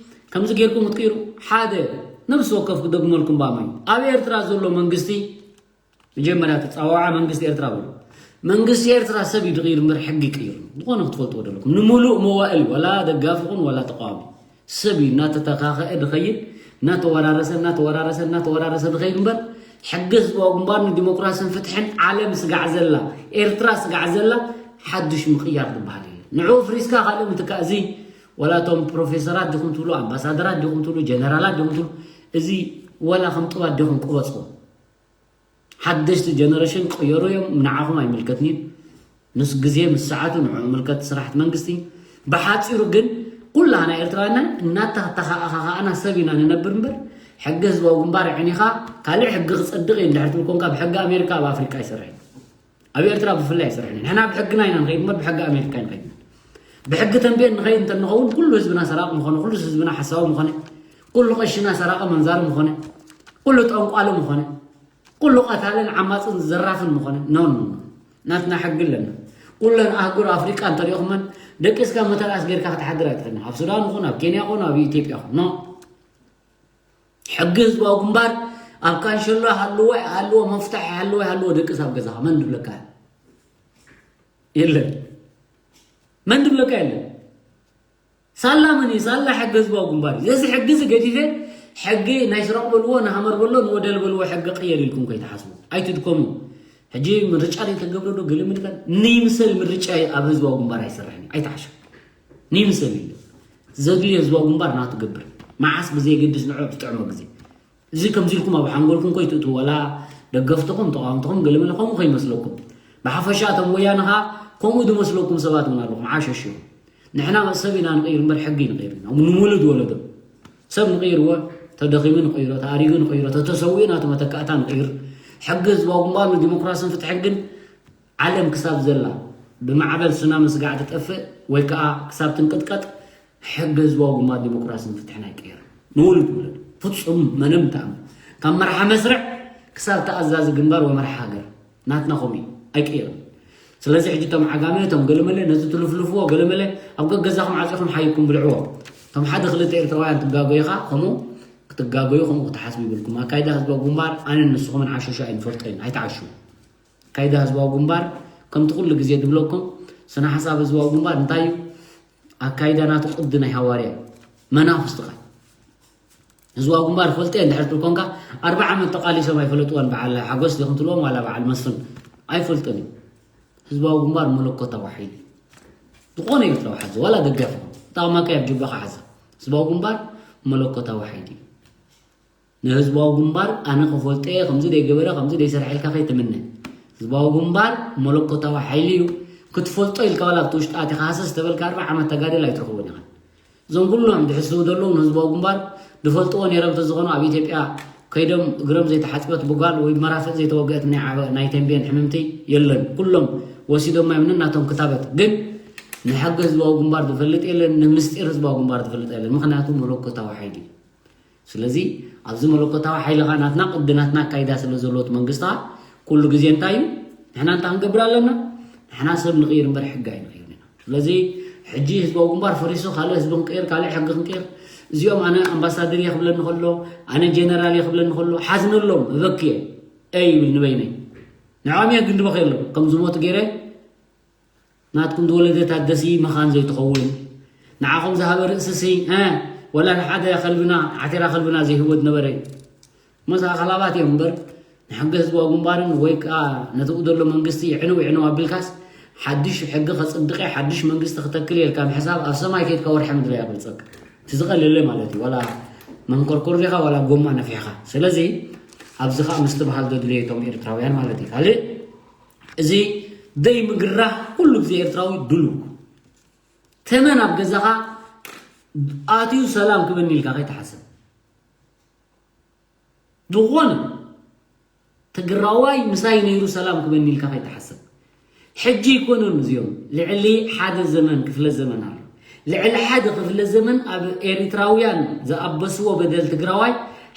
ከምዚ ጌርኩም ክትቅይሩ ሓደ ነብሲ ወከፍ ክደግመልኩም ባመይ ኣብ ኤርትራ ዘሎ መንግስቲ መጀመርያ ተፃዋዓ መንግስቲ ኤርትራ በሉ መንግስቲ ኤርትራ ሰብ እዩ ድቕይር እምበር ሕጊ ይቅይር ዝኾነ ክትፈልጥዎ ደለኩም ንምሉእ መዋእል ወላ ደጋፊ ይኹን ወላ ተቃዋሚ ሰብ እዩ እናተተካኸአ ድኸይድ እናተወራረሰ እናተወራረሰ እናተወራረሰ ድኸይድ እምበር ሕጊ ህዝባዊ ግንባር ንዲሞክራስን ፍትሕን ዓለም ስጋዕ ዘላ ኤርትራ ስጋዕ ዘላ ሓዱሽ ምቕያር ዝበሃል የለ ንዑ ፍሪስካ ካልእ ምትካእ እዚ ወላ እቶም ፕሮፌሰራት ዲኹም ትብሉ ኣምባሳደራት ዲኹም ትብሉ ጀነራላት ዲኹም ትብሉ እዚ ወላ ከም ጥባት ዲኹም ቅበፅዎ ሓደሽቲ ጀነሬሽን ክቕየሩ እዮም። ንዓኹም ኣይምልከትን'ዩ። ምስ ግዜ ምስ ሰዓቱ ንዕኡ ምልከት ስራሕቲ መንግስቲ። ብሓፂሩ ግን ኩላና ኤርትራውያን እናተተኻእኻእና ሰብ ኢና ንነብር እምበር ሕጊ ህዝባዊ ግንባር ኣዕኒኻ ካልእ ሕጊ ክፀድቕ እዩ እንድሕር ትብል ኮንካ ብሕጊ ኣሜሪካ ኣብ ኣፍሪቃ ኣይሰርሕን። ኣብ ኤርትራ ብፍላይ ኣይሰርሕን። ንሕና ብሕግና ኢና ንኸይድ እምበር ብሕጊ ኣሜሪካ ኣይንኸይድን። ብሕጊ ተንቤን ንኸይድ እንተንኸውን ኩሉ ህዝብና ሰራቂ ምኾነ፣ ኩሉ ህዝብና ሓሳዊ ምኾነ፣ ኩሉ ቀሽና ሰራቂ መንዛሪ ምኾነ፣ ኩሉ ጠንቋሊ ምኾነ፣ ኩሉ ቀታልን ዓማፅን ዘራፍን ምኾነ። ኖ ኖ ኖ። ናትና ሕጊ ኣለና። ኩለን ኣህጉር ኣፍሪቃ እንተሪእኹመን ደቂስካ መተርኣስ ጌርካ ክትሓድር ኣይትኽእልን። ኣብ ሱዳን ይኹን ኣብ ኬንያ ይኹን ኣብ ኢትዮጵያ ይኹን ኖ። ሕጊ ህዝባዊ ግንባር ኣብ ካንሸሎ ሃልዎ ኣይሃልዎ፣ መፍታሕ ሃልዎ ኣይሃልዎ፣ ደቅስ ኣብ ገዛኻ መን ድብለካ? የለን። መን ድብለካ የለን። ሳላ መን እዩ? ሳላ ሕጊ ህዝባዊ ግንባር እዩ። እዚ ሕጊ እዚ ገዲፈ ሕጊ ናይ ስረቕ በልዎ፣ ንሃመር በሎ፣ ንወደል በልዎ ሕጊ ቅየር ኢልኩም ከይትሓስቡ ኣይትድከሙ። ሕጂ ምርጫ ዘይተገብረ ዶ ገለ ምድጋል ንይምሰል ምርጫ ኣብ ህዝባዊ ግንባር ኣይሰርሕን እዩ። ኣይትሓሹ። ንይምሰል እዩ። ዘድልዮ ህዝባዊ ግንባር ናቱ ገብር። መዓስ ብዘየገድስ ንዑ ኣብ ዝጥዕሞ ግዜ። እዚ ከምዚ ኢልኩም ኣብ ሓንጎልኩም ከይትእትዉ፣ ዋላ ደገፍትኹም፣ ተቓወምትኹም፣ ገለ መለ ከምኡ ከይመስለኩም። ብሓፈሻ እቶም ወያነ ኸኣ ከምኡ ዝመስለኩም ሰባት እውን ኣለኹም፣ ዓሸሽ ኢኹም። ንሕና ሰብ ኢና ንቕይር እምበር ሕጊ ንቕይር ኢና። ንውሉድ ወለዶ ሰብ ንቕይርዎ፣ ተደኺሙ ንቕይሮ፣ ተኣሪጉ ንቕይሮ፣ ተተሰዊኡ ናቱ መተካእታ ንቕይር። ሕጊ ህዝባዊ ግንባር ንዲሞክራስን ፍትሕን ግን ዓለም ክሳብ ዘላ ብማዕበል ሱናሚ ስጋዕ ትጠፍእ ወይ ከኣ ክሳብ ትንቅጥቀጥ ሕጊ ህዝባዊ ግንባር ዲሞክራስን ፍትሕን ኣይቅየርን። ንውሉድ ውለድ ፍጹም መንም ተኣምር ካብ መርሓ መስርዕ ክሳብ ተኣዛዚ ግንባር ወይ መርሓ ሃገር ናትና ከምኡ እዩ፣ ኣይቅየርን። ስለዚ ሕጂ እቶም ዓጋመ እቶም ገለመለ ነዚ ትልፍልፍዎ ገለመለ ኣብ ገገዛኹም ዓጺኹም ሓይኩም ብልዕዎ። እቶም ሓደ ክልተ ኤርትራውያን ትጋገዩ ኸኣ ከምኡ ክትጋገዩ ከምኡ ክትሓስቡ ይብልኩም። ኣካይዳ ህዝባዊ ግንባር ኣነን ንስኹምን ዓሸሾ ኣይንፈልጦ ኢና፣ ኣይትዓሹ። ኣካይዳ ህዝባዊ ግንባር ከምቲ ኩሉ ግዜ ዝብለኩም ስነ ሓሳብ ህዝባዊ ግንባር እንታይ እዩ? ኣካይዳ ናቱ ቅዲ ናይ ሃዋርያ እዩ። መናፍስቲ ኸኣ ህዝባዊ ግንባር ፈልጠ እንድሕር ትብል ኮንካ ኣርብዓ ዓመት ተቓሊሶም ኣይፈለጥዎን። በዓል ሓጎስ ዲኹም ትብልዎም ዋላ በዓል መስፍን ኣይፈልጥን እዩ። ህዝባዊ ግንባር መለኮታዊ ሓይሊ ዝኾነ ኤርትራዊ ሓዚ ዋላ ደጋፊ ጠቕመካ ኣብ ጅባኻ ሓዚ ህዝባዊ ግንባር መለኮታዊ ሓይሊ እዩ። ንህዝባዊ ግንባር ኣነ ክፈልጦ እየ፣ ከምዚ ደይገበረ ከምዚ ደይሰርሐ ኢልካ ከይትምነ። ህዝባዊ ግንባር መለኮታዊ ሓይሊ እዩ። ክትፈልጦ ኢልካ ዋላ ኣብቲ ውሽጢ ኣቲኻ ሃሰስ ተበልካ ኣርብዓ ዓመት ተጋደል ኣይትረኽቦን ኢኻ። እዞም ኩሎም ዝሕስቡ ዘለዉ ንህዝባዊ ግንባር ዝፈልጥዎ ነይሮም እንተዝኾኑ ኣብ ኢትዮጵያ ከይዶም እግሮም ዘይተሓፅበት ብጓል ወይ መራፍእ ዘይተወግአት ናይ ዓበ- ናይ ተንቤን ሕምምቲ የለን። ኩሎም ወሲዶማ እዮም ነናቶም ክታበት። ግን ንሕጊ ህዝባዊ ግንባር ዝፈልጥ የለን፣ ንምስጢር ህዝባዊ ግንባር ዝፈልጥ የለን። ምኽንያቱ መለኮታዊ ሓይሊ እዩ። ስለዚ ኣብዚ መለኮታዊ ሓይሊ ኸኣ ናትና ቅዲ ናትና ኣካይዳ ስለ ዘለዎት መንግስቲ ኸኣ ኩሉ ግዜ እንታይ እዩ ንሕና እንታይ ክንገብር ኣለና? ንሕና ሰብ ንቕይር እምበር ሕጊ ኣይንቕይር ኢና። ስለዚ ሕጂ ህዝባዊ ግንባር ፈሪሱ ካልእ ህዝቢ ክንቅይር ካልእ ሕጊ ክንቅይር እዚኦም ኣነ ኣምባሳደር እየ ክብለኒ ከሎ ኣነ ጀነራል እየ ክብለኒ ከሎ ሓዝነሎም እበክየ እይ ይብል ንበይነይ ንዖም እየ ግን ድበኸየሎም ከም ዝሞቱ ገይረ ናትኩም ዝወለደት ኣደሲ መኻን ዘይትኸውን ንዓኹም ዝሃበ ርእስሲ እ ወላ ንሓደ ከልብና ዓቴራ ከልብና ዘይህወት ነበረ እዩ መስ ኣኸላባት እዮም እምበር ንሕጊ ህዝባዊ ግንባርን ወይ ከዓ ነቲ ዘሎ መንግስቲ ይዕንው ይዕንው ኣቢልካስ ሓድሽ ሕጊ ከፅድቀ ሓድሽ መንግስቲ ክተክል የልካ ምሕሳብ ኣብ ሰማይ ከይድካ ወርሒ ምድሪ ያበልፀግ እቲ ዝቐልለ ማለት እዩ ዋላ መንኮርኮር ዲኻ ዋላ ጎማ ነፊሕኻ ስለዚ ኣብዚ ከዓ ምስትብሃል ዘድልዮ እቶም ኤርትራውያን ማለት እዩ ካልእ እዚ ደይ ምግራ ኩሉ ግዜ ኤርትራዊ ድሉ ተመን ኣብ ገዛኻ ኣትዩ ሰላም ክበኒ ኢልካ ከይትሓስብ ዝኾነ ትግራዋይ ምሳይ ነይሩ ሰላም ክበኒ ኢልካ ከይትሓስብ ሕጂ ይኮኑን እዚኦም ልዕሊ ሓደ ዘመን ክፍለ ዘመን ኣሎ ልዕሊ ሓደ ክፍለ ዘመን ኣብ ኤሪትራውያን ዝኣበስዎ በደል ትግራዋይ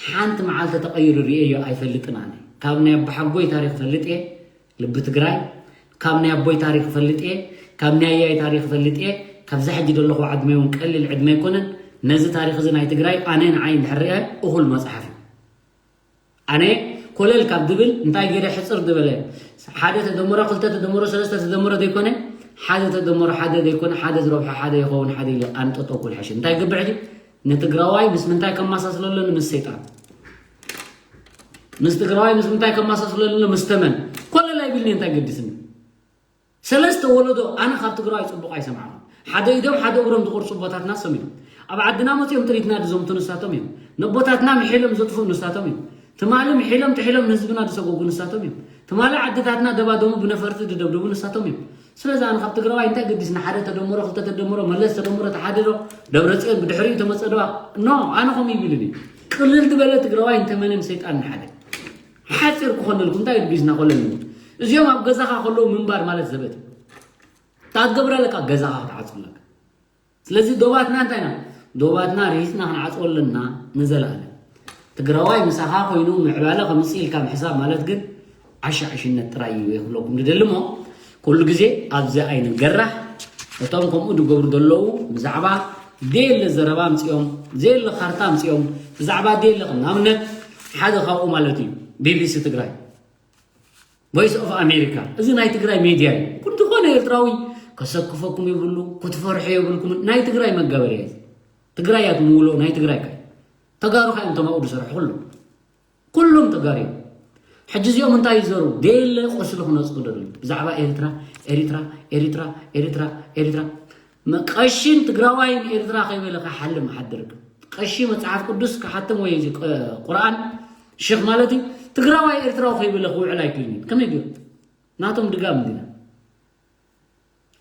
ሓንቲ መዓልቲ ተቐይሩ ርእየዮ ኣይፈልጥን ኣነ ካብ ናይ ኣባሓጎይ ታሪክ ፈልጥ እየ ልቢ ትግራይ ካብ ናይ ኣቦይ ታሪክ ፈልጥ እየ ካብ ናይ ኣያይ ታሪክ ፈልጥ እየ ካብዛ ሕጂ ዘለኹ ዕድመ እውን ቀሊል ዕድመ ኣይኮነን ነዚ ታሪክ እዚ ናይ ትግራይ ኣነ ንዓይ እንድሕር ርአ እኹል መፅሓፍ እዩ ኣነ ኮለል ካብ ድብል እንታይ ገይረ ሕፅር ዝበለ ሓደ ተደምሮ ክልተ ተደምሮ ሰለስተ ተደምሮ ዘይኮነ ሓደ ተደምሮ ሓደ ዘይኮነ ሓደ ዝረብሖ ሓደ ይኸውን ሓደ ኢለ ኣንጠጠው ኩል ሕሽ እንታይ ገብዕ ድዩ ንትግራዋይ ምስ ምንታይ ከማሳስሎ ኣለኒ ምስ ሰይጣን ምስ ትግራዋይ ምስ ምንታይ ከማሳስሎ ኣለኒ ምስ ተመን ኮለል ኣይብልኒ እንታይ ገድስኒ ሰለስተ ወለዶ ኣነ ካብ ትግራዋይ ፅቡቕ ኣይሰምዓኹም ሓደ ኢዶም ሓደ እግሮም ዝቆርፁ ኣቦታትና ሶም እዮም ኣብ ዓድና መፂኦም ጥሪትና ዝዘምቱ ንሳቶም እዮም ነቦታትና ምሒሎም ዘጥፍኡ ንሳቶም እዮም ትማሊ ምሒሎም ጥሒሎም ንህዝብና ዝሰጎጉ ንሳቶም እዮም። ትማሊ ዓድታትና ደባደሙ ብነፈርቲ ዝደብደቡ ንሳቶም እዮም። ስለዚ ኣነ ካብ ትግራዋይ እንታይ ገዲስና? ሓደ ተደምሮ ክልተ ተደምሮ መለስ ተደምሮ ተሓደዶ ደብረፅዮን ብድሕሪኡ ተመፀ ደዋ ኖ ኣነ ከምኡ ይብልን እዩ። ቅልል ዝበለ ትግራዋይ እንተመነ ሰይጣን ንሓደ ሓፂር ክኾነልኩም እንታይ ገዲስና ኮለኒ እዚኦም ኣብ ገዛኻ ከለዉ ምንባር ማለት ዘበት እዩ። ታትገብረለካ ገዛኻ ክትዓፅለካ ስለዚ ዶባትና እንታይ ኢና ዶባትና ርሂፅና ክንዓፅወ ኣለና። ንዘለኣለም ትግራዋይ ምሳኻ ኮይኑ ምዕባለ ከምፅእ ኢልካ ምሕሳብ ማለት ግን ዓሻ ዕሽነት ጥራይ እዩ ክብለኩም ዝደሊ እሞ ኩሉ ግዜ ኣብዚ ኣይንገራሕ። እቶም ከምኡ ዝገብሩ ዘለዉ ብዛዕባ ደየለ ዘረባ ኣምፅኦም ዘየለ ካርታ ኣምፅኦም ብዛዕባ ደየለ ከም ንኣብነት ሓደ ካብኡ ማለት እዩ ቢቢሲ ትግራይ ቮይስ ኦፍ ኣሜሪካ እዚ ናይ ትግራይ ሜድያ እዩ። ኩሉ ዝኾነ ኤርትራዊ ከሰክፈኩም የብሉ ክትፈርሑ የብልኩም ናይ ትግራይ መጋበርያ እዩ። ትግራይ እያ ትምውልኦ ናይ ትግራይ ካይ ተጋሩ ካይ እንተማኡ ዝሰርሑ ኩሉ ኩሉም ተጋሩ እዮም። ሕጂ እዚኦም እንታይ ይዘሩ ደየለ ቁስሊ ክነፅጉ ደሉ ብዛዕባ ኤርትራ ኤሪትራ ኤሪትራ ኤሪትራ ኤሪትራ ቀሽን ትግራዋይን ኤርትራ ከይበለ ክሓልም ሓድር ቀሺ መጽሓፍ ቅዱስ ክሓትም ወይ እዚ ቁርኣን ሽኽ ማለት እዩ ትግራዋይ ኤርትራዊ ከይበለ ክውዕል ኣይክልን እዩ ከመይ ገይሩ ናቶም ድጋም እንዲና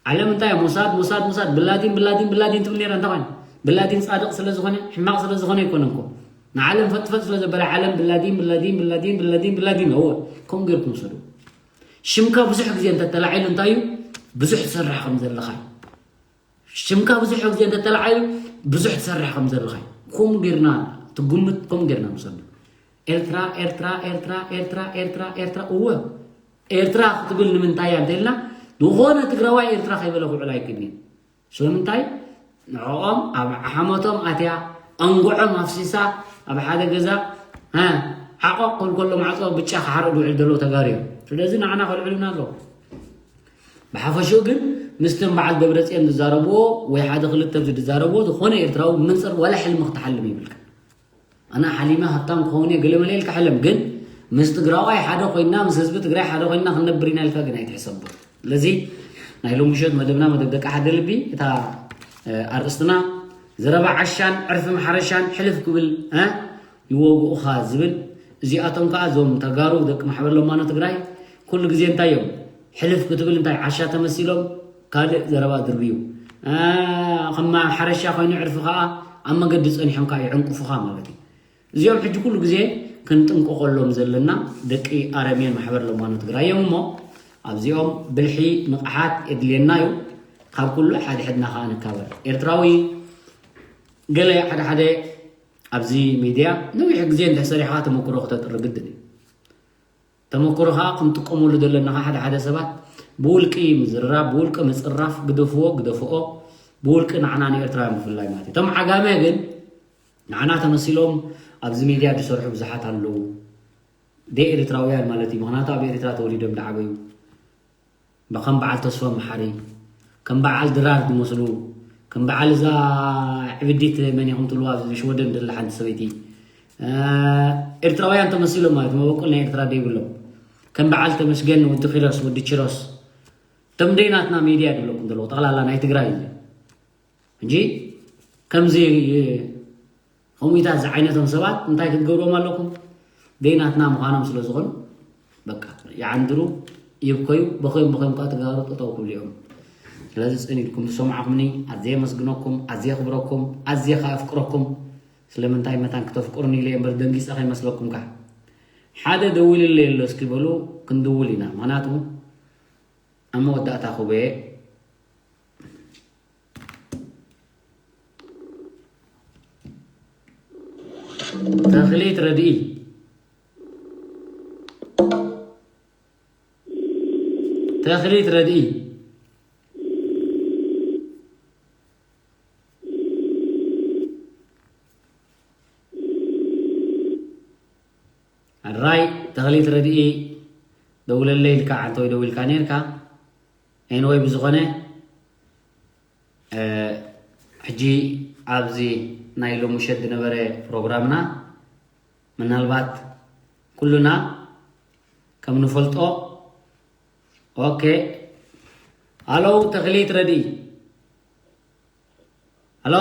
ዓለም እንታይ ሞሳድ ሞሳድ ሞሳድ ብላዲን ብላዲን ብላዲን ትብል ነራ እንታይ ብላዲን ጻድቕ ስለ ዝኾነ ሕማቕ ስለ ዝኾነ ይኮነ እኮ ንዓለም ፈጥፈጥ ስለ ዘበለ ዓለም ብላዲን ብላዲን ብላዲን ብላዲን ብላዲን እወ ከም ገይርኩም ሰዱ ሽምካ ብዙሕ ግዜ እንተተላዒሉ እንታይ እዩ ብዙሕ ትሰርሕ ከም ዘለኻ ሽምካ ብዙሕ ግዜ እንተተላዓዩ ብዙሕ ትሰርሕ ከም ዘለኻ እዩ። ከምኡ ጌርና ትጉምት ከምኡ ጌርና ንሰዱ። ኤርትራ ኤርትራ ኤርትራ ኤርትራ ኤርትራ ኤርትራ እወ ኤርትራ ክትብል ንምንታይ እያ እንተኢልና ዝኾነ ትግራዋይ ኤርትራ ከይበለ ክውዕል ኣይክእልን እዩ። ስለምንታይ ንዕኦም ኣብ ሓመቶም ኣትያ ኣንጉዖም ኣፍሲሳ ኣብ ሓደ ገዛ ሓቆቕ ክብል ከሎ ማዕፆ ብጫ ክሓርዱ ውዕል ዘለዉ ተጋሩ እዮም። ስለዚ ንዓና ከልዕሉና ኣለዉ። ብሓፈሽኡ ግን ምስቶም በዓል ደብረፅዮን ዝዛረብዎ ወይ ሓደ ክልተ ኣብዚ ዝዛረብዎ ዝኾነ ኤርትራዊ መንፅር ዋላ ሕልሚ ክትሓልም ይብልካ ኣነ ሓሊመ ሃብታም ክኸውን እየ ገለ መለ ኢልካ ሕለም ግን ምስ ትግራዋይ ሓደ ኮይና ምስ ህዝቢ ትግራይ ሓደ ኮይና ክንነብር ኢና ኢልካ ግን ኣይትሕሰቦ ስለዚ ናይ ሎምሸት መደብና መደብ ደቂ ሓደ ልቢ እታ ኣርእስትና ዘረባ ዓሻን ዕርፊ ማሕረሻን ሕልፍ ክብል ይወግኡኻ ዝብል እዚኣቶም ከዓ እዞም ተጋሩ ደቂ ማሕበር ለማኖ ትግራይ ኩሉ ግዜ እንታይ እዮም ሕልፍ ክትብል እንታይ ዓሻ ተመሲሎም ካልእ ዘረባ ድርብዩ ከም ሓረሻ ኮይኑ ዕርፊ ከዓ ኣብ መገዲ ፀኒሖም ከዓ ይዕንቁፉኻ ማለት እዩ እዚኦም ሕጂ ኩሉ ግዜ ክንጥንቀቆሎም ዘለና ደቂ ኣረሜን ማሕበር ለማኖ ትግራይ እዮም እሞ ኣብዚኦም ብልሒ ንቕሓት የድልየና እዩ ካብ ኩሉ ሓድሕድና ከዓ ንካበር ኤርትራዊ ገለ ሓደ ሓደ ኣብዚ ሚድያ ነዊሕ ግዜ እንድሕር ሰሪሕኻ ተመክሮ ክተጥሪ ግድን እዩ። ተመክሮ ከዓ ክንጥቀመሉ ዘለና ከዓ ሓደ ሓደ ሰባት ብውልቂ ምዝርራብ፣ ብውልቂ ምፅራፍ ግደፍዎ ግደፍኦ፣ ብውልቂ ንዓና ንኤርትራውያን ብፍላይ ማለት እዩ። እቶም ዓጋመ ግን ንዓና ተመሲሎም ኣብዚ ሚድያ ዝሰርሑ ብዙሓት ኣለዉ። ደይ ኤርትራውያን ማለት እዩ። ምክንያቱ ኣብ ኤርትራ ተወሊዶም ዝዓበዩ። ከም በዓል ተስፎም መሓሪ ከም በዓል ድራር ዝመስሉ ከም በዓል እዛ ዕብዲት መን ኢኹም ትብልዋ ኣብዚ ሽወደን ዘላ ሓንቲ ሰበይቲ ኤርትራውያን ተመሲሎም ማለት መበቆል ናይ ኤርትራ ደይብሎም ከም በዓል ተመስገን ወዲ ኪሮስ ወዲ ቺሮስ እቶም ደይ ናትና ሚድያ ድብለኩም ዘለዉ ጠቕላላ ናይ ትግራይ እዩ እንጂ ከምዚ ከምኡታት ዝዓይነቶም ሰባት እንታይ ክትገብሮም ኣለኩም ደይ ናትና ምዃኖም ስለ ዝኾኑ በቃ ይዓንድሩ ይብከዩ በኸዮም በኸዮም ከዓ ተጋሩ ጠጠው ክብሉ እዮም ስለዚ ፅን ኢልኩም ዝሰማዕኩምኒ ኣዝየ የመስግነኩም ኣዝየ የኽብረኩም ኣዝየ ከዓ ኣፍቅረኩም ስለምንታይ መታን ክተፍቅሩኒ ኢለ እምበር ደንጊፀ ከይመስለኩም ከዓ ሓደ ደውልለይ ኣሎ እስኪ በሉ ክንድውል ኢና ምክንያቱ ኣብ መወዳእታ ክቡየ ተኽሊት ረድኢ ተኽሊት ረድኢ ሕራይ ተኽሊት ረድኢ ደውለለይ ኢልካ ዓንተ ወይ ደዊልካ ነርካ ኤንወይ ብዝኾነ ሕጂ ኣብዚ ናይ ሎምሸት ዝነበረ ፕሮግራምና ምናልባት ኩሉና ከም ንፈልጦ ኦኬ ሃሎ ተኽሊት ረዲ ሃሎ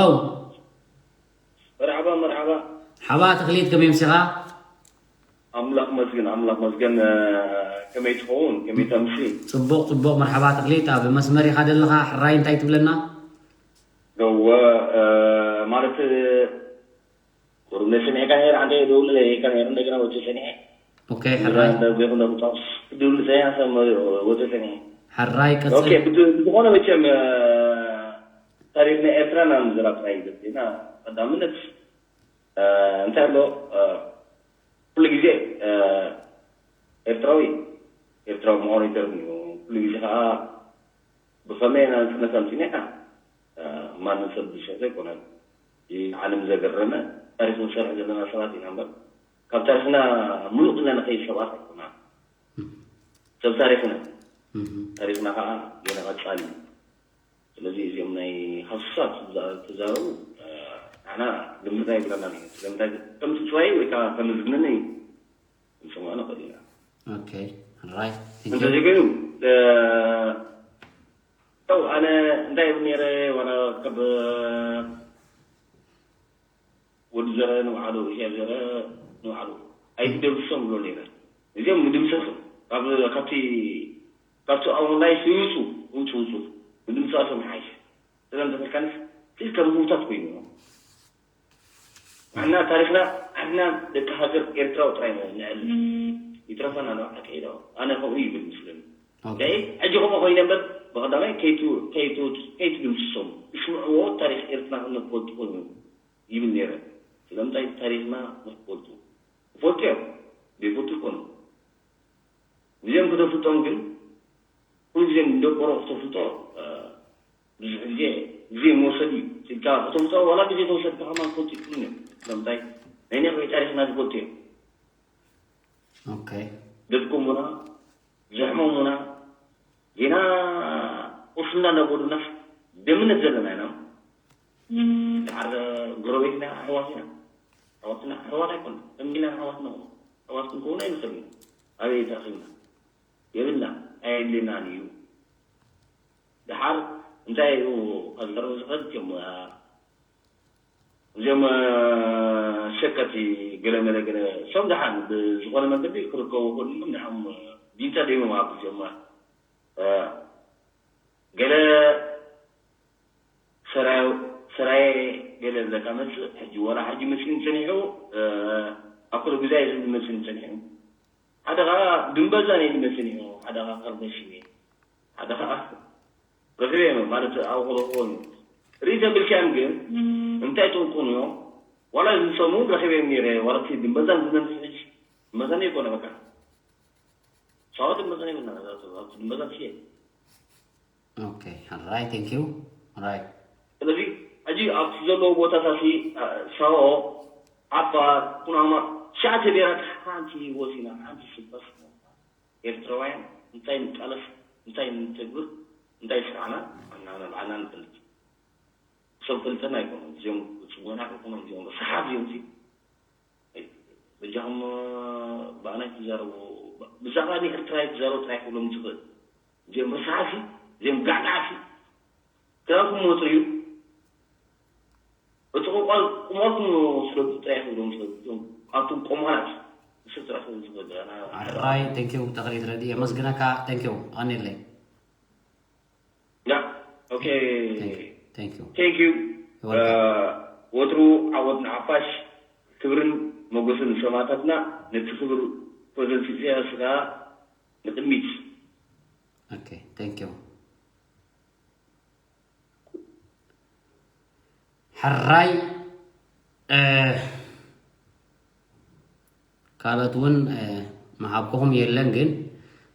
መርሓባ መርሓባ ሓባ ተኽሊት ከመይ ምሲኻ ኣምላኽ መስግን ኣምላኽ መስገን። ከመይ ትኸውን ከመይ ተምሲ? ጽቡቕ ጽቡቕ። መርሓባ ተኽሊት፣ ኣብ መስመር ኢኻ ዘለኻ። ሕራይ እንታይ ትብለና? ገወ ማለት ቁሩብ ነስኒዕካ ነይር። ኣንተ ደውልለካ ነይር እንደገና ወፂ ሰኒዐ። ኦኬ፣ ሕራይ። ደውል ሰኒዐ ወፂ ሰኒዐ። ሕራይ ኦኬ ቀጽል። ብዝኾነ መቸም ታሪኽና ኤርትራና ምዝራብ ጥራይ እዩ ዘለና። ቀዳምነት እንታይ ኣሎ? ኩሉ ግዜ ኤርትራዊ ኤርትራዊ ምዃኑ ይተርፍ እዩ። ኩሉ ግዜ ከዓ ብኸመይ ኢና ንፅነስ ኣምፂና ኢና? ማንም ሰብ ዝሸፈ ኣይኮነን። ዓለም ዘገረመ ታሪክ ንሰርሕ ዘለና ሰባት ኢና እምበር ካብ ታሪክና ምሉእ ኢና ንኸይድ ሰባት ኣይኮና። ሰብ ታሪክና ታሪክና ከዓ ገና ቀፃሊ እዩ። ስለዚ እዚኦም ናይ ሃሱሳት ተዛረቡ ንሕና ግምትና ይብለና እዩ። ስለምንታይ ከም ትፅዋይ ወይ ከዓ ከም ዝግንነ እዩ ክንሰምዖ ንኽእል ኢና። ኦኬ፣ ራይት። እንተዘይኮይኑ ው ኣነ እንታይ ይብል ነይረ ዋላ ከብ ወዲ ዘረ ንባዕሉ ኢሳያስ ዘረ ንባዕሉ ኣይትደምስሶም ብሎ ነይረ። እዚኦም ምድምሰሶም ካብ ካብቲ ካብቲ ኣውን ላይ ይውፁ ውፁ ውፁ ምድምሳሶም ይሓይሽ። ስለምንታይ ተልካንስ እቲ ከም ህውታት ኮይኑ ንሕና ታሪክና ንሕና ደቂ ሃገር ኤርትራዊ ጥራይ ንዕል ይትረፈና ንባዕልካ ኢለ ኣነ ከምኡ ይብል ምስለኒ። ሕጂ ከምኡ ኮይነ እምበር ብቐዳማይ ከይትድምስሶም እስምዕዎ ታሪክ ኤርትራ ንፈልጡ ኮይኑ ይብል ነይረ። ስለምንታይ ታሪክና ንክፈልጡ ክፈልጡ እዮም ዘይፈልጡ ይኮኑ። እዚኦም ክተፍልጦም ግን ኩሉ ግዜ ንደቆሮ ክተፍልጦ ብዙሕ ግዜ ግዜ መውሰድ እዩ። ኢልካ ክተምፅኦ ዋላ ግዜ ተወሰድካ ከማን ክፈልጡ ይክእሉ እዮም። ስለምንታይ ናይ ነቕዒ ታሪክና ዝፈልጡ እዮም። ኦኬ ደድኮሙና ዘሕመሙና ዜና ቁስልና እንዳጎዱና ደምነት ዘለና ኢና። ድሓር ጎረቤትና ኣሕዋትና ኣሕዋትና ኣሕዋት ኣይኮን እሚና ኣሕዋትና ኣሕዋት ክንከውን ኣይንኽእል ኢና። ኣበይ ተረኺብና የብልና ኣየድልየናን እዩ። ድሓር እንታይ እዩ ከዘረቡ ዝኽእል እቲኦም እዚኦም ሸቀቲ ገለ መለ ገለ እሶም ደሓን ብዝኾነ መንገዲ ክርከቡ ክእሉ እዮም። ንዖም ቢንታ ደይሞም ኣብ እዚኦም ገለ ሰራየ ገለ ብለካ መፅእ ሕጂ ዋላ ሕጂ መፅእን ፀኒሑ ኣኩሉ ግዜ እዩ ዝመፅእን ፀኒሑ ሓደ ከዓ ድንበዛን እዩ ዝመፅእን እዩ ሓደ ከዓ ከርበሽ እዩ ሓደ ከዓ ረኺበ ማለት ኣብ ክረኽቦ እዩ ርኢ ተብልካዮም ግን እንታይ ጠንቁን እዮም ዋላ ዝሰሙ ረኺበ ነይረ ዋላ ድንበዛን ዝመፅእ ሕጂ ድንበዛን ይኮነ በቃ ሳዋ ድንበዛን ይኮነ ድንበዛን ሽየ Okay, all right, thank you. All right. ስለዚ ሕጂ ኣብቲ ዘለዎ ቦታታት ሳኦ ዓፋር ኩናማ ትሽዓተ ብሄራት ሓንቲ ወሲና ሓንቲ ሽበስ ኤርትራውያን እንታይ ንቃለስ እንታይ ንተግብር እንታይ ስራሕና ኣና ንባዕልና ንፈልጥ ሰብ ፈልጠና ኣይኮኑ እዚኦም ፅቡና ከይኮኑ እዚኦም ረሳሓት እዮም ሲ በጃኹም ብኣና ትዛረቡ ብዛዕባ ንኤርትራ ትዛረቡ ጥራይ ክብሎም ዝኽእል እዚኦም ረሳሓት ሲ እዚኦም ጋዕጋዕ ሲ ክዳንኩም መወፅኡ እዩ እቲ ቁልቋል ቁማልኩም ፍለጡ ጥራይ ክብሎም ዝኽእል እዚኦም ኣቱም ቆማላት ንሱ ጥራይ ክብሎም ዝኽእል ኣና All right, thank you. ተኽሊት ረዲ የመስግነካ። Thank you. ኣኔለይ። ያ ኦኬ Thank you. thank you You're welcome. ወትሩ ዓወት ንሓፋሽ ክብርን ሞገስን ንሰማእታትና ነቲ ክቡር ፕሬዝደንት ኢሳያስ ከዓ ንቅድሚት Okay, thank you. ሕራይ ካልኦት እውን መሃብኩኹም የለን ግን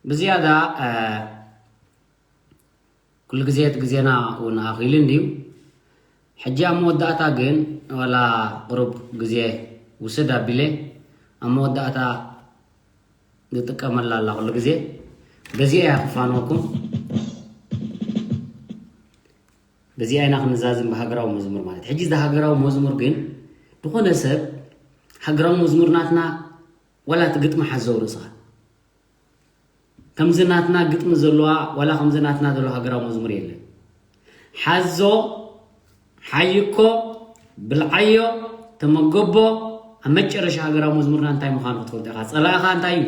ብዝያዳ ኩሉ ግዜ እቲ ግዜና እውን ኣኺሉ እንድዩ ሕጂ ኣብ መወዳእታ ግን ዋላ ቅሩብ ግዜ ውስድ ኣቢለ ኣብ መወዳእታ ዝጥቀመላ ኣላ ኩሉ ግዜ በዚኣ እያ ክፋንወኩም በዚኣ ኢና ክንዛዝም ብሃገራዊ መዝሙር ማለት ሕጂ እዚ ሃገራዊ መዝሙር ግን ዝኾነ ሰብ ሃገራዊ መዝሙር ናትና ዋላ እቲ ግጥሚ ሓዘው ርእስኻ ከምዚ ናትና ግጥሚ ዘለዋ ዋላ ከምዚ ናትና ዘሎ ሃገራዊ መዝሙር የለን ሓዞ ሓይኮ ብልዓዮ ተመገቦ ኣብ መጨረሻ ሃገራዊ መዝሙርና እንታይ ምዃኑ ክትፈልጦ ኢኻ። ጸላእኻ እንታይ እዩ?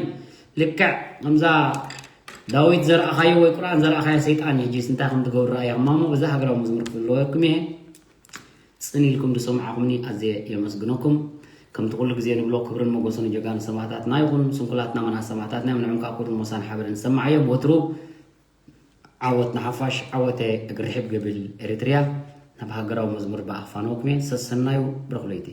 ልክዕ ከምዛ ዳዊት ዘርኣኻዮ ወይ ቁርኣን ዘርኣኻዮ ሰይጣን እዩ። ሕጂስ እንታይ ከም ትገብሩ ረኣያ። እማሞ በዛ ሃገራዊ መዝሙር ክፍለወኩም እየ። ጽን ኢልኩም ዝሰማዕኹምኒ ኣዝየ የመስግነኩም። ከምቲ ኩሉ ግዜ ንብሎ ክብርን ሞገስን ንጀጋኑ ሰማእታትና ይኹን። ስንኩላትና መናት ሰማእታትና እዮም። ንዕም ከዓ ክብርን ሞሳን ሓበርን ዝሰማዓዮም። ወትሩ ዓወት ንሓፋሽ፣ ዓወተ እግሪ ሕብ ገብል ኤሪትርያ። ናብ ሃገራዊ መዝሙር ብኣፋነወኩም እየ። ሰሰናዩ ብረኹለይቲ።